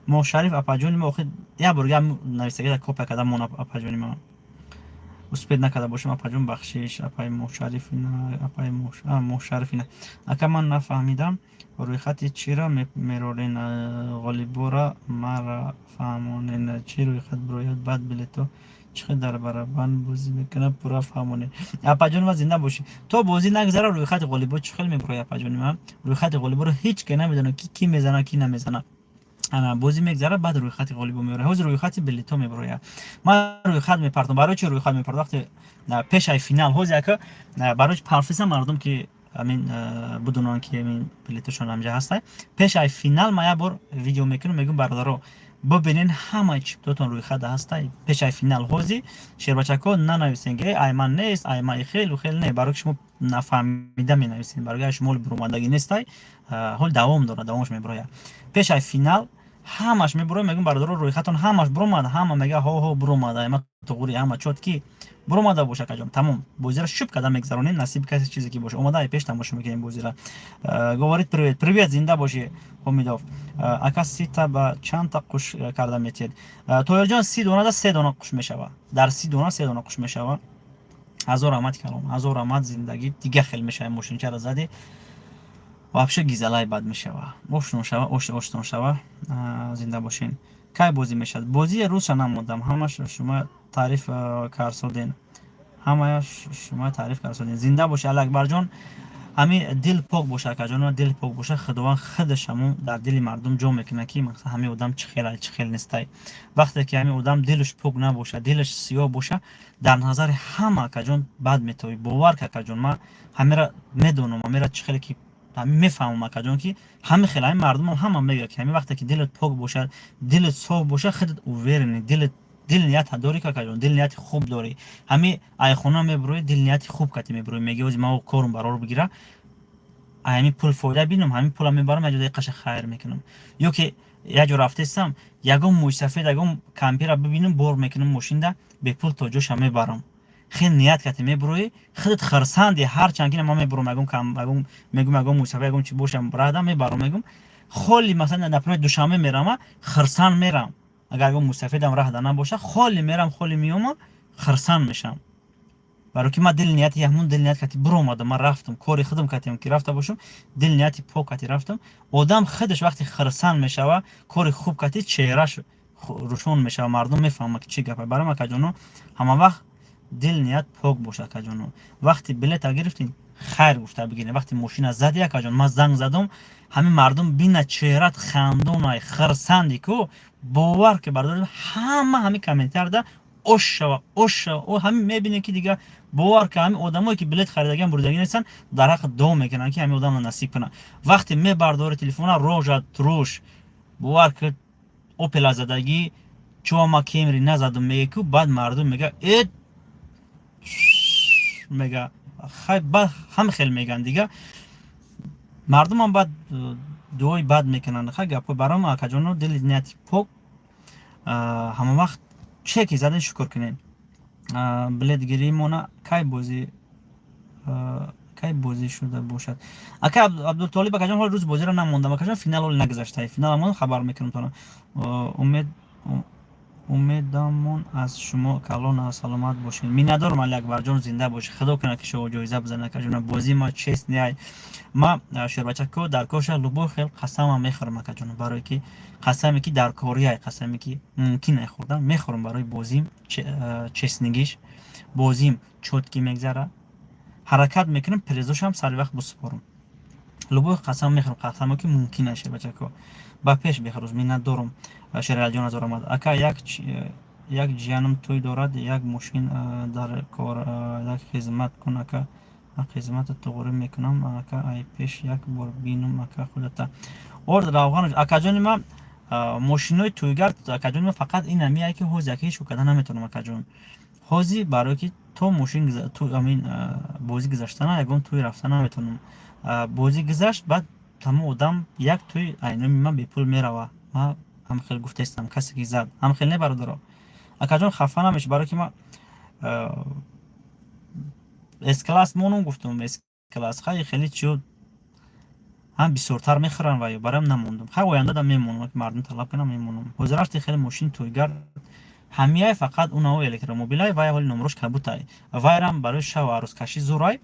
мо Шариф апаҷони мо. Охи як бор гап нависагида копия карда мон, апаҷони ма. Успеть накарда бошем, апаҷон, бахшиш. Апаи Мошарифина, апаи Мошарифина. Ака, ман нафаҳмидам, рӯйхати чиро мерорен? Ғолибора мара фаҳмонен, чӣ рӯйхат бирояд, баъд билето чӣ хел дар барабан бозӣ мекунад, пурра фаҳмонед. Апаҷони ма, зинда бошӣ. То бозӣ нагзара, рӯйхати ғолибо чӣ хел мебирояд, апаҷони ма? Рӯйхати ғолиборо ҳеҷ ке намедонад, ки кӣ мезанад, кӣ намезанад. Ана бозӣ мегзарад, баъд рӯйхати ғолибо мебирояд. Ҳозир рӯйхати билетҳо мебирояд. Ман рӯйхат мепартом. Барои чи рӯйхат мепартом? Вақте пешаи финал ҳозир, ака, барои чи парфиса, мардум ки амин бидонанд, ки амин билеташон ҳамҷа ҳастай. Пешаи финал ман як бор видео мекунам, мегӯм: бародаро, бибинен, ҳамаи чиптотон рӯйхата ҳастай. Пешаи финал ҳозир, шербачако, нанависен, ки ай ман нест, ай ман хелу хел не, барои ки шумо нафаҳмида менависен, барои шумо буромадагӣ нестай. Ҳол давом дорад, давомаш мебирояд. Пешаи финал ҳамаш мебурояд. Мегӯм: бародаро, рӯйхатон ҳамаш буромад? Ҳама мега: ҳо, ҳо, буромад. Ама туғури ҳама чот ки буромада боша, акаҷон, тамом, бозиро шуб карда мегзаронем. Насиби касе чизе ки боша, омада ай пеш тамошо мекунем бозиро. Говорит привет, привет, зинда бошӣ, Ҳомидов. Ака, 30 та ба чандта қуш карда метиҳед? Тоирҷон, 30 донада се дона қуш мешава. Дар 30 дона се дона қуш мешава. Ҳазор раҳмати калом, ҳазор раҳмат. Зиндагӣ дига хел мешава. Мошинчара зади, вообще гизалай бад мешава, ошно шава, ош оштон шава. Зинда бошен. Кай бозӣ мешавад? Бозии рӯзша намондам, ҳамаш шумо таъриф карсоден, ҳамаяш шумо таъриф карсоден. Зинда боши, Алиакбарҷон. Ҳами дил пок боша, акаҷон, дил пок боша, Худованд худаш ҳамун дар дили мардум ҷо мекунад, ки масалан ҳамин одам чӣ хел, чӣ хел нестай. Вақте ки ҳамин одам дилаш пок набоша, дилаш сиёҳ боша, дар назари ҳама, акаҷон, бад метавӣ. Бовар ка, акаҷон, ман ҳамира медонам, ҳамира чӣ хеле ки мефаҳмам, акаҷон, ки ҳами хел ҳамин мардумам ҳама мегӯяд, ки ҳамин вақте ки дилат пок бошад, дилат соф бошад, худат уверенный, дилат дил ният дорӣ, акаҷон, дил нияти хуб дорӣ, ҳами айхона мебуроӣ, дил нияти хуб кати мебуроӣ, мегӯӣ: ози ман корум барор бигира, ҳамин пул фоида бинам, ҳамин пула мебарам, як ҷода қаша хайр мекунам, ё ки як ҷо рафтестам, ягон мӯйсафед, ягон кампира бибинам, бор мекунам мошинда, бепул то ҷоша мебарам. Хел ният кати мебуроӣ, худат хирсанди. Ҳарчанд ки ман мебурам, ягон мегӯм, ягон мӯйсафед, ягон чи бошам, рада мебарам, мегӯм холи, масалан, например, Душанбе мерама, хирсанд мерам. Агар ягон мӯйсафедам раҳда набоша, холи мерам, холи меомам, хирсанд мешавам, баро ки ман дил нияти ҳамун дил ният кати буромадам, ман рафтам, кори худам катиам ки рафта бошам, дил нияти пок кати рафтам. Одам худаш вақте хирсанд мешава, кори хуб кати, чеҳраш рӯшон мешава, мардум мефаҳмад, ки чӣ гапа. Барои акаҷоно, ҳама вақт дил ният пок бошад, акаҷоно. Вақте билета гирифтин, хайр гуфта бигирем. Вақте мошина зади, акаҷон, ман занг задам, ҳамин мардум бина, чеҳрат хандонай, хирсанди ку, бовар ки, бардор, ҳама ҳамин комментарда ош шава, ош шава. Ҳамин мебине, ки дига, бовар ки, ҳамин одамое ки билет харидагиам, бурдагӣ нестанд, дар ҳаққ дуо мекунанд, ки ҳамин одамро насиб кунад. Вақте мебардори телефона, рожа туруш, бовар ки, Опела задагӣ, чӯ ма Кемри назадум, меге ку. Баъд мардум мега: э, мега, хай, баъд ҳам хел меган, дига мардумам баъд дуои бад мекунанд. Хай, гапҳои баром, акаҷоно, дили нияти пок ҳама вақт чеки заден, шукр кунем. Билетгиримона кай бозӣ Кай бозӣ шуда бошад, ака Абдутолиб? Акаҷон, ҳоли рӯзи бозиро намондам, акаҷон, финал ҳоли нагузаштае. Финал мон, хабар мекунам тона. Умед, умедамон аз шумо калон аст, саломат бошед. Миннатдорам, Али Акбарҷон, зинда бошед. Худо кунад, ки шумо ҷоиза бизанед, акаҷон. Бозии ма честный ай. Ма, шербачако, дар коша любой хел қасамам мехӯрам, акаҷон, барое ки қасаме ки дар кориай, қасаме ки мумкин ай хӯрдан, мехӯрам барои бозим честный гиш, бозим чёткий мегзара, ҳаракат мекунам, призошам сари вақт бисупорам. Любой қасам мехӯрам, қасамо ки мумкин ай, шербачако. Ба пеш, Беҳрӯз, миннатдорум. Шералиҷон, азор омад. Ака, як ҷиянам тӯй дорад, як мошин дар кор, як хизмат кун, ака. Хизмата туғрӣ мекунам, ака. Ай пеш як бор бинум, ака, худата орд равған, акаҷони ма. Мошинои тӯйгард, акаҷони ма, фақат ин ҳамие ки ҳози, ака, ҳеч карда наметавонам, акаҷон, ҳози, барое ки то мошин амин бозӣ гузаштана ягон тӯй рафта наметавонам. Бозӣ гузашт, баъд тамом одам як тӯй айноми ман бепул мерава. Ма ҳам хел гуфтаистам, касе ки зад, ҳам хел не, бародаро. Акаҷон, хафа намеш, барое ки ма С-класс монум, гуфтум, С-класс хай хеле чиё ҳам бисёртар мехӯранд ва бароям намондум. Хай, оянда да мемонам, мардум талаб кунам, мемонам. Ҳозирашти хеле мошини тӯйгард ҳамияй, фақат унао электромобилай, вай ҳоли номрош кабутай, вайрам барои шаву арӯскашӣ зурай,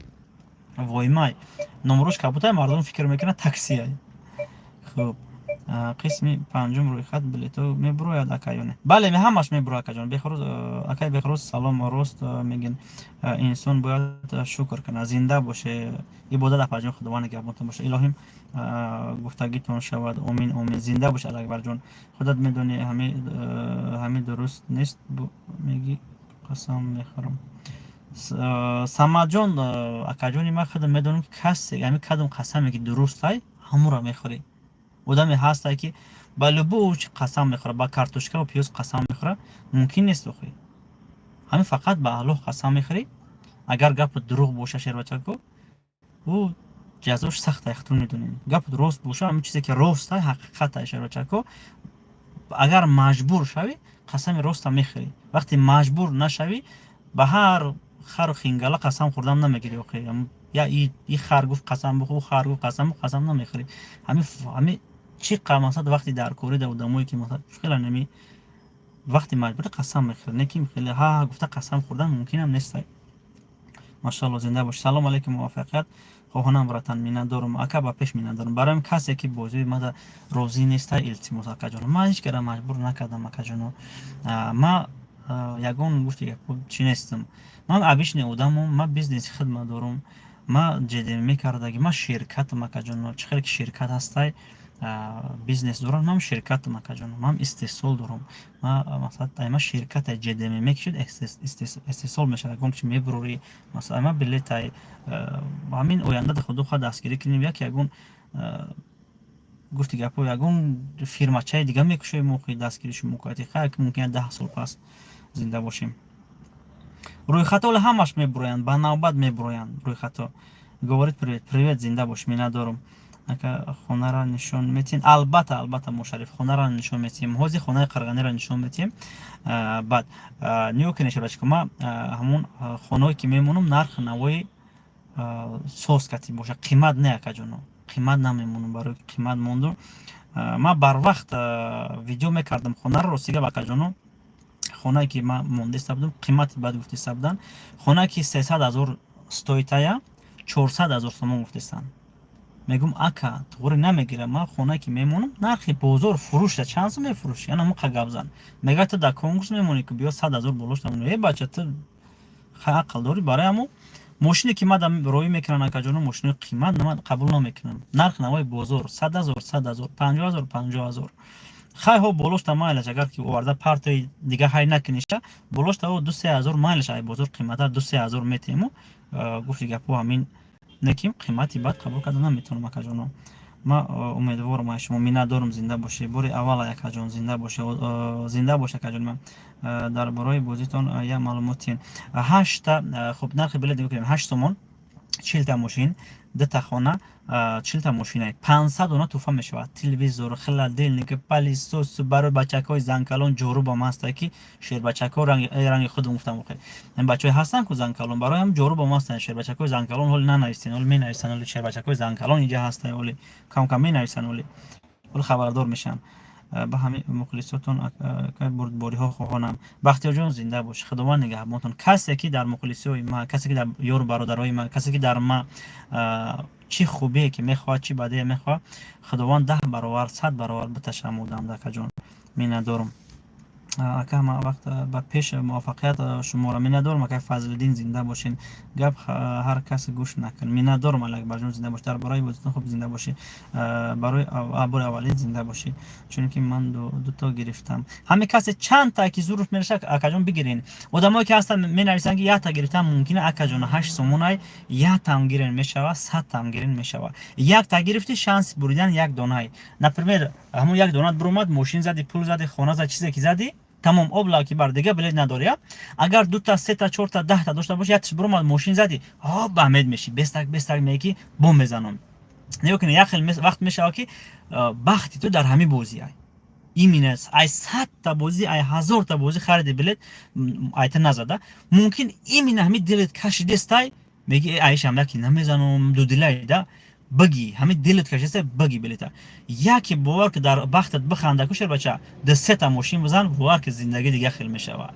воймай, номрош кабутай, мардум фикр мекунад таксиай. Хуб, қисми панҷум рӯйхат билето мебурояд, ака, ё не? Бале, ҳамаш мебурояд, акаҷон. Бехрӯз, акай Бехрӯз, салом. Рост мегин, инсон бояд шукр кунад. Зинда боше. Ибодат, апаҷон, Худованд нигаҳбонтон боша. Илоҳим, гуфтагитон шавад. Омин, омин. Зинда бош, Алакбарҷон. Худат медонӣ, ҳами дуруст нест, меги, қасам мехӯрам. Самадҷон, акаҷони ман, худам медонам, ки касе ҳами кадом қасаме ки дурустай, ҳамура мехӯрӣ. Одаме ҳастае, ки ба любой чи қасам мехӯрад, ба картошкаву пиёз қасам мехӯрад. Мумкин нест, охи. Ҳамин фақат ба Аллоҳ қасам мехӯрӣ. Агар гапат дурӯғ боша, шербачако, ӯ ҷазош сахтай, худтон медонед. Гапат рост боша, ҳамин чизе ки ростай, ҳақиқатай, шербачако, агар маҷбур шавӣ, қасами роста мехӯрӣ. Вақте маҷбур нашавӣ, ба ҳар хару хингала қасам хӯрдан намегирӣ, охи. Я и хар гуфт қасам бихӯр, ӯ хар гуфт қасам бихӯр, қасам намехӯрӣ. Ҳами чӣ мақсад, вақти дар корӣ да одамое ки масалан хеле нами вақти маҷбурӣ қасам мехӯрад, не ки хеле ҳа гуфта қасам хӯрдан мумкинам нест. Машалло, зинда бош. Салом алейкум, муваффақият хоҳонам, братан. Миннатдорум, ака, ба пеш. Миннатдорум. Барои касе ки бозии мада розӣ неста, илтимос, акаҷоно, ман ҳеҷ кара маҷбур накардам, акаҷоно. Ма ягон гуфти гапо чӣ нестам, ман обычный одамам, ман бизнеси хидмат дорум, ма ҷдм мекардаги, ма ширкатам, акаҷоно. Чӣ хеле ки ширкат ҳастай, бизнес дорам, ман ширкатам, акаҷоно, ман истеҳсол дорам. Ма масалан, ма ширката ҷдм мекушид, истеҳсол мешавад, ягон чи мебурорӣ, масалан, ма билетай. Ҳамин оянда худо хоҳад, дастгирӣ кунем, як ягон гуфти гапо, ягон фирмачаи дига мекушоем, охи, дастгири шумо кати, хай, мумкин 10 сол пас. Зинда бошем. Рӯйхатҳо ҳамаш мебуроянд, ба навбат мебуроянд рӯйхатҳо. Говорит привет, привет, зинда бош, миннатдорум. Ака, хонара нишон метиҳем? Албатта, албатта, Мушариф, хонара нишон метиҳем. Ҳозир хонаи Қарғанеро нишон метиҳем. Баъд нигоҳ кунед, шабачка, ма ҳамон хонаое ки мемонам, нархи навои соз кати боша, қимат не, акаҷоно, қимат намемонам. Барои қимат мондум, ма барвақт видео мекардам хонаро. Ростига, акаҷоно, хонае ки ман мондаиста будам, қимати баъд гуфтиста буданд. Хонае ки 300 000 стоит ая, 400 000 сомон гуфтистанд. Мегӯм, ака, туғри намегирам. Ман хонае ки мемонам, нархи бозор фурӯшта чанд сум мефурӯшӣ? Ана муқа гап зан. Мега, ту дар конкурс мемонӣ, ки биё, 100 000 болошта. Э, бача, ту хай ақл дорӣ. Барои ҳамо мошине ки ман роӣ мекунам, акаҷоно, мошинои қимат ман қабул намекунам. Нарх навои бозор 100 000, 100 000, 50 000, 50 000. Хай, ҳо, болошта майлаш, агар ки оварда партои дига ҳай накуниша, болошта о 2-3 ҳазор майлаш, ай бозор қиматтар 2-3 ҳазор метиҳему. Гуфти гапҳо ҳамин неким, қимати бад қабул карда наметавонам, акаҷоно. Ма умедворам аз шумо, миннатдорум. Зинда бошед. Бори аввал, акаҷон, зинда боше, зинда бош, акаҷон. Ман дар бораи бозитон як маълумот тиҳен. Ҳашта. Хуб, нархи билет нигоҳ кунем: 8 сомон. 40 та мошин, дута хона, 40 та мошина, 500 дона туҳфа мешавад: телевизор, холодильник, пылесос. Барои бачакҳои занкалон ҷорубам ҳаста, ки шербачакҳо ранги худам гуфтам. Охе, ин бачаҳое ҳастанд ку занкалон, барои ҳам ҷорубам ҳастанд. Шербачакҳои занкалон ҳоли нанависен, ҳоли менависанд. Ҳоли шербачакҳои занкалон инҷа ҳастанд, ҳоли кам кам менависанд, ҳоли хабардор мешаванд. Ба ҳамин мухлисотон бурдбориҳо хоҳонам. Бахтиёрҷон, зинда бош, Худованд нигаҳбонтон. Касе ки дар мухлисиҳои ма, касе ки дар ёру бародарои ма, касе ки дар ма чӣ хубие ки мехоҳад, чӣ бадие мехоҳад, Худованд 10 баровар, 100 баровар биташамудам. Дакаҷон, миннатдорум. Ака, ҳама вақт ба пеш, муваффақият шуморо миннатдорум. Ака Фазлиддин, зинда бошен. Гап ҳар кас гӯш накун. Миннатдорум, Алиакбарҷон, зинда бош. Дар бораи бозитон хуб, зинда бошӣ. Барои бори аввалин зинда бошӣ, чунки ман дуто гирифтам. Ҳамин касе чандта ки зуруш мерасад, акаҷон, бигирен. Одамое ки ҳастанд, менависанд, ки якта гирифтан мумкина. Акаҷон, 8 сомонай, яктам гирен мешава, 100 там гирен мешава. Якта гирифти, шанси буридан як донай. Например, ҳамон як донат буромад, мошин зади, пул зади, хона зади, чизе ки зади, тамом, обла ки бар дига билет надори. Агар дута, сета, чорта, 10 та дошта боши, якташ буромад, мошин зади, ба амед меши, бестак бестак меги, ки бом мезанам. Нигоҳ кунед, як хел вақт мешавад, ки бахти ту дар ҳамин бозӣ ай, именно ай 100 та бозӣ, ай 1000 та бозӣ хариди билет, айта назада, мумкин именно ҳамин дилет кашидестай, меги: «Айшам яки намезанам», дудилай да бигӣ, ҳамин дилет кашидаста, бигӣ билета. Яке бовар ки дар бахтат биханда ку, шербача, ду сета мошин бизан, бовар ки зиндагӣ дига хел мешавад.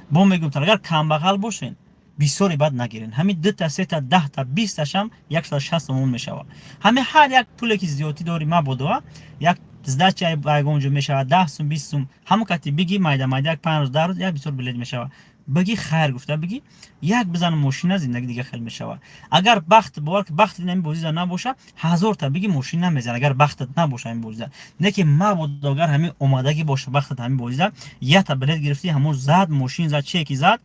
Бо мегӯм, агар камбағал бошен, бисёре бад нагирен. Ҳамин дута, сета, 10 та, 20 ташам 160 сомон мешавад. Ҳамин ҳар як пуле ки зиёдтӣ дорӣ, мабодоа як сдача ягон ҷо мешавад, 10 сум, 20 сум, ҳамон кати бигӣ, майда майда, як 5 рӯз, 10 рӯз як бисёр билет мешавад. Бигӣ, хайр гуфта бигӣ, як бизан мошина, зиндагӣ дига хел мешавад. Агар бахт, бовар ки бахти ин бозида набоша, 1000 та бигӣ, мошин намезан. Агар бахтат набоша ҳамин бозида, не ки мабодо, агар ҳамин омадагӣ боша бахтат ҳамин бозида, якта билет гирифтӣ, ҳамон зад, мошин зад, чие ки зад,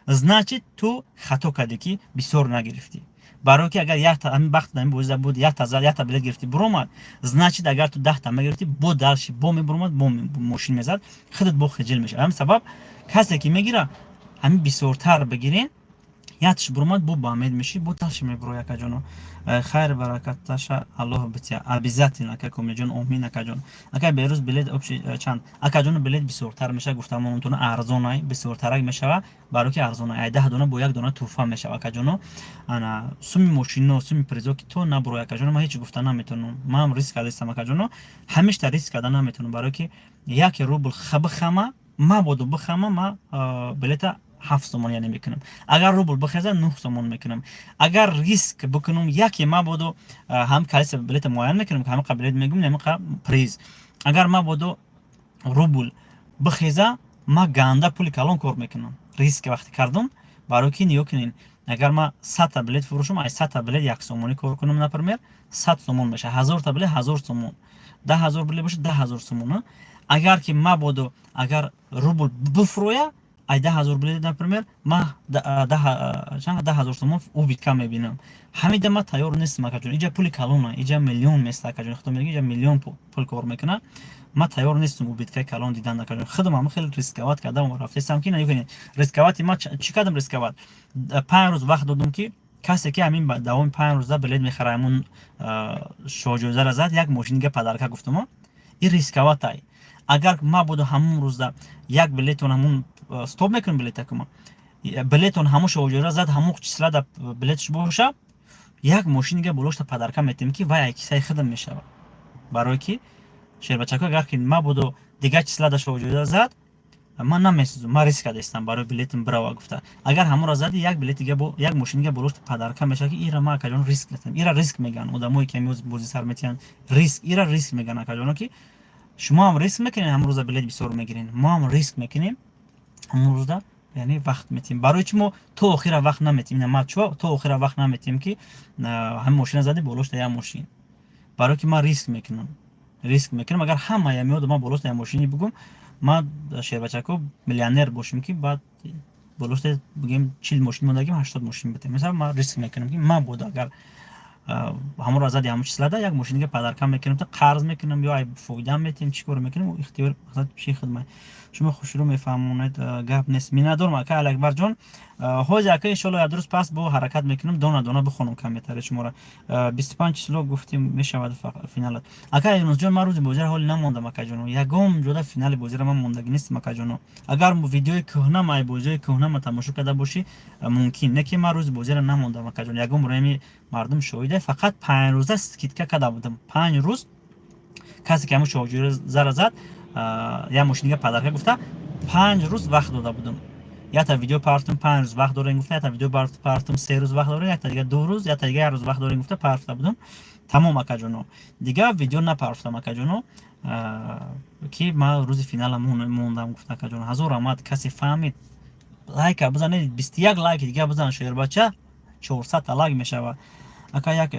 значит, ту хато кардӣ, ки бисёр нагирифтӣ. Барое ки агар якта ҳамин бахт ҳамин бозида буд, якта зад, якта билет гирифтӣ, буромад, значит, агар ту 10 та мегирифтӣ, бо дальше бо мебуромад, бо мошин мезад, худат бо хиҷил мешавад. Ҳамин сабаб касе ки мегира, ҳамин бисёртар бигирен. Ятш буромад, бо баамед мешӣ, бо дальше мебуро. Акаҷоно, хайр баракаташа Аллоҳ бития, обязательно. Ака Комилҷон, омин. Акаҷон, ака Берӯз, билет общий чанд? Акаҷоно, билет бисёртар мешава, гуфтамонтона, арзонай бисёртарак мешава, барои ки арзонай, ай 10 дона бо як дона туҳфа мешава. Акаҷоно, ана суми мошино, суми призо ки то набуро, акаҷоно, ман ҳеҷ гуфта наметавонам. Манам риск кардастам, акаҷоно, ҳамешта риск карда наметавонам, барое ки яке рубл бихама, мабодо бихама, ма билета 7 сомон яъне мекунам. Агар рубл бихеза, 9 сомон мекунам. Агар риск бикунам, яке мабодо ҳам количество билета муайян мекунам, ки ҳамақа билет мегум, ҳамақа приз. Агар мабодо рубл бихеза, ма ганда пули калон кор мекунам. Риск вақте кардам, барои ки нигоҳ кунед, агар ма 100 та билет фурӯшам, ай 100 та билет 1 сомонӣ кор кунам, например, 100 сомон мешавад. 1000 та билет 1000 сомон, 10 000 билет бошад, 10 000 сомон. Агар ки мабодо агар рубл бифурӯя, ай 10 000 билет, например, ма 10 000 сомон убытка мебинам. Ҳамида ма тайёр нестам, акаҷон. Иҷа пули калона, иҷа миллион места, акаҷон. Худо мегӯ, иҷа миллион пул кор мекунад. Ма тайёр нестам убытка и калон дидан, акаҷон. Худам ҳама хеле рисковать кардам, рафтестам, ки нагӯ, рисковать и ма чӣ кардам? Рисковать, 5 рӯз вақт додам, ки касе ки ҳамин давоми 5 рӯза билет мехара, ҳамун шоҳҷоизара зад, як мошинига подарка, гуфтамо. Ин рисковать ай. Агар мабодо ҳамун рӯзда як билетон, ҳамун стоп мекунем билетакума, билетон ҳамун шоҳҷоиза зад, ҳамун числа да билетш боша, як мошинига болошта подарка метем, ки вай кисаи худам мешавад. Барое ки шербачако, агар ки мабодо дигар числа да шоҳҷоиза зад, ман намесӯзам, ман риск кардастам барои билетам бирава гуфта. Агар ҳамонро зади, як билет дига, як мошинига болошта подарка мешавад, ки ира ма, акаҷон, риск кардам. Ира риск мегӯянд одамое ки ҳамин бозӣ сар метиҳанд, риск, ира риск мегӯянд, акаҷоно, ки шумо ҳам риск мекунед, ҳамон рӯза билет бисёр мегирен, мо ҳам риск мекунем, ҳамон рӯза яъне вақт метиҳем. Барои чи мо то охира вақт наметиҳем? Ма чо то охира вақт наметиҳем, ки ҳамин мошина зади, болошта як мошин? Барое ки ман риск мекунам, риск мекунам. Агар ҳамая меоду ман болошта як мошини бугум, ман, шербачако, миллионер бошем, ки баъд болошта бигем 40 мошин мондагим, 80 мошин битем. Мисал, ман риск мекунам, ки мабодо агар Ҳамонро зади ҳамон числада як мошинига подарка мекунем, қарз мекунем ё фоида метиҳем, чӣ кор мекунем, ихтиёр мақсад чӣ хидмат. Шумо хушрӯ мефаҳмонед, гап нест. Миннатдорам, ака Алиакбарҷон. Ҳози, ака, иншоалло, як рӯз пас бо ҳаракат мекунам, дона дона бихонам комментарии шуморо. 25 число гуфтем, мешавад финалат. Ака Юнусҷон, ман рӯзи бозиро ҳоли намондам, акаҷоно. Ягон ҷода финали бозиро ман мондагӣ нестам, акаҷоно. Агар видеои кӯҳнама, ай бозиҳои кӯҳнама тамошо карда бошӣ, мумкин не, ки ман рӯзи бозиро намондам, акаҷон. Ягон бор мардум шоҳида, фақат 5 рӯза скидка карда будам. 5 рӯз касе ки ҳамун шоҳҷӯзара зад, як мошинига подарка гуфта, 5 рӯз вақт дода будам. Якта видео партум, 5 рӯз вақт дорем гуфта, якта видео партум, 3 рӯз вақт дорем, якта дига 2 рӯз, якта дига як рӯз вақт дорем гуфта парфта будам. Тамом, акаҷоно, дигар видео напарфтам, акаҷоно, ки ман рӯзи финала мондам гуфта. Акаҷоно, ҳазор раҳмат. Касе фаҳмид, лайка бизанед, 21 лайки дига бизан, шербача, 400-та лайк мешавад. Ака, як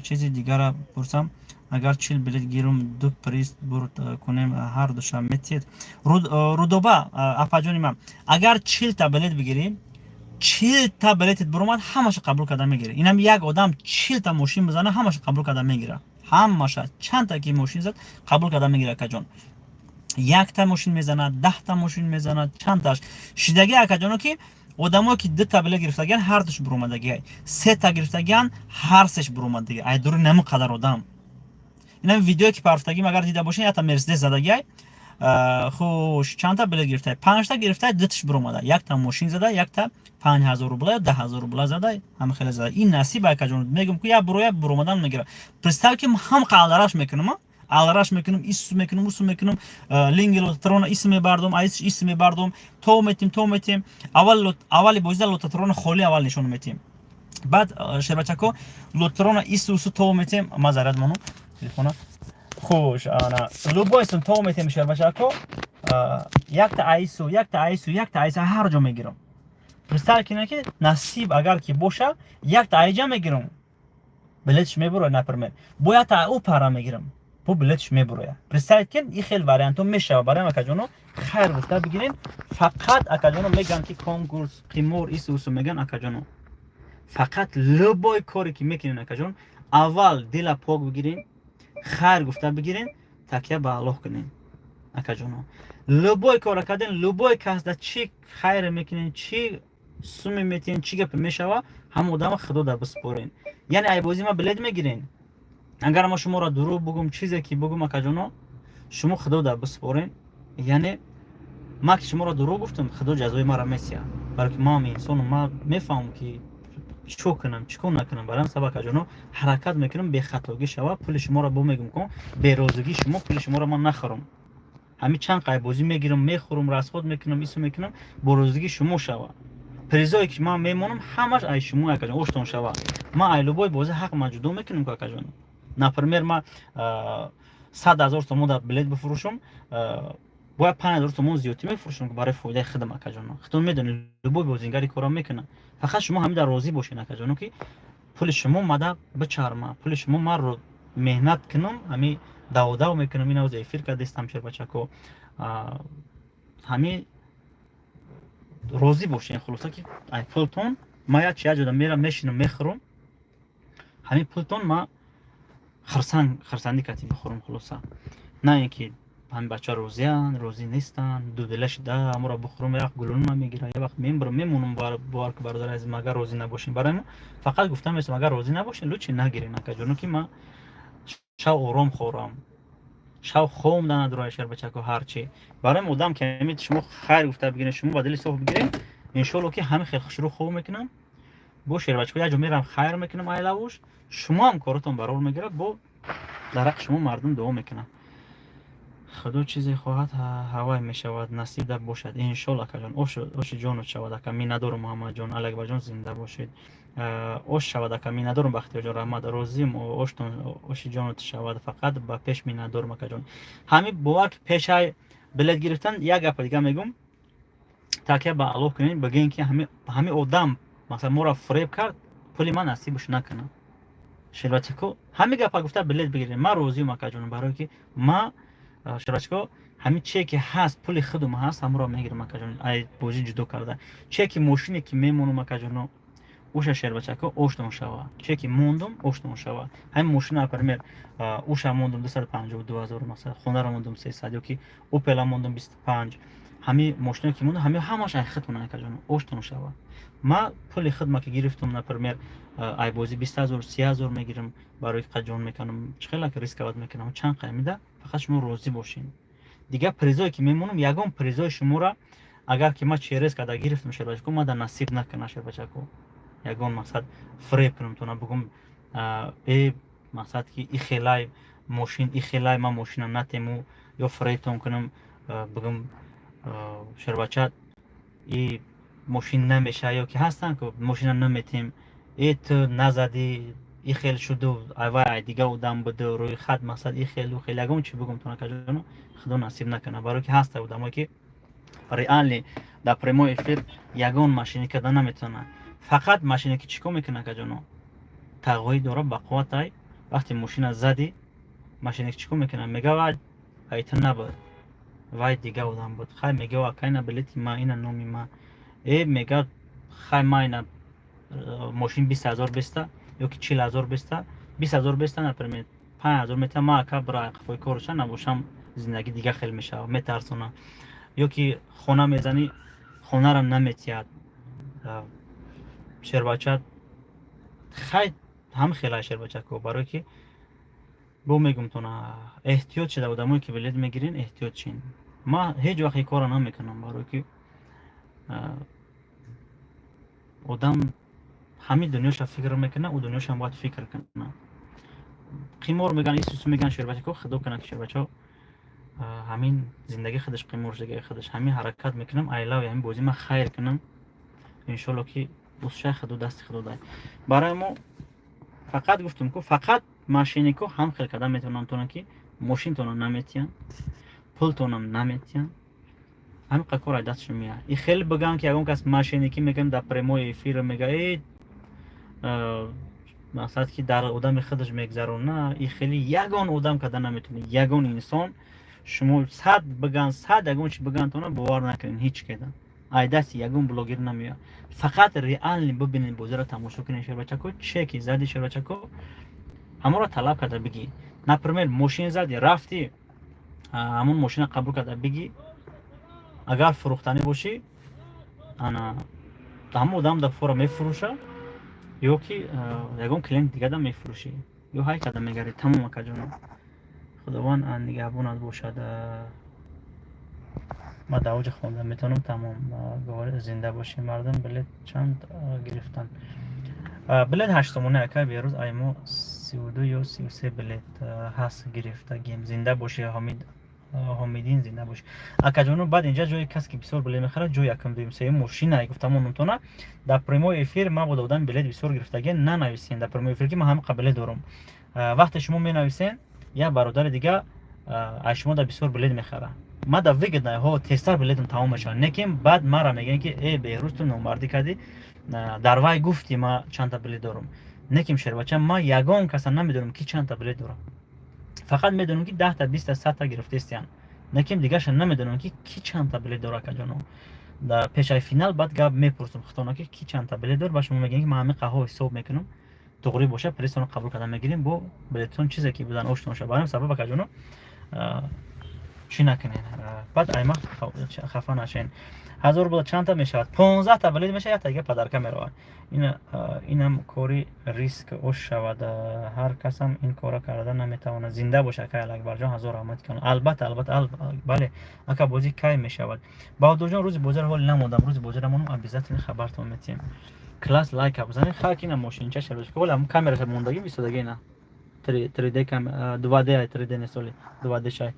чизи дигара пурсам: агар 40 билет гирум, ду приз бурд кунем, ҳар душа метиҳед? Рудоба апаҷони ман, агар 40-та билет бигирӣ, 40-та билетет буромад, ҳамаша қабул карда мегирӣ. Инам як одам 40-та мошин бизана, ҳамаша қабул карда мегира, ҳамаша. Чандта ки мошин зад, қабул карда мегира, акаҷон. Якта мошин мезанад, 10-та мошин мезанад, чандташ шидаги, акаҷоно, ки одамое ки дута билет гирифтагиан, ҳардуш буромадагиай, сета гирифтагиан, ҳар сеш буромадаги. Ай дури нами қадар одам. Инам видеое ки парфтагим, агар дида бошед, якта Мерседес задагиай. Хуш, чандта билет гирифтай? Панҷта гирифтай, дуташ буромада, якта мошин зада, якта 5000 рубла ё 10 000 рубла зада, ҳама хеле зада. Ин насиб, акаҷон. Мегум ку, як буроя, буромадан мегира. Представь, ки ҳам қалдараш мекунам, алраш мекунам, ису мекунам, усу мекунам, линги лототрона исм мебардом, айс исм мебардом, то метим, то метим. Аввал, аввали бозида лототрона холӣ аввал нишон метим, баъд, шербачако, лототрона ису усу то метим. Ма заряд мону телефона. Хуш, ана любой сум то метим, шербачако, якта айсу, якта айсу, якта айсу ҳар ҷо мегирам. Представь кине, ки насиб агар ки боша, якта айҷа мегирам, билетш мебуроя, например, бо якта ӯ пара мегирам, бо билетш мебуроя. Представь кин, и хел вариантҳо мешава. Барои акаҷоно, хайр гуфта бигирен фақат. Акаҷоно, мегӯянд, ки конкурс, қимор, ису усу мегӯянд. Акаҷоно, фақат любой коре ки мекунен, акаҷон, аввал дила пок бигирен, хайр гуфта бигирен, такя ба Аллоҳ кунен. Акаҷоно, любой кора карден, любой кас да чӣ хайре мекунен, чӣ суме метиҳен, чӣ гапе мешава, ҳама одама худо да биспорен. Яъне айбози ма билет мегирен, агар ма шуморо дурӯғ бугум, чизе ки бугум, акаҷоно, шумо худо да биспорен. Яъне ма ки шуморо дурӯғ гуфтам, худо ҷазои маро месиҳад, балки маам инсону, ма мефаҳмам, ки чӣ кунам, чӣ кор накунам. Барам сабаб, акаҷоно, ҳаракат мекунам, бехатогӣ шава. Пули шуморо бо мегум кун, берозигии шумо пули шуморо ман нахӯрам. Ҳамин чанд қайбозӣ мегирам, мехӯрам, расход мекунам, ису мекунам, бо розигии шумо шава. Призое ки ман мемонам, ҳамаш ай шумо, акаҷон, оштон шава. Ман ай любой бозӣ ҳақ ман ҷудо мекунам ку, акаҷон. Например, ман 100 000 сомон дар билет бифурӯшам, бояд 5000 сомон зиёдтӣ мефурӯшам барои фоидаи худам, акаҷоно. Худтон медонед, любой бозингари кора мекунад. Фақат шумо ҳамин дар розӣ бошед, акаҷоно, ки пули шумо мада бичарма, пули шумо ман меҳнат кунам, ҳами даводав мекунам. Ин эфир кардастам, шербачако, ҳами розӣ бошед. Хулоса, ки ай пултон ма як чи як ҷода мерам, мешинам, мехӯрам, ҳамин пултон ма хурсандӣ кардем, бихӯрам. Хулоса, на ин ки ҳамин бача розиянд, розӣ нестанд, дудила шида ҳаморо бихӯрам, як гулунма мегирам, як вақт мебурам, мемонам. Бовар ки, бародари азиз, агар розӣ набошем, барои мо фақат гуфта месам, агар розӣ набошем, лучше нагирем, акаҷоно, ки ма шав ором хӯрам, шав хом данадроя, шербачако. Ҳарчи барои одам ки ҳамин шумо хайр гуфта бигирем, шумо ба дили соф бигирем, иншоалло, ки ҳамин хел хушрӯ хоб мекунам. Бо шербачако як ҷо мерам, хайр мекунам, айлавуш шумо ҳам коротон барор мегирад, бо дар ҳаққи шумо мардум дуо мекунанд. Худо чизе хоҳад, ҳавай мешавад, насиб дар бошад, иншолла. Акаҷон, оши ҷонот шавад, ака. Миннатдорум, Муҳаммадҷон, Алиакбарҷон, зинда бошед. Ош шавад, ака. Миннатдорум, Бахтиёрҷон, раҳмат. Розием, оштон оши ҷонот шавад, фақат ба пеш. Миннатдорум, акаҷон. Ҳамин бовар ки пешай билет гирифтан, як гапа дига мегум: такя ба Аллоҳ кунед, бигӯем, ки ҳамин одам, масалан, моро фиреб кард, пули ман насибаш накунад. Шербачако, ҳамин гапа гуфта билет бигирем, ман розиюм, акаҷон, барое ки ма, шербачако, ҳамин чие ки ҳаст, пули худум ҳаст, ҳамонро мегирам, акаҷон, ай бозӣ ҷудо карда, чие ки мошине ки мемонам, акаҷоно. Уша, шербачако, оштон шава, чеки мондум, оштон шава. Ҳамин мошина, например, уша мондум 252 000, масалан, хонаро мондум 300 ёки Опела мондум 25. Ҳами мошиное ки мондум, ҳами ҳамаш ай худтон, акаҷон, оштон шава. Ма пули хидма ки гирифтум, например, айбозӣ 20 000, 30 000 мегирам, барои қаҷон мекунам, чӣ хелак рисковать мекунам, чанд қаймида. Фақат шумо розӣ бошед. Дигар призое ки мемонам, ягон призои шуморо агар ки ма через карда гирифтам, шербачако, ма да насиб накунам, шербачако, ягон мақсад фреб кунам тона, бугум э мақсад ки и хелай мошин, и хелай ма мошина натему ё фребтон кунам, бугум шербача, и мошин намеша, ё ки ҳастанд ку мошина наметем, э ту назадӣ, и хел шуду, айвай, ай дига одам буду, рӯи хат, мақсад, и хелу хел, ягон чи бугум тона, каҷоно, худо насиб накунад. Барое ки ҳаста одамое ки реально дар прямой эфир ягон машина карда наметавонад. Фақат машине ки чӣ кор мекунад, каҷоно, тағоӣ дора, бақувватай. Вақте мошина задӣ, машине чӣ кор мекунад? Мега: «Вай, ай ту набуд, вай дига одам буд». Хай, мега: «Акай, на билети ма, ина номи ма». Э, мега: «Хай, ма ина мошин 20 000 беста ёки 40 000 беста, 20 000 беста, например, 5000 мета ма, ака, бира қафои корша набошам, зиндагӣ дига хел мешавад». Метарсона. Ё ки хона мезанӣ, хонарам наметиҳад, шербача. Хай, ҳам хелай, шербачако. Барое ки бо мегумтона, эҳтиёт шуда, одамое ки билет мегирен, эҳтиёт шин. Ман ҳеҷ вақт ин корро намекунам, барое ки одам ҳамин дунёша фикр мекунад, ӯ дунёшам бояд фикр кунад. Қимор мегӯянд, исусу мегӯянд, шербачако. Худо кунад, ки шербачаҳо, ҳамин зиндагӣ худаш қимор шудагии худаш. Ҳамин ҳаракат мекунам, айлави ҳамин бозӣ ман хайр кунам, иншолло, ки дӯстшай худо, дасти худо дай барои мо. Фақат гуфтум ку, фақат мошеннико ҳам хел карда метавонанд тонанд, ки мошинтонам наметиҳанд, пултонам наметиҳанд. Ҳамин қадр кор ай дастшон меяд. И хеле бигӯям, ки ягон кас мошенникӣ мекунад дар прямой эфир, мега э мақсад ки дар одами худаш мегзарона, и хеле ягон одам карда наметавонад. Ягон инсон, шумо сад биган, сад ягон чи бигантона, бовар накунед ҳеҷ кеда. Ай дасти ягон блогер намеояд. Фақат реально бибинед, бозиро тамошо кунед, шербачако. Чеки зади, шербачако, ҳамонро талаб карда бигӣ. Например, мошин зади, рафти, ҳамон мошина қабул карда бигӣ. Агар фурӯхтанӣ бошӣ, ана ҳамон одам да фора мефурӯша, ё ки ягон клиент дигада мефурӯшӣ, ё ҳай карда мегарӣ. Тамом, акаҷоно, худованд нигаҳбонат бошад. Ма дар оҷа хонда метавонам. Тамом, зинда бошӣ. Мардум билет чанд гирифтанд? Билет 8 сомона, ака. Берӯз ай мо 32 ё 33 билет ҳаст гирифтагим. Зинда бошӣ, Ҳомид, Ҳомидин, зинда бошӣ, акаҷоно. Баъд инҷа ҷои кас ки бисёр билет мехарад, ҷои якум, дуюм, сеюм мошина гуфтамонумтона. Дар прямой эфир ман бо одами билет бисёр гирифтагӣ нанависен дар прямой эфир, ки ман ҳамақа билет дорам. Вақте шумо менависен, як бародари дига аз шумо да бисёр билет мехарад. Ма да выгодно ҳо, тезтар билетам тамом мешавад. Неким баъд мара мегӯянд, ки э, Беҳрӯз, ту номардӣ кардӣ, дар вай гуфтӣ ма чандта билет дорам. Неким, шербача, ма ягон каса намедонам, ки чандта билет дорам. Фақат медонам, ки 10-та, 20-та, 100-та гирифтаистиян. Неким дигарша намедонам, ки ки чандта билет дора, акаҷоно. Дар пешаи финал баъд гап мепурсам худтона, ки ки чандта билет дор. Ба шумо мегӯям, ки ман ҳамин қаҳо ҳисоб мекунам, туғрӣ боша, призтонро қабул карда мегирем, бо билетон чизе ки будан ошно шава. Барои сабаб, акаҷоно, чӣ накунед, баъд аймақ хафа нашен. 1000 рубл чандта мешавад? 15-та билет мешавад, якта дига подарка меравад. Инам кори риск ош шавад, ҳар касам ин кора карда наметавонад. Зинда боша, акай Алакбарҷон, ҳазор раҳмат кун. Албатта, албатта, бале. Ака, бозӣ кай мешавад? Баҳодурҷон, рӯзи бозиро ҳоли намодам. Рӯзи бозиро монам, обязательно хабартон метиҳем. Класс, лайка бизанед. Хак, ина мошинча шарош, ҳоли ҳам камераша мондагӣ, бистодагӣ, ина 3D, 2D, 3D не, соли 2D шай.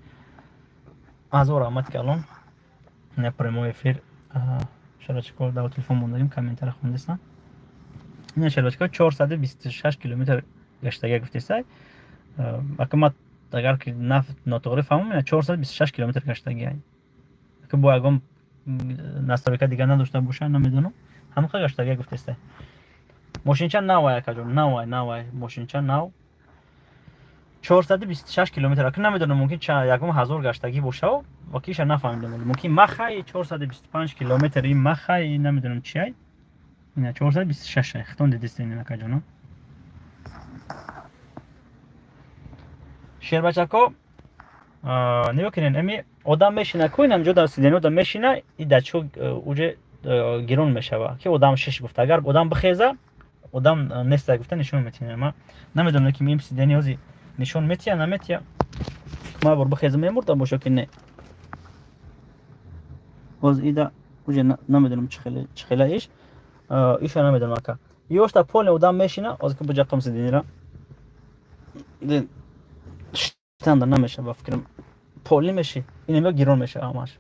Ҳазор раҳмат калом. Не, прямой эфир шарочко дар телефон мондагим, комментария хондестам. Ина, шарочко, 426 километр гаштага гуфтесай. Ака, ма агар ки нотуғри фаҳмам, ина 426 километр гаштагиай. Ака, бо ягон настройка дига надошта боша, намедонам, ҳамақа гаштага гуфтестай. Мошинча навай, акаҷон, навай, навай, мошинча нав. 426 километр, ака, намедонам, мумкин ягон ҳазор гаштагӣ боша, вакиша нафаҳмидам. Мумкин махай 425 километр, ин махай, намедонам чиай. Ина 426 хитон дидистен, акаҷоно. Шербачако, нигоҳ кунед, ами одам мешина ку, инам ҷо дар сиденье одам мешина, и датчик уже гирон мешава, ки одам шиш гуфта. Агар одам бихеза, одам неста гуфта нишон метиҳад. Ма намедонам, ки мим сиденье ҳози нишон метиҳа, наметиҳа. Ма бор бихеза, мемурдам боша ки не. Боз ида уже намедонам чӣ хела иш. Иша намедонам, ака. Ёшта полный одам мешина, ҳозир ки буҷақам сиденьера. Штанда намеша, ба фикрам. Полный меши. Ин гирон мешава ҳамаш.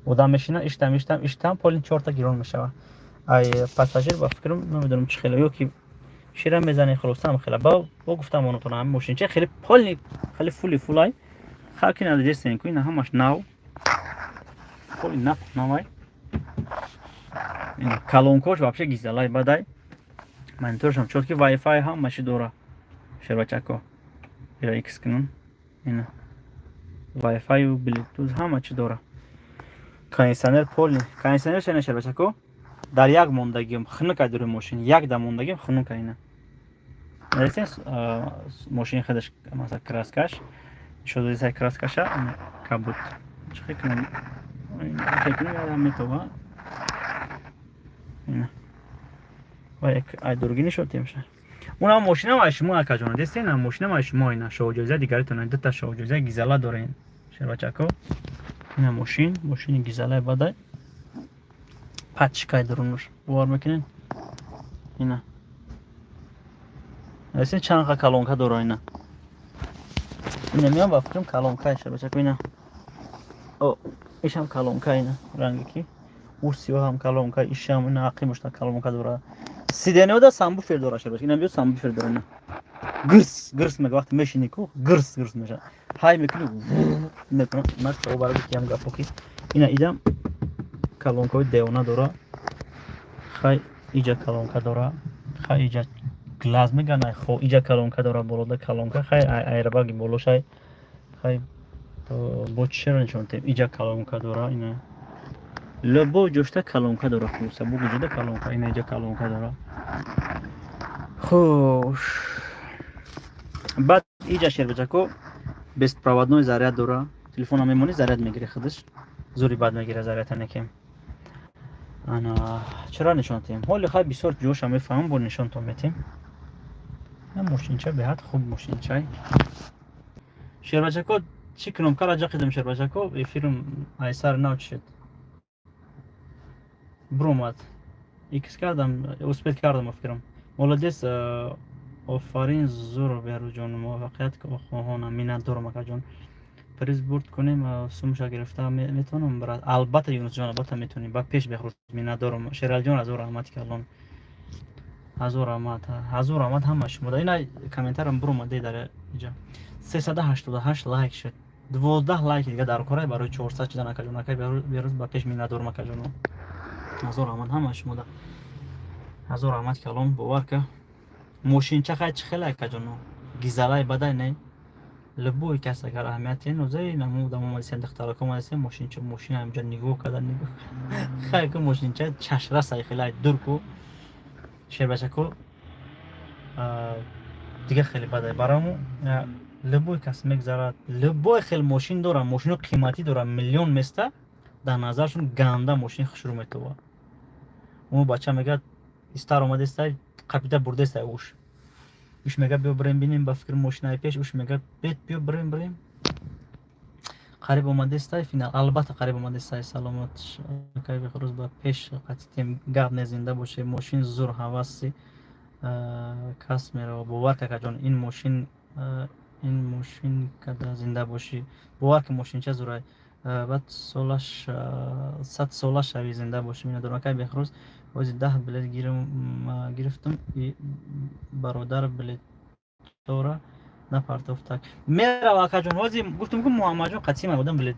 Одам мешина, иштам, иштам, иштам, полный чорта гирон мешава. Ай пассажир, ба фикрам, намедонам чӣ хела, ё ки шира мезани, хулосам хела. Ба бо гуфтам онотон, ҳами мошинча хеле полный, хеле фули фулай. Халки надидестен ку, ина ҳамаш нав. Полный нав навай. Ина колонкош вообще гизалай бадай. Мониторшам чёткий, Wi-Fi ҳамаши дора. Шербачако. Ира X кунам. Ина. Wi-Fi, Bluetooth ҳама чи дора. Кондиционер полный. Кондиционер шена, шербачако. Дар як мондагим хунук ай дури мошин, як да мондагим хунук ай ина. Нарисен мошини худаш, масалан, краскаш. Шодисай краскаша, кабут. Чӣ кунам? Хе кунам, ядам метова. Ина. Ва ай дурги нишон темша. Унам мошинам ай шумо, акаҷон, дестен, мошинам ай шумо, ина шоҳҷоиза дигаритон, дута шоҳҷоиза гизала дорен. Шербачако. Ина мошин, мошини гизалаи бадай. Пачкай дурунуш. Бовар мекунед? Ина. Дестен чанд қа колонка дора ина. Ина меам, ба фикрам, колонка шербачако ина. О, ишам колонка ина, ранги ки. Ур сиёҳам колонка, ишам ина ақимушта колонка дора. Сиденьеода сабвуфер дора, шербачако. Ина биё, сабвуфер дора ина. Гирс, гирс мега, вақте мешини ку, гирс, гирс меша. Ҳай мекуни, мекунам. Ман шо барои киям гапо ки. Ина идам колонкаҳои девона дора. Хай иҷа колонка дора. Хай иҷа глаз меган, ай хо иҷа колонка дора, болода колонка, хай айрабаги болошай. Хай бо чиро нишон тем? Иҷа колонка дора ина. Любой ҷошта колонка дора, хулоса, бо ҷода колонка, ина иҷа колонка дора. Хуш. Баъд иҷа, шербачако, беспроводной заряд дора. Телефона мемонӣ, заряд мегири худаш. Зури бад мегира заряд некем. Ана чаро нишон тем? Ҳоли хай бисёр ҷоша мефаҳмам, бо нишонтон метем. Мошинча беҳад хуб мошинчай. Шербачако, чӣ кунам? Кара ҷақидам, шербачако, эфирм айсар нав чишед. Бромад. Икс кардам, успеть кардам, фикрам. Молодец, офарин, зур, Беҳрӯзҷон, муваффақият хоҳонам, миннатдорам, акаҷон. Приз бурд кунем, сумша гирифта метавонам, брат? Албатта, Юнусҷон, албатта метавонем. Ба пеш, Беҳрӯз, миннатдорам. Шералиҷон, ҳазор раҳмати калон. Ҳазор раҳмат, ҳазор раҳмат ҳама шумо. Ина комментарам буромаде дар иҷа. 388 лайк шуд. 12 лайк дига дар корай барои 400 шудан, акаҷон. Акай Беҳрӯз, ба пеш, миннатдорам, акаҷон. Ҳазор раҳмат ҳама шумо. Ҳазор раҳмат калон, бовар ка. Мошинча хай чӣ хеле, акаҷоно? Гизалай бадай, не? Любой кас агар аҳамияти нозаи наму дам омадисем, духтарако омадисем, мошинча, мошина ҳамҷа нигоҳ карда, нигоҳ. Хай ку мошинча чашрасай хеле дур ку. Шербачако, дига хеле бадай. Бараму любой кас мегзарад, любой хел мошин дора, мошино қиматӣ дора, миллион места, дар назаршон ганда мошини хушрӯ метова. Он бача мегӯяд, истар омадестай, қапида бурдестай уш. Уш мегӯяд, биё бирем бинем, ба фикри мошинаи пеш, уш мегӯяд, бет биё бирем бирем. Қариб омадестай финал, албатта қариб омадестай. Саломат, акай Беҳрӯз, ба пеш, қатитем гап не, зинда боше. Мошин зур, ҳаваси кас мерава, бовар ка, акаҷон, ин мошин када зинда бошӣ, бовар ки мошинча зурай. Баъд солаш 100 сола шавӣ, зинда бошӣ, миннатдорам, акай Беҳрӯз. Бози 10 билет гирифтам и бародар билетора напартофтак мерава, акаҷон. Ҳози гуфтам ки Муҳаммадҷон қатъи одам билет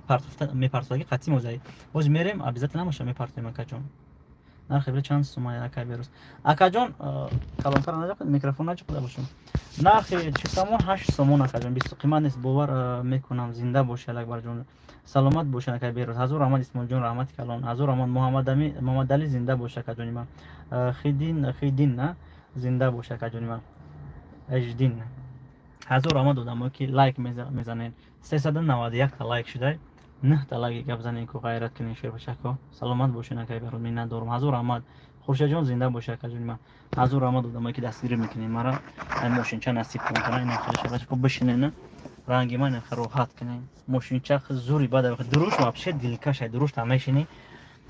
мепартофтаги қатъи мозаи. Ҳози мерем, обязательно ҳамаша мепартоем, акаҷон. Нархи билет чанд сумая, акай Берӯз? Акаҷон, калонтар наҷақид, микрофон наҷақида бошум. Нархи чифтамон 8 сомон, акаҷон, бисёр қимат нест, бовар мекунам. Зинда боши, Алакбарҷон, саломат боши, акай Берӯз. Ҳазор раҳмат, Исмоилҷон, раҳмати калон. Ҳазор раҳмат, Муҳаммадалӣ, зинда боши, акаҷони ман. Хидин, Хидин, на, зинда боши, акаҷони ман. Эждин, ҳазор раҳмат одамое ки лайк мезанед. 391-та лайк шудай, 9-та лайки гап занед ку, ғайрат кунед, шербачако. Саломат бошед, акай Берӯз, миннатдорум. Ҳазор раҳмат, Хуршедҷон, зинда боши, акаҷони ман. Ҳазор раҳмат одамое ки дастгирӣ мекунед мара. Ай мошинча насиб кунед, ина хеле, шербачако, бишинена, ранги ман роҳат кунед. Мошинча зури бада, дуруш вообще дилкашай, дуруш та мешинӣ,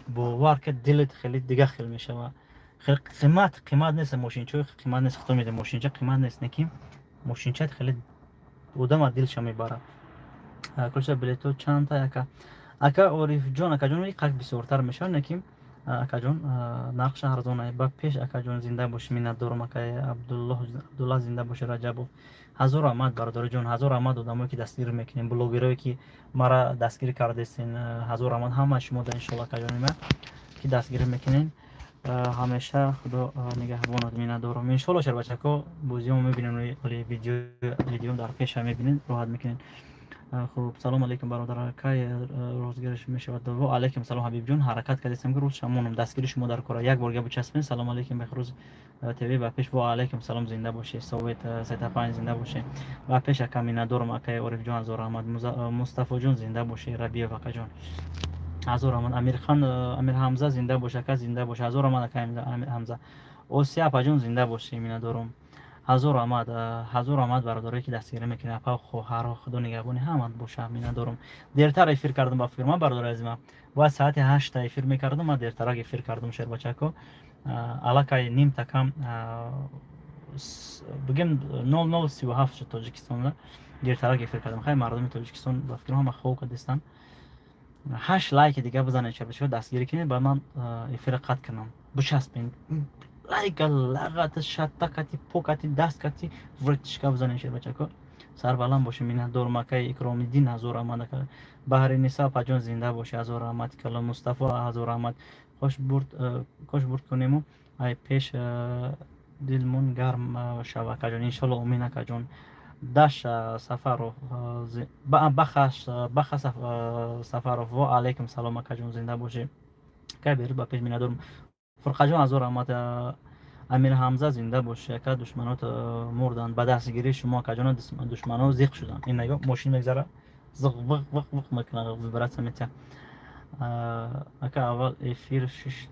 бовар ки дилат хеле дига хел мешава. Хеле қимат нест мошинчаи, қимат нест, худо медонад, мошинча қимат нест, неки мошинча хеле одама дилша мебарад. Кулча билето чандта, ака? Ака Орифҷон, акаҷон, қак бисёртар мешавад, неки, акаҷон, нархша арзона. Ба пеш, акаҷон, зинда бошӣ, миннатдорум. Акаи Абдуллоҳ, Абдуллаҳ, зинда бошӣ. Раҷабов, ҳазор раҳмат, бародарҷон. Ҳазор раҳмат одамое ки дастгирӣ мекунем, блогерое ки мара дастгирӣ кардесен, ҳазор раҳмат ҳама шумо да. Иншолла, акаҷони ман, ки дастгирӣ мекунен ҳамеша, Худо нигаҳбонат, миннатдорум. Иншолло, шербачако, бозиҳо мебинем, оли видео дар пеша мебинед, роҳат мекунед. Хуб, салом алейкум, бародар, кай розыгрыш мешавад? Ва алейкум салом, Ҳабибҷон. Ҳаракат кардестам, ки рӯз шамонам. Дастгири шумо дар кора, як бор гапу часпен. Салом алейкум, Бехрӯз ТВ, ба пеш. Ва алейкум салом, зинда бошӣ. Совет сета панҷ, зинда бошӣ. Ба пеш, ака, миннатдорум. Акаи Орифҷон, ҳазор раҳмат. Мустафоҷон, зинда бошӣ. Рабиев акаҷон, ҳазор раҳмат. Амирхан, Амирҳамза, зинда бош, ака, зинда бош. Ҳазор раҳмат, ака Амирҳамза. Осия апаҷон, зинда бошӣ, миннатдорум. Ҳазор раҳмат, ҳазор раҳмат, бародарое ки дастгирӣ мекунед, апа, хоҳарҳо, Худо нигаҳбони ҳамат боша, миннатдорум. Дертар эфир кардам, ба фикр ман, бародари азизма, бояд соати 8-та эфир мекардам, ман дертарак эфир кардам, шербачако, аллакай нимта кам, бигем, 00:37 шуд Тоҷикистонда. Дертарак эфир кардам. Хай, мардуми Тоҷикистон, ба фикрам, ҳама хоб кардистанд. Ҳашт лайки дига бизанед, шербачако, дастгирӣ кунед, ба ман эфира қатъ кунам. Бичаспен лайка, лағата, шатта кати, по кати, даст кати, вртишка бизанед, шербачако. Сарбаланд бошед, миннатдорум. Акаи Икромиддин, ҳазор раҳмат. Ака Баҳриниса апаҷон, зинда бошед, ҳазор раҳмат. Калом Мустафо, ҳазор раҳмат. Кош бурд кунему, ай пеш дилмон гарм шава, акаҷон. Иншолло, омин, акаҷон. Даш Сафаров, Баха Сафаров, ва алайкум салом, акаҷон, зинда бошед. Кай берӯз, ба пеш, миннатдорум. Фурқаҷон, ҳазор раҳмат. Амирҳамза, зинда бошӣ, ака. Душманот мурданд ба дастгирии шумо, акаҷоно, душмано зиқ шуданд. Ин нигоҳ, мошин мегзара, зиқ, виқ, виқ, виқ мекунад, вибратсия метиҳад. Ака, аввал эфир шиш,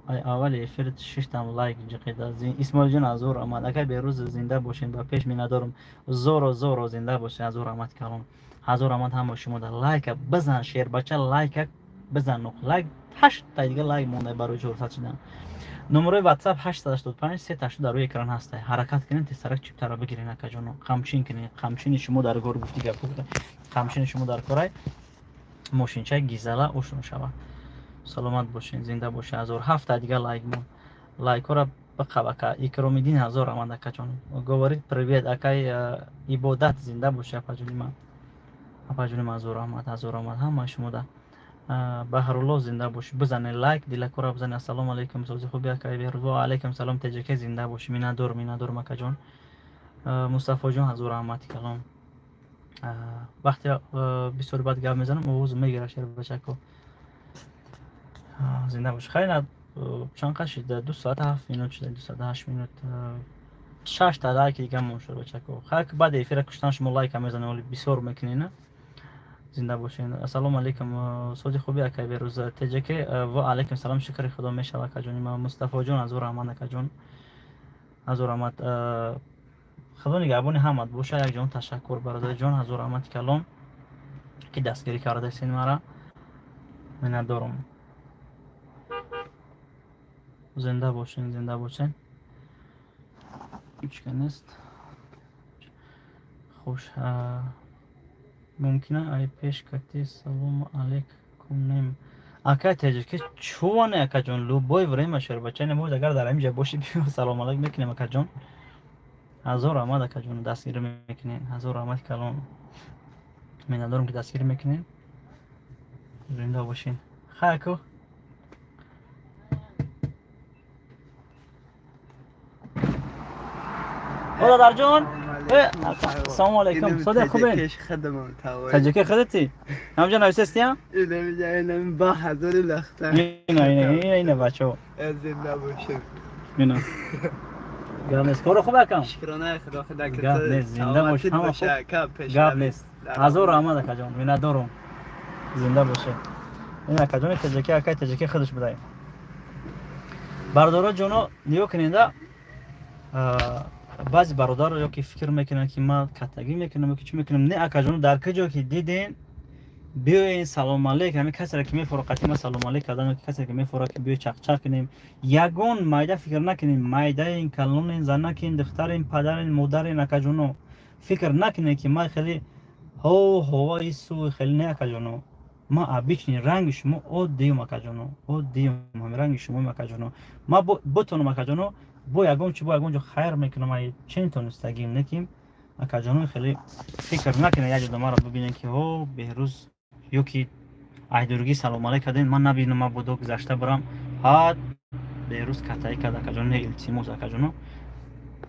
аввали эфир шиштам, лайк ҷиқида. Исмоилҷон, ҳазор раҳмат. Акай Берӯз, зинда бошед, ба пеш, миннатдорум. Зоро, зоро, зинда бошед, ҳазор раҳмат калон. Ҳазор раҳмат ҳама шумо да. Лайка бизан, шербача, лайка бизан. Лайк, ҳаштта дига лайк монда барои 400 шудан. Номерои WhatsApp 885 380 дар рӯи экран ҳаста. Ҳаракат кунед, тезтарак чиптара бигирен, акаҷоно. Қамчин кунед, қамчини шумо дар кор, гуфти гап, қамчини шумо дар корай, мошинчаи гизала ошон шавад. Саломат бошед, зинда бошед. Ҳазор, ҳафта дига лайк мон, лайкҳоро биқаб. Ака Икромиддин, ҳазор раҳмат, акаҷон. Говорит привет, акай Ибодат, зинда бошед, апаҷони ман, апаҷони ман. Ҳазор раҳмат, ҳазор раҳмат ҳамаи шумода. Баҳрулло, зинда бошӣ. Бизане лайк, дилакора бизане. Ассалому алайкум, сози хуби, акай Беҳрӯз. Ва алайкум салом, Теҷаке, зинда бошӣ. Миннатдор, миннатдорум, акаҷон. Мустафоҷон, ҳазор раҳмати калом. Вақте бисёри баъд гап мезанам, овоз мегира, шербачако. Зинда бош. Хайр, чанд қад шида? 2 соата 7 минут шуда, 2 соата 8 минут. Шашта лайки дига мон, шербачако. Хайр, баъди эфира куштан шумо лайка мезанед, оли бисёр мекунед. Зинда бошед. Ассалому алайкум, сози хуби, акай Берӯз. Теҷаке, ва алайкум салом, шукри Худо, мешава, акаҷони ман. Мустафоҷон, ҳазор раҳмат, акаҷон, ҳазор раҳмат. Худо нигаҳбони ҳамат боша. Якҷон ташаккур, бародарҷон, ҳазор раҳмати калом, ки дастгирӣ кардасен мара, миннатдорум. Зинда бошен, зинда бошен. Ҳечка нест. Хуш, мумкина ай пеш кати салому алейкум нем, акай Теҷаке? Чуване, акаҷон, любое время, шербача небошад, агар дар ҳамин ҷа бошӣ, биё, салом алейк мекунем, акаҷон. Ҳазор раҳмат, акаҷон, дастгирӣ мекунед. Ҳазор раҳмати калон, миннатдорум, ки дастгирӣ мекунед. Зинда бошед. Хай, ако. Бародарҷон, салому алайкум. Сода, хубен? Таҷики худати? Ҳамҷо нависестия? Ба ҳазори лахта. Ина, ина, ина, ина, бачаҳо. Зинда бошед. Ина. Гап нест. Коро хуб, акам? Шукронаи Худо, Худо. Гап нест, зинда бош, ҳама хуб. Гап нест. Ҳазор раҳмат, акаҷон, миннатдорум. Зинда бошед. Ин акаҷони таҷики, акай таҷики худаш будай. Бародаро ҷоно, нигоҳ кунеда, баъзе бародар ё ки фикр мекунанд, ки ман каттагӣ мекунам ё ки чӣ мекунам. Не, акаҷоно, дар куҷо ки диден, биёен, салом алейк. Ҳамин касере ки мефора қатъи ман салом алейк кардан, ё ки касере ки мефора ки биё чақчақ кунем, ягон майда фикр накунем, майдаин, калонин, занакин, духтарин, падарин, модарин, акаҷоно, фикр накунем, ки ман хеле ҳо ҳоваи су хеле. Не, акаҷоно, ман обычный ранги шумо, оддиюм, акаҷоно, оддиюм, ҳамин ранги шумоем, акаҷоно. Ман бутонам, акаҷоно, бо ягон чи, бо ягон ҷо хайр мекунам, ай чен тонистагим. Неким, акаҷоно, хеле фикр накунед, як ҷода маро бибинед, ки ҳо Беҳрӯз ё ки айдургӣ салом алейк кардем, ман набинам, ман бодо гузашта барам, ҳа, Беҳрӯз катаӣ кард, акаҷоно. Не, илтимос, акаҷоно,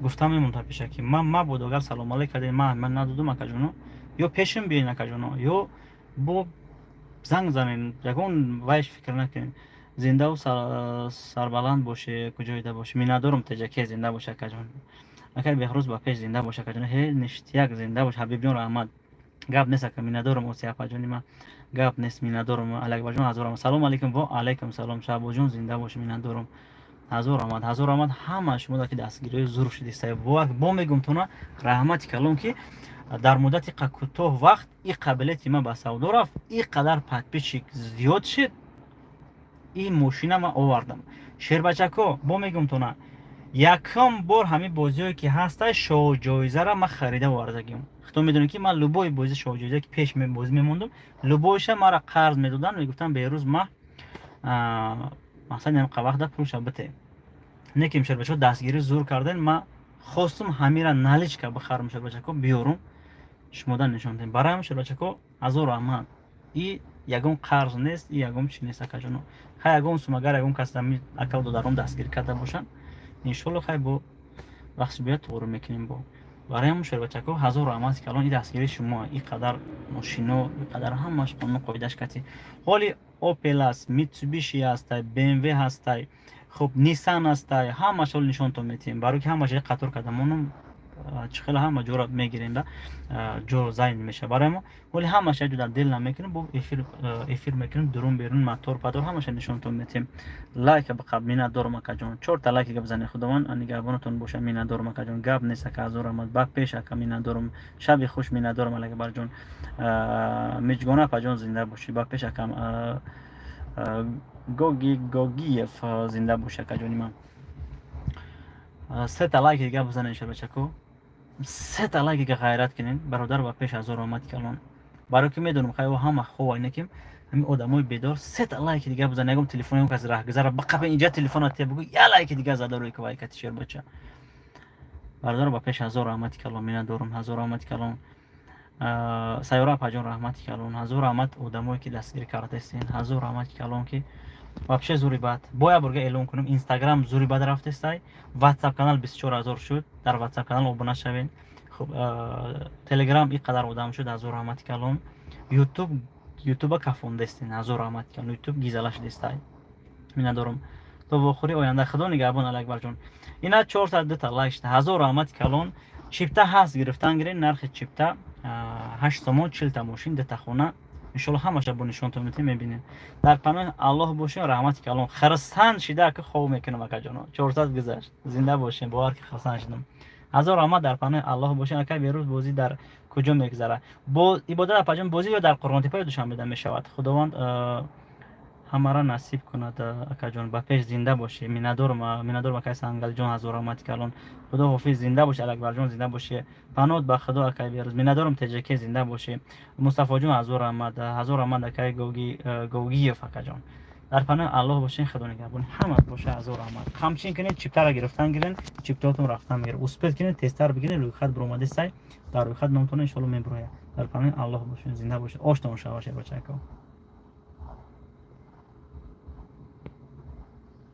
гуфтам мемонтам пеша, ки ман мабодо агар салом алейк кардем, ман надодум, акаҷоно, ё пешим биёен, акаҷоно, ё бо занг занен, ягон вайш фикр накунед. Зиндаву сарбаланд боше, куҷоида боше. Миннатдорум, теҷаке, зинда боше, акаҷон. Акай Беҳрӯз, ба пеш, зинда бош, акаҷон. Ҳе, ништяк, зинда бош, Ҳабибҷон, раҳмат. Гап нест, ака, миннатдорум. Осиапаҷони ман, гап нест, миннатдорум. Алиакбарҷон, ҳазор раҳмат. Салому алейкум. Во алейкум салом, Шаҳбоҷон, зинда бош, миннатдорум. Ҳазор раҳмат, ҳазор раҳмат ҳама шумо, ки дастгириҳои зур шудиста. Бо мегум тона, раҳмати калон, ки дар муддати кӯтоҳ вақт и қабилияти ман ба савдо рафт, и қадар подписчик зиёд шуд, ин мошина ман овардам. Шербачако, бо мегум тона, якум бор ҳамин бозиҳое ки ҳаста, шоҳҷоизара ман харида овардагим. Худо медонед, ки ман любой бози шоҳҷоиза ки пеш бозӣ мемондум, любойша мара қарз медоданд, мегуфтанд: «Берӯз, ма мақсад ҳамқа вақта пулша бите». Неким, шербачако, дастгирӣ зур карден, ман хостум ҳамира наличка бихарам, шербачако, биёрум, шумода нишон диҳем. Барои ҳам, шербачако, ҳазор раҳмат. И ягон қарз нест, и ягон чи нест, акаҷоно. Хай, ягон сум агар ягон кас ака додаром дастгирӣ карда бошанд, иншолло, хай, бо вақти биёд туғру мекунем. Бо барои ҳам, шербачако, ҳазор раҳмати калон. И дастгирии шумо, и қадар мошино, и қадар ҳамаш қонун қоидаш кати. Ҳоли Опел аст, Митсубиши ҳастай, БМВ ҳастай, хуб, Нисан ҳастай, ҳамаш ҳол нишонтон метиҳем, барои ки ҳамаш қатор кардамонум, чӣ хеле ҳама ҷора мегирем да, ҷо зайн мешавад. Барои мо ҳоли ҳамаш як ҷо дил намекунем, бо эфир мекунем, дурун берун, мотор падор, ҳамаша нишонтон метиҳем. Лайка биқаб, миннатдорум, акаҷон. Чорта лайки гап зани, Худованд нигаҳбонатон боша. Миннатдорум, акаҷон. Гап нест, ака, ҳазор раҳмат. Ба пеш, ака, миннатдорум. Шаби хуш, миннатдорум, Алакбарҷон. Миҷгона апаҷон, зинда бошӣ, ба пеш, акам. Гоги Гогиев, зинда бошӣ, акаҷони ман. Сета лайки гап бизанед, шабачако, сета лайки га ғайрат кунед, бародар, ба пеш. Ҳазор раҳмати калон, барои ки медонам, хай, ҳама хова инаким, ҳамин одамои бедор. Сета лайки дига бизан, ягон телефон, ягон кас раҳгузара бақапа, инҷа телефона те, бугӯ, я лайки дига зада рӯи кувайкати шербача. Бародар, ба пеш, ҳазор раҳмати калон, миннатдорум. Ҳазор раҳмати калон, Сайёра апаҷон, раҳмати калон. Ҳазор раҳмат одамое ки дастгирӣ кардастен. Ҳазор раҳмати калон, ки вообще зури бад. Бо як борга эълон кунам: Инстаграм зури бад рафтестай, Ватсап канал 24 000 шуд, дар Ватсап канал обуна шавед. Хуб, Телеграм и қадар одам шуд, ҳазор раҳмати калон. Ютуб, Ютуба кафондестен, ҳазор раҳмати калон, Ютуб гизала шудестай. Миннатдорум. То вохӯри оянда, Худо нигаҳбон. Алакбарҷон, ина 402 та лайк шуда, ҳазор раҳмати калон. Чипта ҳаст, гирифтан гирен. Нархи чипта 8 сомон, 40 та мошин, дута хона, иншолло, ҳамаша бо нишонтон метем, мебинем. Дар паноҳи Аллоҳ бошем. Раҳмати калон. Хирсанд шида, ки хоб мекунам, акаҷоно. 400 гузашт, зинда бошем, бовар ки хирсанд шудам. Ҳазор раҳмат, дар паноҳи Аллоҳ бошем. Акай Берӯз, бозӣ дар куҷо мегузарад? Бо ибодат, апаҷон, бозӣ ё дар Қурғонтепа, ё Душанбеда мешавад. Худованд ҳамаро насиб кунад, акаҷон. Ба пеш, зинда бошӣ. Миннатдорум, миннатдорум, акай Сангалҷон, ҳазор раҳмати калон. Худо ҳофиз, зинда бошӣ. Алакбарҷон, зинда бошӣ. Паноҳат ба Худо, акай Берӯз. Миннатдорум, Теҷаке, зинда бошӣ. Мустафоҷон, ҳазор раҳмат, ҳазор раҳмат, акай Гогиев, акаҷон. Дар паноҳи Аллоҳ бошен, Худо нигаҳбон ҳама боша. Ҳазор раҳмат. Қамчин кунед, чиптара гирифтан гирен, чиптаотон рафтан мегирад. Успеть кунед, тезтар бигиред, рӯйхат биромадесай, дар рӯйхат номтон иншоалло мебирояд. Дар паноҳи Аллоҳ бошен, зинда бошед. Оштон шава, шербачако.